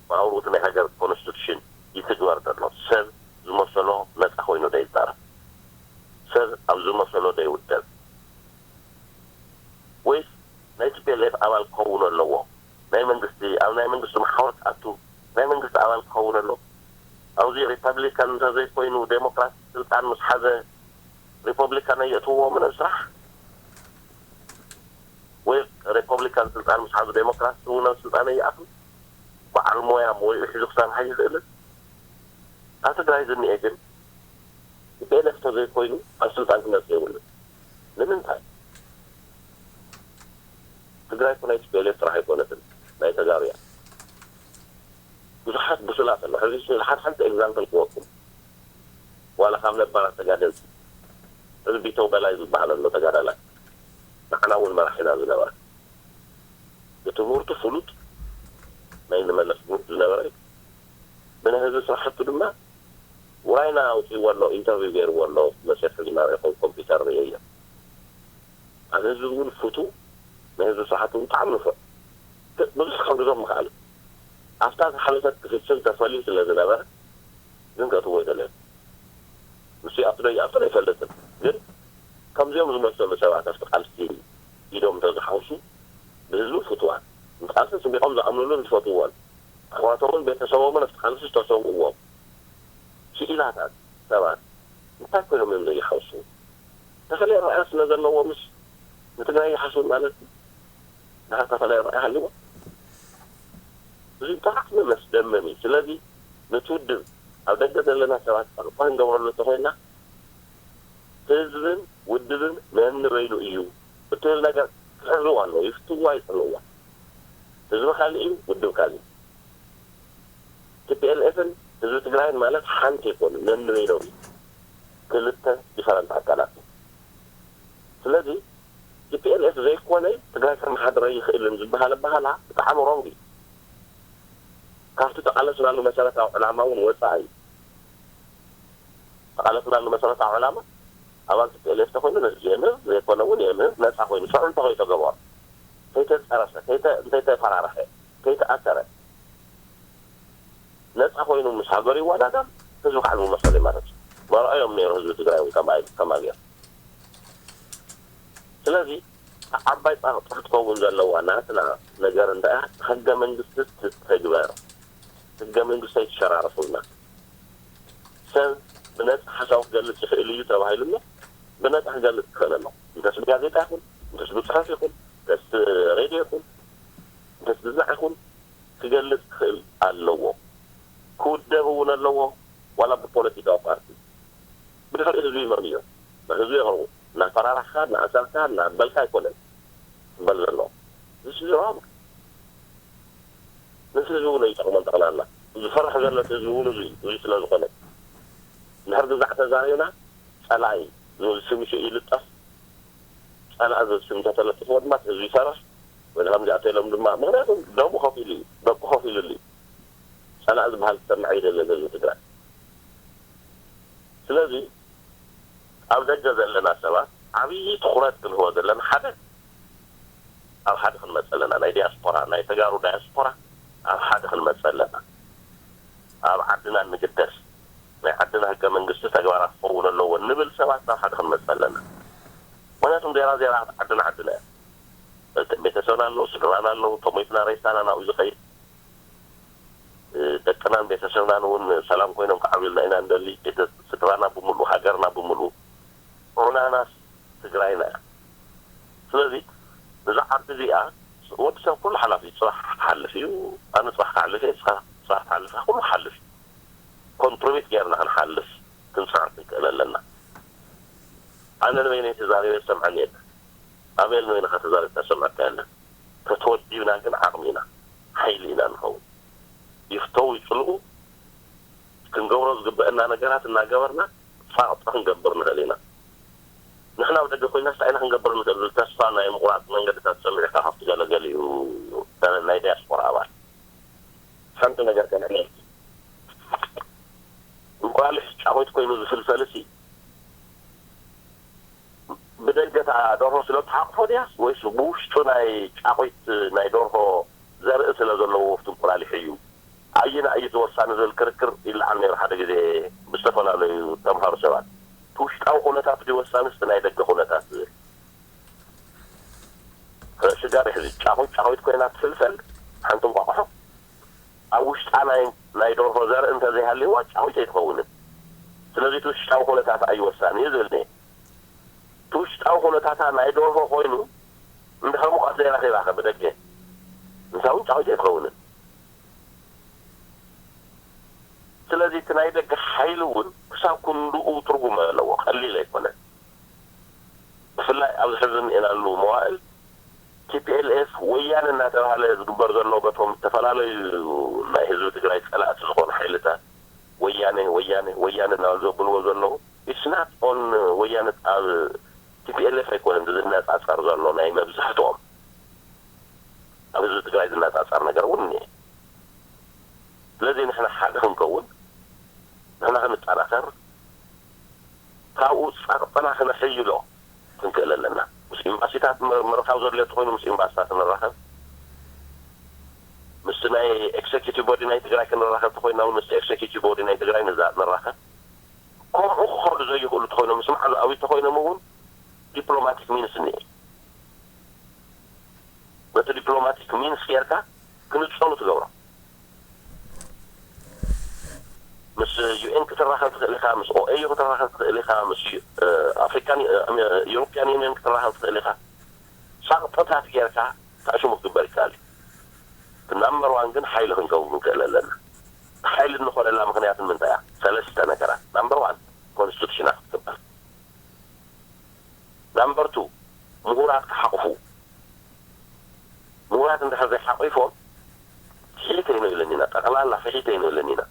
ብኣውርኡ ናይ ሃገር ኮንስቲቱሽን ይትግበር ዘሎ ሰብ ዝመሰሎ ነፃ ኮይኑ ዶ ይዛረብ ሰብ ኣብ ዝመሰሎ ዶ ይውደብ ወይስ ናይ ቲ ፒ ኤል ኤፍ ኣባል ክኸውን ኣለዎ ናይ መንግስቲ ኣብ ናይ መንግስቲ መሓወር ክኣቱ ናይ መንግስቲ ኣባል ክኸውን ኣለዎ ኣብዚ ሪፐብሊካን እንተዘይኮይኑ ዴሞክራት ስልጣን ምስ ሓዘ ሪፐብሊካን ኣየእትውዎምን ኣብ ስራሕ ወይ ሪፐብሊካን ስልጣን ምስ ሓዙ ዴሞክራት እውን ኣብ ስልጣን ኣይኣቱ በዓል ሞያ ሞይኡ ሒዙ ክሰርሕ ኣይኽእልን ኣብ ትግራይ ዝኒኤ ግን ቲ ፒ ኤል ኤፍ ተዘይኮይኑ ኣብ ስልጣን ክመፅእ የብሉን ንምንታይ ትግራይ እኮ ናይ ቲ ፒ ኤል ኤፍ ጥራሕ ኣይኮነትን ናይ ተጋሩ እያ ብዙሓት ብሱላት ኣለዉ ሕዚ ሓደ ሓንቲ ኤግዛምፕል ክወኩም ዋላ ካብ ነባራት ተጋደልቲ እዚ ቢተው በላይ ዝበሃል ኣሎ ተጋዳላይ ንዓና እውን መራሒና ዝነበረ ብትምህርቱ ፍሉጥ ናይ ንመለስ ግሩፕ ዝነበረ እዩ ብናይ ህዝቢ ስራሕቱ ድማ ውራይና ኣውፅእዎ ኣሎ ኢንተርቪው ገይርዎ ኣሎ መፅሄት ሕዚ ናበይ ኮምፒውተር ርእየዮ ኣብ ህዝቢ እውን ፍቱ ናይ ህዝቢ ስራሕቲ እውን ብጣዕሚ ንፉዕ ብዙሕ ከብርዞም ምኽኣል ኣብታ ዝሓለፈት ክፍፍል ተፈልዩ ስለ ዝነበረ ግን ከእትዎ ይደለዮም ንሱ ይኣቱ ዶ ይኣቱ ኣይፈልጥን ግን ከምዚኦም ዝመሰሉ ሰባት ኣብቲ ቃልሲ ኢዶም እንተዝሓውሱ ብህዝቢ ፍትዋት ምስ ቃልሲ ፅቢቖም ዝኣምኑሉን ዝፈትውዎን ኣሕዋቶምን ቤተሰቦምን ኣብቲ ቃልሲ ዝተሰውእዎም ክኢላታት ሰባት እንታይ ኮይኖም እዮም ዘይሓውሱ ተፈለየ ረኣያ ስለ ዘለዎ ምስ ንትግራይ ይሓስብ ማለት እዩ ንሓ ተፈለየ ረኣያ ሃልዎ እዚ ብጣዕሚ መስደመም እዩ ስለዚ ነቲ ውድብ ኣብ ደገ ዘለና ሰባት ቋንቋ ክንገብረሉ እንተኮይና ህዝብን ውድብን ነንበይኑ እዩ እትብል ነገር ክሕዝዋ ኣለዎ ይፍትዋ ይፅልእዋ ህዝቢ ካልእ እዩ ውድብ ካልእ እዩ ቲ ፒ ኤል ኤፍን ህዝቢ ትግራይን ማለት ሓንቲ ኣይኮኑን ነንበይኖም እዩ ክልተ ዲፈረንት ኣካላት እዩ ስለዚ ቲ ፒ ኤል ኤፍ ዘይኮነ ትግራይ ከመሓድር ኣይኽእልን ዝበሃል ኣበሃላ ብጣዕሚ ሮንግ እዩ ካብቲ ተቃለስናሉ መሰረታዊ ዕላማ እውን ወፃኢ እዩ ተቃለስናሉ መሰረታዊ ዕላማ ኣባል ቲ ፒ ኤል ኤፍ ተኮይኑ ነዚ የምህር ዘይኮነ እውን የምህር ነፃ ኮይኑ ሽዑ እንተኸይተገበሮ ከይተፀረፈ ከይተፈራረሐ ከይተኣሰረ ነፃ ኮይኑ ምስ ሃገሩ ይወዳደር ህዝቢ ከዓ ዝመሰሉ ማለት እዩ መርኣዮም ነይሩ ህዝቢ ትግራይ እውን ከማይ ከማግዮም ስለዚ ዓባይ ጻቕጢ ክትከውን ዘለዋ ናትና ነገር እንታይ እያ? ሕገ መንግስቲ ትተግበር። ሕገ መንግስቲ ኣይትሸራርፉልና። ሰብ ብነጻ ሓሳቡ ክገልጽ ይኽእል እዩ ተባሂሉ ኣሎ። ብነጻ ክገልጽ ይኽእል ኣሎ። እንተስ ብጋዜጣ ይኹን፣ እንተስ ብጽሑፍ ይኹን፣ እንተስ ሬድዮ ይኹን፣ እንተስ ብዛዕ ይኹን ክገልጽ ክኽእል ኣለዎ። ክውደብ እውን ኣለዎ። ዋላ ብፖለቲካዊ ፓርቲ ብድሕሪኡ ህዝቢ ይመርምዮ። ንህዝቢ የቕርቡ። እናፈራራሕካ፣ እናኣሰርካ፣ እናኣበልካ ኣይኮነን ክበል ዘለዎ። This is wrong። ነቲ ህዝቢ እውን ኣይጠቕሞን ጠቕላላ። ዝፈርሕ ዘሎ እቲ ህዝቢ እውን እዚ እዩ። እዚ ስለ ዝኾነ እንድሕር ግዛዕ ተዛሪብና ጸላኢ ዝብል ስም ይልጠፍ። ጸላኢ ዝብል ስም እንተተለጢፍዎ ድማ እቲ ህዝቢ ይፈርሕ። ወይ ከምዚኣ ተኢሎም ድማ፣ ምኽንያቱ ደሙ ከፊሉ እዩ፣ ደቁ ከፊሉሉ እዩ። ጸላኢ ዝበሃል ክሰምዕ ኣይደልን ህዝቢ ትግራይ። ስለዚ ኣብ ደገ ዘለና ሰባት ዓብዪ ትኹረት ክንህቦ ዘለና ሓደ ኣብ ሓደ ክንመጽእ ኣለና። ናይ ዲያስፖራ፣ ናይ ተጋሩ ዳያስፖራ ኣብ ሓደ ክንመጽእ ኣለና። ኣብ ዓድና ንግደስ፣ ናይ ዓድና ህገ መንግስቲ ተግባራዊ ክኸውን ኣለዎ ንብል ሰባት ናብ ሓደ ክንመጽእ ኣለና። ምኽንያቱም ዜራ ዜራ ዓድና ዓድና እያ። ቤተሰብና ኣለዉ፣ ስድራና ኣለዉ፣ ተሞይትና ሬሳና ናብኡ ዝኸይድ፣ ደቅናን ቤተሰብናን እውን ሰላም ኮይኖም ክዓብዩልና ኢና እንደሊ። ቤተ-፣ ስድራና ብምሉእ፣ ሃገርና ብምሉእ፣ ዑናናስ ትግራይና እያ። ስለዚ እዛ ዓዲ እዚኣ ወዲ ሰብ ኩሉ ሓላፊ እዩ። ጽባሕ ክሓልፍ እዩ፣ ኣነ ጽባሕ ክሓልፍ እየ፣ ንስኻ ጽባሕ ትሓልፍ ኢኻ፣ ኩሉ ክሓልፍ እዩ። ኮንትሪቢዩት ጌርና ክንሓልፍ ክንጽዕር ክንክእል ኣለና። ኣነ ንበይነይ ተዛሪበ ዝሰምዓኒ የለን። ኣቤል ንበይንኻ ተዛሪብካ ዝሰምዓካ የለን። ተተወዲብና ግን ዓቕሚ ኢና፣ ሓይሊ ኢና ንኸውን። ይፍተው ይጽልኡ፣ ክንገብሮ ዝግበአና ነገራት እናገበርና ጻቕጢ ክንገብር ንኽእል ኢና። ንሕና ኣብ ደገ ኮይና እንታይ ኢና ክንገብር ንኽእል ዝብል ተስፋ ናይ ምቑራጽ መንገድታት ሰሚዕካ ካብቲ ገለገሊኡ ናይ ዲያስፖራ ኣባል ሓንቲ ነገር ከነዕልል። እንቋልሕ ጫቑት ኮይኑ ዝፍልፈልሲ ብደገ እታ ደርሆ ስለ እትሓቑፎ ድያስ ወይስ ብውሽጡ ናይ ጫቑት ናይ ደርሆ ዘርኢ ስለ ዘለዎ ኣብቲ እንቁላሊሕ እዩ? ኣየናይ እዩ እቲ ወሳኒ ዝብል ክርክር ይለዓል ነይሩ ሓደ ግዜ ብዝተፈላለዩ ተምሃሩ ሰባት። እቲ ውሽጣዊ ኩነታት ድዩ ወሳኒ፣ እቲ ናይ ደገ ኩነታት ዝብል? ሽጋር ይሕዚ ጫቑት ጫቑት ኮይና ትፍልፈል ሓንቲ እንቋቑሖ ኣብ ውሽጣ ናይ፣ ናይ ደርሆ ዘርኢ እንተዘይሃልይዋ ጫቑት ኣይትኸውንን። ስለዚ እቲ ውሽጣዊ ኩነታት እዩ ወሳኒ እዩ ዝብል እየ። እቲ ውሽጣዊ ኩነታታ ናይ ደርሆ ኮይኑ እንድሕር ሙቐት ዘይረኺባ ከ ብደገ ንሳ እውን ጫቑት ኣይትኸውንን። ስለዚ እቲ ናይ ደገ ሓይሊ እውን ክሳብ ክንድኡ ትርጉም ኣለዎ፣ ቀሊል ኣይኮነን። ብፍላይ ኣብዚ ሕዚ እኒኤናሉ መዋእል ቲ ፒ ኤል ኤፍ ወያነ እናተባህለ ዝግበር ዘሎ በቶም ዝተፈላለዩ ናይ ህዝቢ ትግራይ ጸላእቲ ዝኾኑ ሓይልታት ወያነ ወያነ ወያነ እናበሉ ዘብልዎ ዘለዉ it's not on ወያነ ኣብ ቲ ፒ ኤል ኤፍ ኣይኮነን ዝነጻጸር ዘሎ ናይ መብዛሕትኦም ኣብ ህዝቢ ትግራይ ዝነጻጸር ነገር እውን እኒኤ። ስለዚ ንሕና ሓደ ክንከውን ንሕና ክንጠናኸር ካብኡ ጸቕጥና ክነሕይሎ ክንክእል ኣለና። ምስ ኤምባሲታት ምር-፣ ምርኻብ ዘድልዮ ተኾይኑ ምስ ኤምባሲታት ንራኸብ። ምስ ናይ ኤክሴኪቲቭ ቦዲ ናይ ትግራይ ክንራኸብ ተኾይና እውን ምስ ኤክሴኪቲቭ ቦዲ ናይ ትግራይ ንዛ-፣ ንራኸብ። ከምኡ ክኸዱ ዘይኽእሉ ተኾይኖም ምስ መዓዝ ኣብዩ ተኾይኖም እውን ዲፕሎማቲክ ሚንስ እኒኤ። በቲ ዲፕሎማቲክ ሚንስ ጌርካ ክንጸሉ ትገብሮ። ምስ ዩ ኤን ክትራኸብ ትኽእል ኢኻ፣ ምስ ኦ ኤ ዩ ክትራኸብ ትኽእል ኢኻ፣ ምስ ዩ-፣ እ፣ ኣፍሪካን፣ እ፣ ዩሮፒያን ዩኒየን ክትራኸብ ትኽእል ኢኻ። ጸቕጥታት ጌርካ ታሽሙ ክግበር ይከኣል እዩ። እቲ ናምበር ዋን ግን ሓይሊ ክንከውን ክንክእል ኣለና። ሓይሊ እንኾነላ ምኽንያት ንምንታይ እያ? ሰለስተ ነገራት። ናምበር ዋን ኮንስቲቱሽና ክትግበር። ናምበር ቱ ምሁራት ክሓቑፉ። ምሁራት እንድሕር ዘይሓቑፎም ፍሒተይ ነው ኢለን ኢና። ጠቕላላ ፍሒተይ ነው ኢለን ኢና።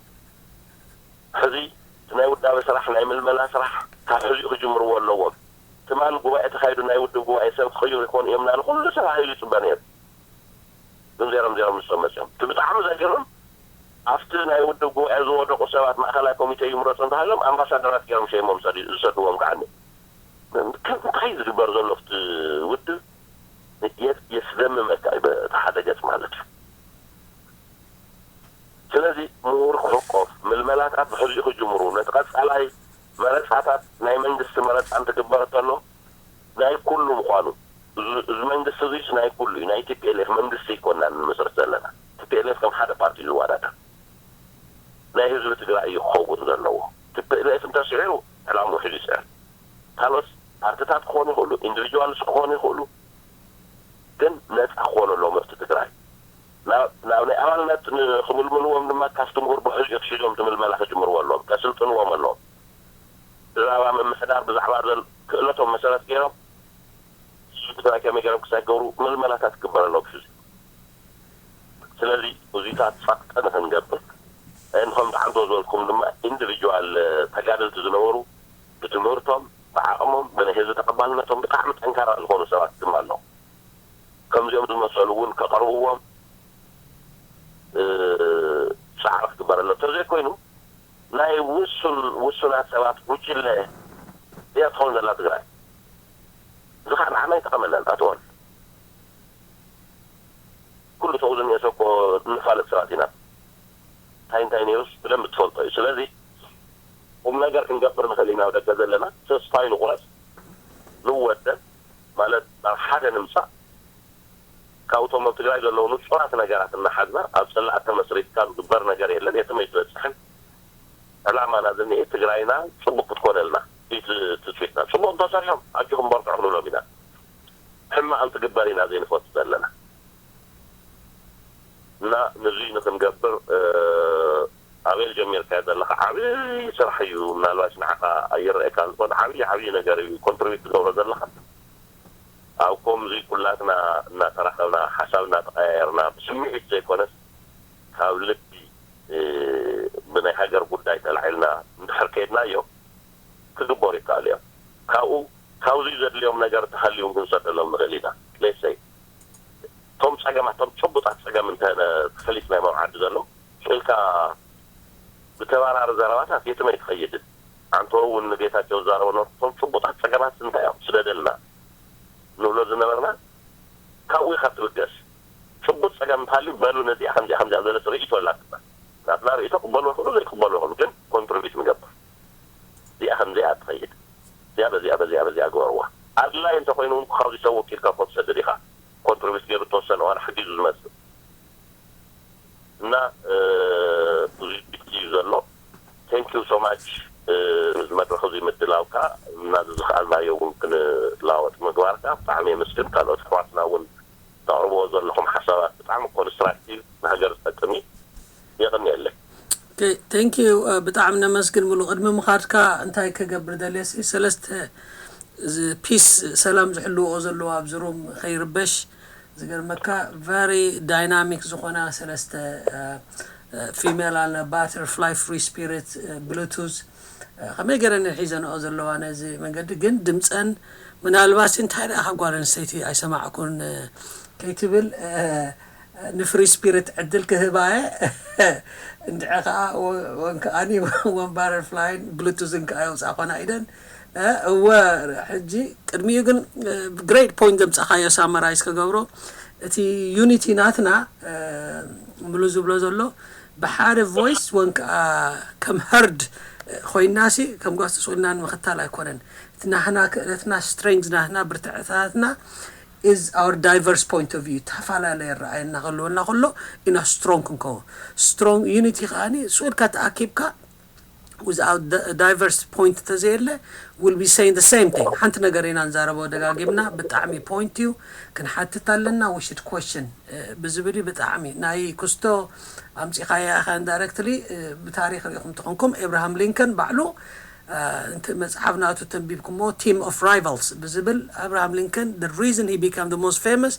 ሕዚ እቲ ናይ ውዳበ ስራሕ፣ ናይ ምልመላ ስራሕ ካብ ሕዚኡ ክጅምርዎ ኣለዎም። ትማል ጉባኤ ተኻይዱ ናይ ውድብ ጉባኤ ሰብ ክቕይሩ ይኾኑ እዮም እናበለ ኩሉ ሰብ ሃይሉ ይጽበ ነይሩ። ግን ዜሮም ዜሮም ንሶም መጺኦም። እቲ ብጣዕሚ ዘገርም ኣብቲ ናይ ውድብ ጉባኤ ዝወደቑ ሰባት ማእኸላይ ኮሚቴ ይምረጹ እንተሃሎም ኣምባሳደራት ገይሮም ሸይሞም ሰዲ-፣ ዝሰድዎም ከዓ እኒኦ። ከም እንታይ ዝግበር ዘሎ ኣብቲ ውድብ የስ-፣ የስደምመካ እዩ በቲ ሓደ ገጽ ማለት እዩ። ስለዚ ምሁር ክሕቆፍ፣ ምልመላታት ብሕዚኡ ክጅምሩ፣ ነቲ ቀጻላይ መረጻታት ናይ መንግስቲ መረጻ እንትግበር እንተሎ ናይ ኩሉ ምዃኑ እዚ መንግስቲ እዚስ ናይ ኩሉ እዩ። ናይ ቲ ፒ ኤል ኤፍ መንግስቲ ኣይኮናን ንመስርት ዘለና። ቲ ፒ ኤል ኤፍ ከም ሓደ ፓርቲ ዝወዳደር ናይ ህዝቢ ትግራይ እዩ ክኸውን ዘለዎ። ቲ ፒ ኤል ኤፍ እንተስዒሩ ዕላምኡ ሒዙ ይስዕር። ካልኦት ፓርትታት ክኾኑ ይኽእሉ፣ ኢንዲቪጁዋልስ ክኾኑ ይኽእሉ፣ ግን ነፃ ክኾኑ ኣለዎም መብቲ ትግራይ። ናብ ናይ ኣባልነት ክምልምልዎም ድማ ካብቲ ምሁር ብሕዚ ክሒዞም እቲ ምልመላ ክጅምርዎ ኣለዎም፣ ከስልጥንዎም ኣለዎም። ብዛዕባ ምምሕዳር ብዛዕባ ክእለቶም መሰረት ገይሮም ህዝቢ ትግራይ ከመይ ገይሮም ክሳይ ክገብሩ ምልመላታት ክግበር ኣለዎም ሕዚ። ስለዚ እዚታት ጸቕጢ ንክንገብር እንኾም ብዓንቶ ዝበልኩም ድማ ኢንዲቪጁዋል ተጋደልቲ ዝነበሩ ብትምህርቶም ብዓቕሞም ብናይ ህዝቢ ተቐባልነቶም ብጣዕሚ ጠንካራ ዝኾኑ ሰባት ድማ ኣለዉ። ከምዚኦም ዝመሰሉ እውን ከቐርብዎም ፃዕሪ ክግበረሎ። ተዘይኮይኑ ናይ ውሱን ውሱናት ሰባት ጉጅለ እያ ትኸውን ዘላ ትግራይ። እዚ ከዓ ንዓና ይጠቐመናን ኣትወን ኩሉ ተውዝን የሰኮ እንፋለጥ ሰባት ኢና። እንታይ እንታይ ነይሩስ ብደንብ ትፈልጦ እዩ። ስለዚ ቁም ነገር ክንገብር ንኽእል ኢና ደገ ዘለና። ተስፋ ይንቑረፅ ንወደብ ማለት ናብ ሓደ ንምፃእ ካብቶም ኣብ ትግራይ ዘለዉ ንፁራት ነገራት እናሓዝና ኣብ ፅላእ ተመስሪትካ ዝግበር ነገር የለን። የትም ኣይትበፅሕን። ዕላማና ዝኒኤ ትግራይና ፅቡቅ ክትኮነልና እዩ ትፅቢትና። ፅቡቅ እንተሰሪሖም ኣጆኹም በርትዑ ክንብሎም ኢና። ሕማቅ እንትግበር ኢና ዘይንፈቱ ዘለና እና ንዙይ ንክንገብር ኣቤል ጀሚርካዮ ዘለካ ዓብይ ስራሕ እዩ። ምናልባሽ ንዓካ ኣይረኣየካ ዝኮን ዓብይ ዓብይ ነገር እዩ ኮንትሪቢት ትገብሮ ዘለካ። ኣብ ከምዚ ኩላትና እናተራኸብና ሓሳብ እናተቀያየርና ብስምዒት ዘይኮነስ ካብ ልቢ ብናይ ሃገር ጉዳይ ተላዒልና እንድሕር ከይድናዮ ክግበሩ ይከኣሉ እዮም። ካብኡ ካብዚ ዘድልዮም ነገር ተሃልዮም ክንሰደሎም ንኽእል ኢና። ሌሰይ እቶም ፀገማት እቶም ጭቡጣት ፀገም እንተ ተፈሊጥናዮም ኣብ ዓዲ ዘሎ ስኢልካ ብተባራሪ ዘረባታት የትም ኣይትኸይድን። ኣንቶ እውን ንጌታቸው ዝዛረቦ ነበርኩ እቶም ጭቡጣት ፀገማት እንታይ እዮም ስደደልና ንብሎ ዝነበርና ካብኡ ኢኻ ትብገስ። ጭቡጥ ፀገም እንተሃልዩ በሉ ነዚኣ ከምዚኣ ከምዚኣ ዝበለት ርእይቶ ኣላትና። ናትና ርእይቶ ክበሉ ይኽእሉ ዘይክበሉ ይኽእሉ ግን ኮንትሪቢት ንገብር። እዚኣ ከምዚኣ ትኸይድ እዚኣ በዚኣ በዚኣ በዚኣ ግበርዋ። ኣድላይ እንተኮይኑ እውን ካብዚ ሰብ ወኪልካ እኮ ትሰድድ ኢኻ። ኮንትሪቢት ገይሩ ተወሰነ እዋን ሓጊዙ ዝመፅእ እና ብዙ እዩ ዘሎ። Thank you so much እዚ መድረክ እዚ ምድላውካ እና ዝኽኣልናዮ እውን ክንላወጥ ምግባርካ ብጣዕሚ የመስግን። ካልኦት ኣሕዋትና እውን ተቕርብዎ ዘለኹም ሓሳባት ብጣዕሚ ኮንስትራክቲቭ ንሃገር ዝጠቅም እዩ። የቐንየለይ። Thank you ብጣዕሚ ነመስግን። ሙሉ ቅድሚ ምኻድካ እንታይ ክገብር ደልየ ሲ ሰለስተ እዚ ፒስ ሰላም ዝሕልውኦ ዘለዎ ኣብዚ ሩም ከይርበሽ ዝገርመካ very dynamic ዝኾና ሰለስተ female ኣለ butterfly free spirit bluetooth ከመይ ገይረን እየን ሒዘንኦ ዘለዋ ነዚ መንገዲ ግን ድምፀን ምናልባት እንታይ ደኣ ካብ ጓል ኣንስተይቲ ኣይሰማዕኩን ከይትብል ን free spirit ዕድል ክህባ እየ እንድዒ ከዓ ወንከኣኒ one butterfly bluetooth ን ከዓ የውፅኣ ኮና ኢደን እወ ሕጂ ቅድሚኡ ግን great point ዘምፃእካዮ summarize ክገብሮ እቲ unity ናትና ምሉ ዝብሎ ዘሎ ብሓደ voice ወን ከዓ ከም herd ኮይንና ሲ ከም ጓስ ተስኢልና ንምኽታል ኣይኮነን እቲ ናህና ክእለትና strength ናህና ብርትዕታትና is our diverse point of view ተፈላለየ ረኣየና ክህልወና ከሎ ኢና strong ክንከውን strong unity ከዓ ስኢልካ ተኣኪብካ without diverse point ተዘየለ will be saying the same thing ሓንቲ ነገር ኢና ንዛረቦ ደጋጊምና ብጣዕሚ point እዩ ክንሓትት ኣለና we should question ብዝብል እዩ ብጣዕሚ ናይ ኩስቶ ኣምፂኻያ ኢኻ indirectly ብታሪክ ሪኢኹም ተኾንኩም ኤብርሃም ሊንከን ባዕሉ መፅሓፍ ናቱ ተንቢብኩሞ team of rivals ብዝብል Abraham Lincoln the reason he became the most famous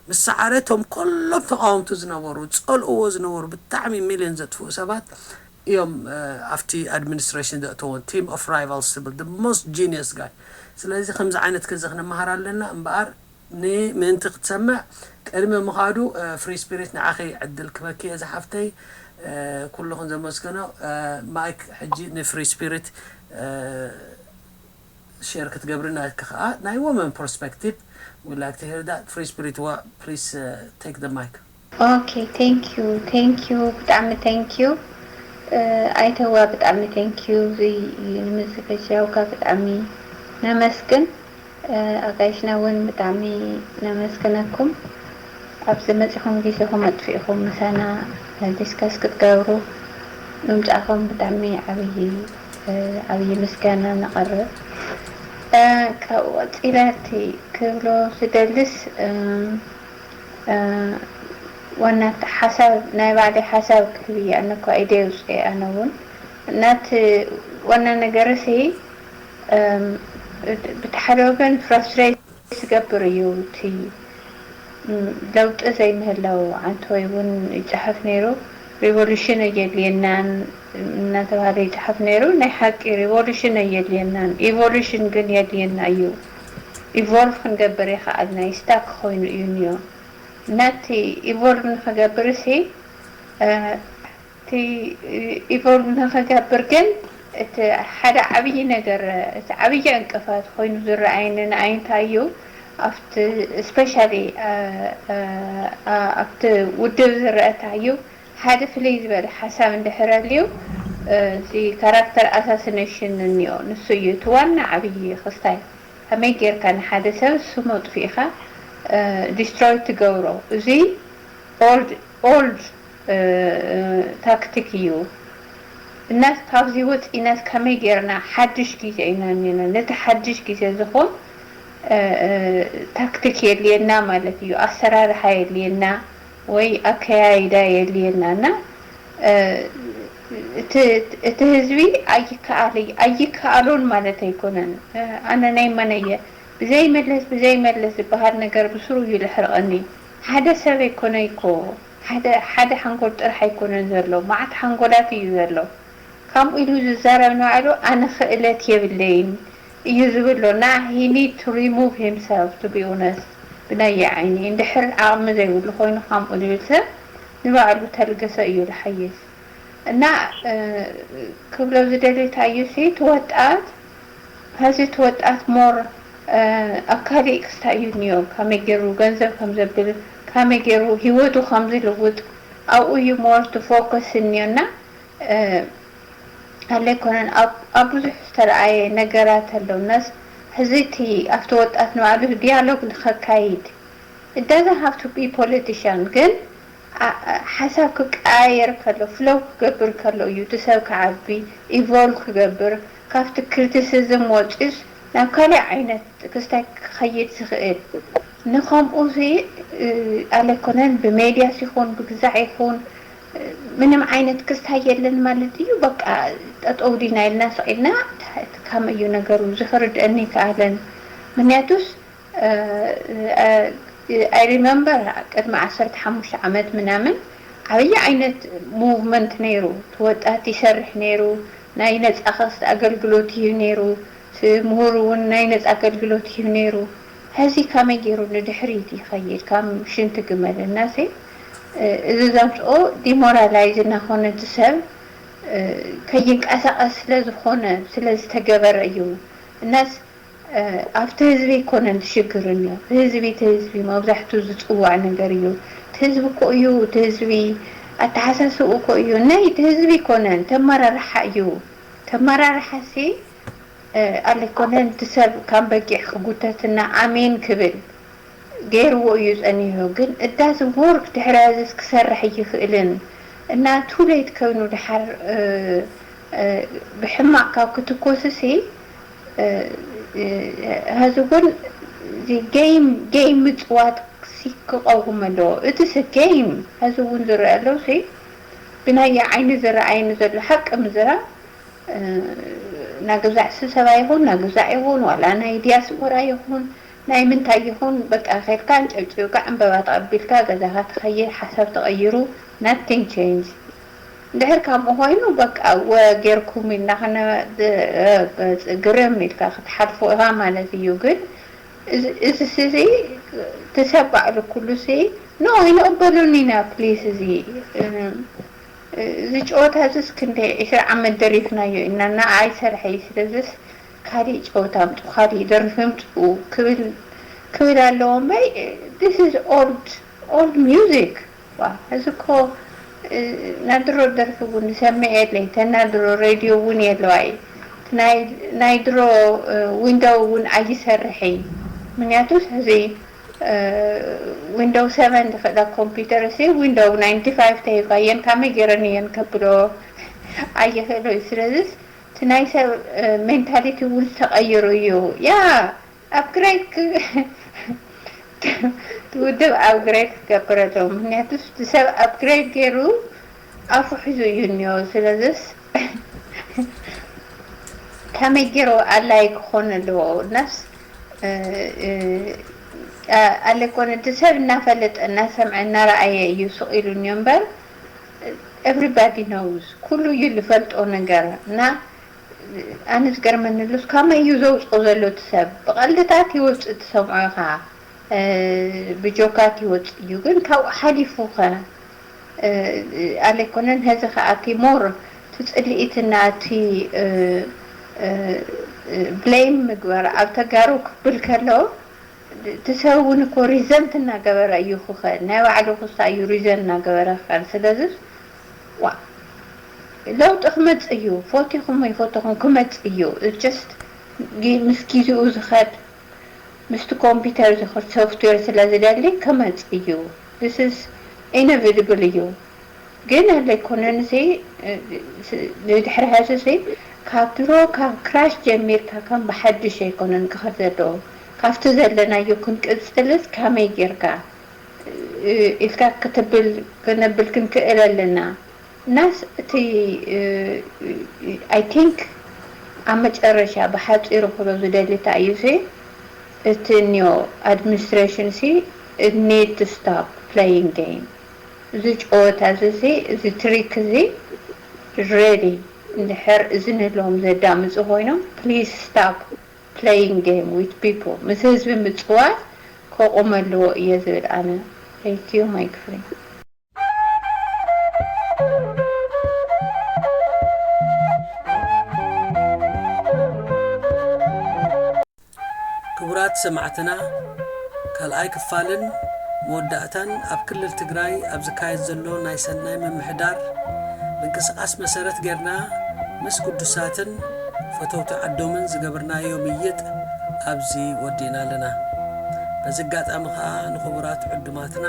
ምስ ሰዓረ እቶም ከሎም ተቃወምቱ ዝነበሩ ዝፀልእዎ ዝነበሩ ብጣዕሚ ሚልዮን ዘጥፍኡ ሰባት እዮም ኣብቲ administration ዘእተዎ team of rivals ትብል the most genius guy ስለዚ ከምዚ ዓይነት ከዚ ክንመሃር ኣለና እምበኣር ንምእንቲ ክትሰምዕ ቅድሚ ምኻዱ free spirit ንዓኺ ዕድል ክበኪ እየ ዝሓፍተይ ኩልኹም ዘመስግኖ mike ሕጂ ን free spirit share ክትገብርና ከዓ ናይ women perspective we like to hear that free spirit please take the mike okay thank you thank you ብጣዕሚ thank you ኣይተዋ ብጣዕሚ thank you እዚ ንምዝግጃውካ ብጣዕሚ ነመስግን ኣጋይሽና እውን ብጣዕሚ ነመስግነኩም። ኣብዚ መጺኹም ግዜኹም ኣጥፊእኹም ምሳና ዲስከስ ክትገብሩ ምምጻእኹም ብጣዕሚ ዓብዪ ዓብዪ ምስጋና ነቕርብ። ካብኡ ቀጺለ እቲ ክብሎ ዝደልስ ዋና ሓሳብ ናይ ባዕለይ ሓሳብ ክህብ እየ። ኣነ እኳ ኢደ የውፅእ ኣነ እውን እናት ዋና ነገር ሲ ብቲ ሓደ ወገን ፍራስትሬት ዝገብር እዩ። እቲ ለውጢ ዘይምህላው ዓንተወይ እውን ይፅሕፍ ነይሩ። ሪቮሉሽን ኣየድልየናን እናተባሃለ ይፅሓፍ ነይሩ። ናይ ሓቂ ሪቮሉሽን ኣየድልየናን፣ ኢቮሉሽን ግን የድልየና እዩ። ኢቮልቭ ክንገብር ይኸኣልና እዩ። ስታክ ኮይኑ እዩ እኒኦ። እናቲ ኢቮልቭ ንክገብር ሲ እቲ ኢቮልቭ ንክገብር ግን እቲ ሓደ ዓብዪ ነገር፣ እቲ ዓብዪ ዕንቅፋት ኮይኑ ዝረኣየኒ ንኣይ እንታይ እዩ ኣብቲ ስፔሻሊ ኣብቲ ውድብ ዝረአ እንታይ እዩ ሓደ ፍልይ ዝበለ ሓሳብ እንድሕር ኣልዩ እዚ ካራክተር ኣሳሲኔሽን እኒኦ። ንሱ እዩ እቲ ዋና ዓብዪ ክስታይ። ከመይ ጌርካ ንሓደ ሰብ ስሙ ኣጥፊእካ ዲስትሮይ ትገብሮ? እዚ ኦልድ ኦልድ ታክቲክ እዩ። እናስ ካብዚ ወፂእናስ ከመይ ጌርና ሓድሽ ግዜ ኢና እኒና? ነቲ ሓድሽ ግዜ ዝኾን ታክቲክ የድልየና ማለት እዩ። ኣሰራርሓ የድልየና ወይ ኣከያይዳ የድልየና እና እቲ ህዝቢ ኣይከኣል ኣይከኣሎን ማለት ኣይኮነን። ኣነ ናይ መነየ ብዘይመለስ ብዘይመለስ ዝበሃል ነገር ብስሩ እዩ ልሕርቐኒ። ሓደ ሰብ ኣይኮነ ይኮ ሓደ ሓደ ሓንጎል ጥራሕ ኣይኮነን ዘሎ፣ መዓት ሓንጎላት እዩ ዘሎ። ከምኡ ኢሉ ዝዛረብ ንባዕሉ ኣነ ክእለት የብለይን እዩ ዝብሎ። ና he need to remove himself to be honest። ብናየ ዓይኒ እንድሕር ዓቕሚ ዘይብሉ ኮይኑ ከምኡ ዝብል ሰብ ንባዕሉ ተልገሰ እዩ ዝሓይሽ። እና ክብሎ ዝደሊ እንታይ እዩ ሲ እቲ ወጣት ሀዚ እቲ ወጣት ሞር ኣብ ካሊእ ክስታይ እዩ እኒኦ። ከመይ ገይሩ ገንዘብ ከም ዘብል፣ ከመይ ገይሩ ህይወቱ ከም ዝልውጥ ኣብኡ እዩ ሞር እቲ ፎከስ እኒኦ። እና ኣለ ኣይኮነን ኣብ ብዙሕ ዝተረኣየ ነገራት ኣሎ። እናስ ሕዚ እቲ ኣብቲ ወጣት ንባዕሉ ዲያሎግ ንኸካይድ እዳዛ ሃፍቱ ቢ ፖለቲሽያን ግን ሓሳብ ክቀያየር ከሎ ፍለው ክገብር ከሎ እዩ እቲ ሰብ ክዓቢ ኢቮልቭ ክገብር ካብቲ ክሪቲሲዝም ወፂኡስ ናብ ካልእ ዓይነት ክስታይ ክኸይድ ዝኽእል። ንከምኡ ሲ ኣለ ኣይኮነን ብሜድያስ ይኹን ብግዛዕ ይኹን ምንም ዓይነት ክስታይ የለን ማለት እዩ። በቃ ጠጠው ዲና ኢልና ስቕ ኢልና ከመይ እዩ ነገሩ እዚ ክርድአኒ ኣይከኣለን። ምክንያቱስ I remember ቅድሚ ዓሰርተ ሓሙሽተ ዓመት ምናምን ዓብዪ ዓይነት ሙቭመንት ነይሩ። እቲ ወጣት ይሰርሕ ነይሩ፣ ናይ ነፃ ክስቲ ኣገልግሎት ይህብ ነይሩ፣ እቲ ምሁር እውን ናይ ነፃ ኣገልግሎት ይህብ ነይሩ። ሕዚ ከመይ ገይሩ ንድሕሪት ይኸይድ? ከም ሽንቲ ግመል እናሰ እዚ ዘምፅኦ ዲሞራላይዝ እናኾነ እቲ ሰብ ከይንቀሳቐስ ስለ ዝኾነ ስለ ዝተገበረ እዩ። እናስ ኣብቲ ህዝቢ ኣይኮነን እቲ ሽግር እኒኦ። እቲ ህዝቢ እቲ ህዝቢ መብዛሕቱ ዝፅዋዕ ነገር እዩ። እቲ ህዝቢ እኮ እዩ እቲ ህዝቢ ኣተሓሳስብኡ እኮ እዩ ናይ እቲ ህዝቢ ኣይኮነን ተመራርሓ እዩ። ተመራርሓ ሲ ኣለ ኣይኮነን እቲ ሰብ ካብ በጊዕ ክጉተትና ኣሜን ክብል ገይርዎ እዩ ጸኒሑ። ግን እዳዝ ወርክ ድሕሪ ዚስ ክሰርሕ ኣይኽእልን እና ቱ ሌት ኮይኑ ድሓር ብሕማቕ ካብ ክትኮስሲ ሀዚ እውን ጌም ጌም ምፅዋት ክቐውም ኣለዎ። እቲ ስ ጌም ሀዚ እውን ዝረአ ኣሎ ሲ ብናየ ዓይኒ ዝረኣየኒ ዘሎ ሓቂ ምዝራብ ናግዛዕ ስብሰባ ይኹን ናግዛዕ ይኹን ዋላ ናይ ዲያስፖራ ይኹን ናይ ምንታይ ይኹን በቃ ከድካ እንጨብጭብካ ዕምበባ ተቐቢልካ ገዛኻ ትኸይድ ሓሳብ ተቐይሩ nothing change። እንድሕር ከምኡ ኮይኑ በቃ ወ ጌርኩም ኢልና ግርም ኢልካ ክትሓልፎ ኢኻ ማለት እዩ። ግን እዚ ስዚ ትሰብ ባዕሉ ኩሉ ሲ ኖ ይንቕበሉኒ ኢና ፕሊስ እዚ እዚ ጨወታ እዚስ ክንደይ ዕስራ ዓመት ደሪፍናዮ ኢና እና ኣይሰርሐ እዩ። ስለዚስ ካሊእ ጨወታ ኣምፁ፣ ካሊእ ደርፊ ኣምፁ ክብል ክብል ኣለዎ እምበይ this is old old music። ዋ እዚ እኮ ናይ ድሮ ደርፊ እውን ዝሰምዕ የለይ። ተና ድሮ ሬድዮ እውን የለዋይ። ናይ ድሮ ዊንዶው እውን ኣይሰርሕ እዩ። ምክንያቱስ እዚ ዊንዶው ሰቨን ዝኽእላ ኮምፒውተር ሲ ዊንዶው ናይንቲ ፋይቭ ተሂብካየን ካመይ ገይረን እየን ከብሎ ኣይኽእሎ እዩ። ስለዚስ እቲ ናይ ሰብ ሜንታሊቲ እውን ዝተቐይሩ እዩ። ያ ኣፕግሬድ ትውድብ ኣፕግሬድ ክገብር ኣለዎ። ምክንያቱ እቲ ሰብ ኣፕግሬድ ገይሩ ኣፉ ሒዙ እዩ እኒኦ። ስለዚስ ከመይ ገይሩ ኣላይ ክኾን ኣለዎ? እናስ ኣለኮነ እቲ ሰብ እናፈለጠ እናሰምዐ እናረኣየ እዩ ስቕ ኢሉ እኒኦ እምበር everybody knows ኩሉ እዩ ዝፈልጦ ነገር እና ኣነ ዝገርመኒ ሉስ ካመይ እዩ ዘውፅኦ ዘሎ እቲ ሰብ ብቐልድታት ይወፅእ ትሰምዖ ኢኻ ብጆካት ይወፅእ እዩ ግን ካብኡ ሓሊፉኸ ኣለይኮነን ሀዚ ከኣቲ ሞር ትፅልኢትና እቲ ብሌም ምግባር ኣብ ተጋሩ ክብል ከሎ እቲ ሰብ እውን እኮ ሪዘንት እናገበረ እዩ ክኸ ናይ ባዕሉ ክሳ እዩ ሪዘን እናገበረ ክኸል ስለዚ ዋ ለውጢ ክመፅእ እዩ ፎቲኹም ወይ ፎቶኹም ክመፅእ እዩ just ምስ ጊዜኡ ዝኸድ ምስቲ ኮምፒውተር ዝኸድ ሶፍትዌር ስለ ዝደሊ ክመፅእ እዩ this is inevitable እዩ ግን ኣለይኮነን ሲ ንድሕሪ ሕዚ ሲ ካብ ድሮ ካብ ክራሽ ጀሚርካ ከም ብሓድሽ ኣይኮነን ክኸድ ዘለዎ ካብቲ ዘለናዮ ክንቅፅልስ ካመይ ጌርካ ኢልካ ክትብል ክነብል ክንክእል ኣለና እናስ እቲ I think ኣብ መጨረሻ ብሓፂሩ ክሎ ዝደሊ እንታይ እዩ ሲ እቲ new administration ሲ need to stop playing game እዚ ጨወታ እዚ እዚ ትሪክ እዚ ready እንድሕር እዚ ንህልዎም ዘዳምፁ ኮይኖም please stop playing game with people ምስ ህዝቢ ምፅዋት ከቑም ኣለዎ እየ ዝብል ኣነ thank you my ክፍሊ ክቡራት ሰማዕትና ካልኣይ ክፋልን መወዳእታን ኣብ ክልል ትግራይ ኣብ ዝካየድ ዘሎ ናይ ሰናይ ምምሕዳር ምንቅስቃስ መሰረት ጌርና ምስ ግዱሳትን ፈተውቲ ዓዶምን ዝገበርናዮ ምይጥ ኣብዚ ወዲእና ኣለና። በዚ ኣጋጣሚ ከዓ ንክቡራት ዕዱማትና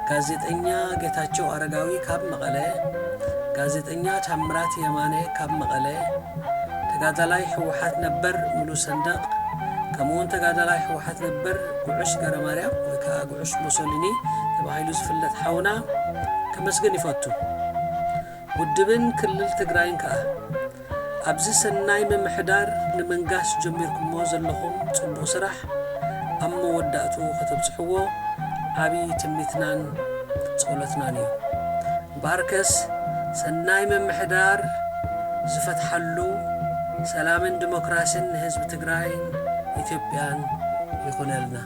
ጋዜጠኛ ጌታቸው ኣረጋዊ ካብ መቐለ፣ ጋዜጠኛ ታምራት የማነ ካብ መቐለ፣ ተጋዳላይ ህወሓት ነበር ሙሉ ሰንደቕ ከምኡውን ተጋዳላይ ህወሓት ነበር ጉዑሽ ገረማርያም ወይ ከዓ ጉዑሽ ሞሶሊኒ ተባሂሉ ዝፍለጥ ሓውና ከመስግን ይፈቱ። ውድብን ክልል ትግራይን ከዓ ኣብዚ ሰናይ ምምሕዳር ንምንጋስ ጀሚርኩሞ ዘለኹም ፅቡቕ ስራሕ ኣብ መወዳእትኡ ከተብፅሕዎ ዓብዪ ትምኒትናን ፀሎትናን እዩ። እምበኣርከስ ሰናይ ምምሕዳር ዝፈትሓሉ ሰላምን ዲሞክራሲን ንህዝቢ ትግራይን ኢትዮጵያን ይኹነልና።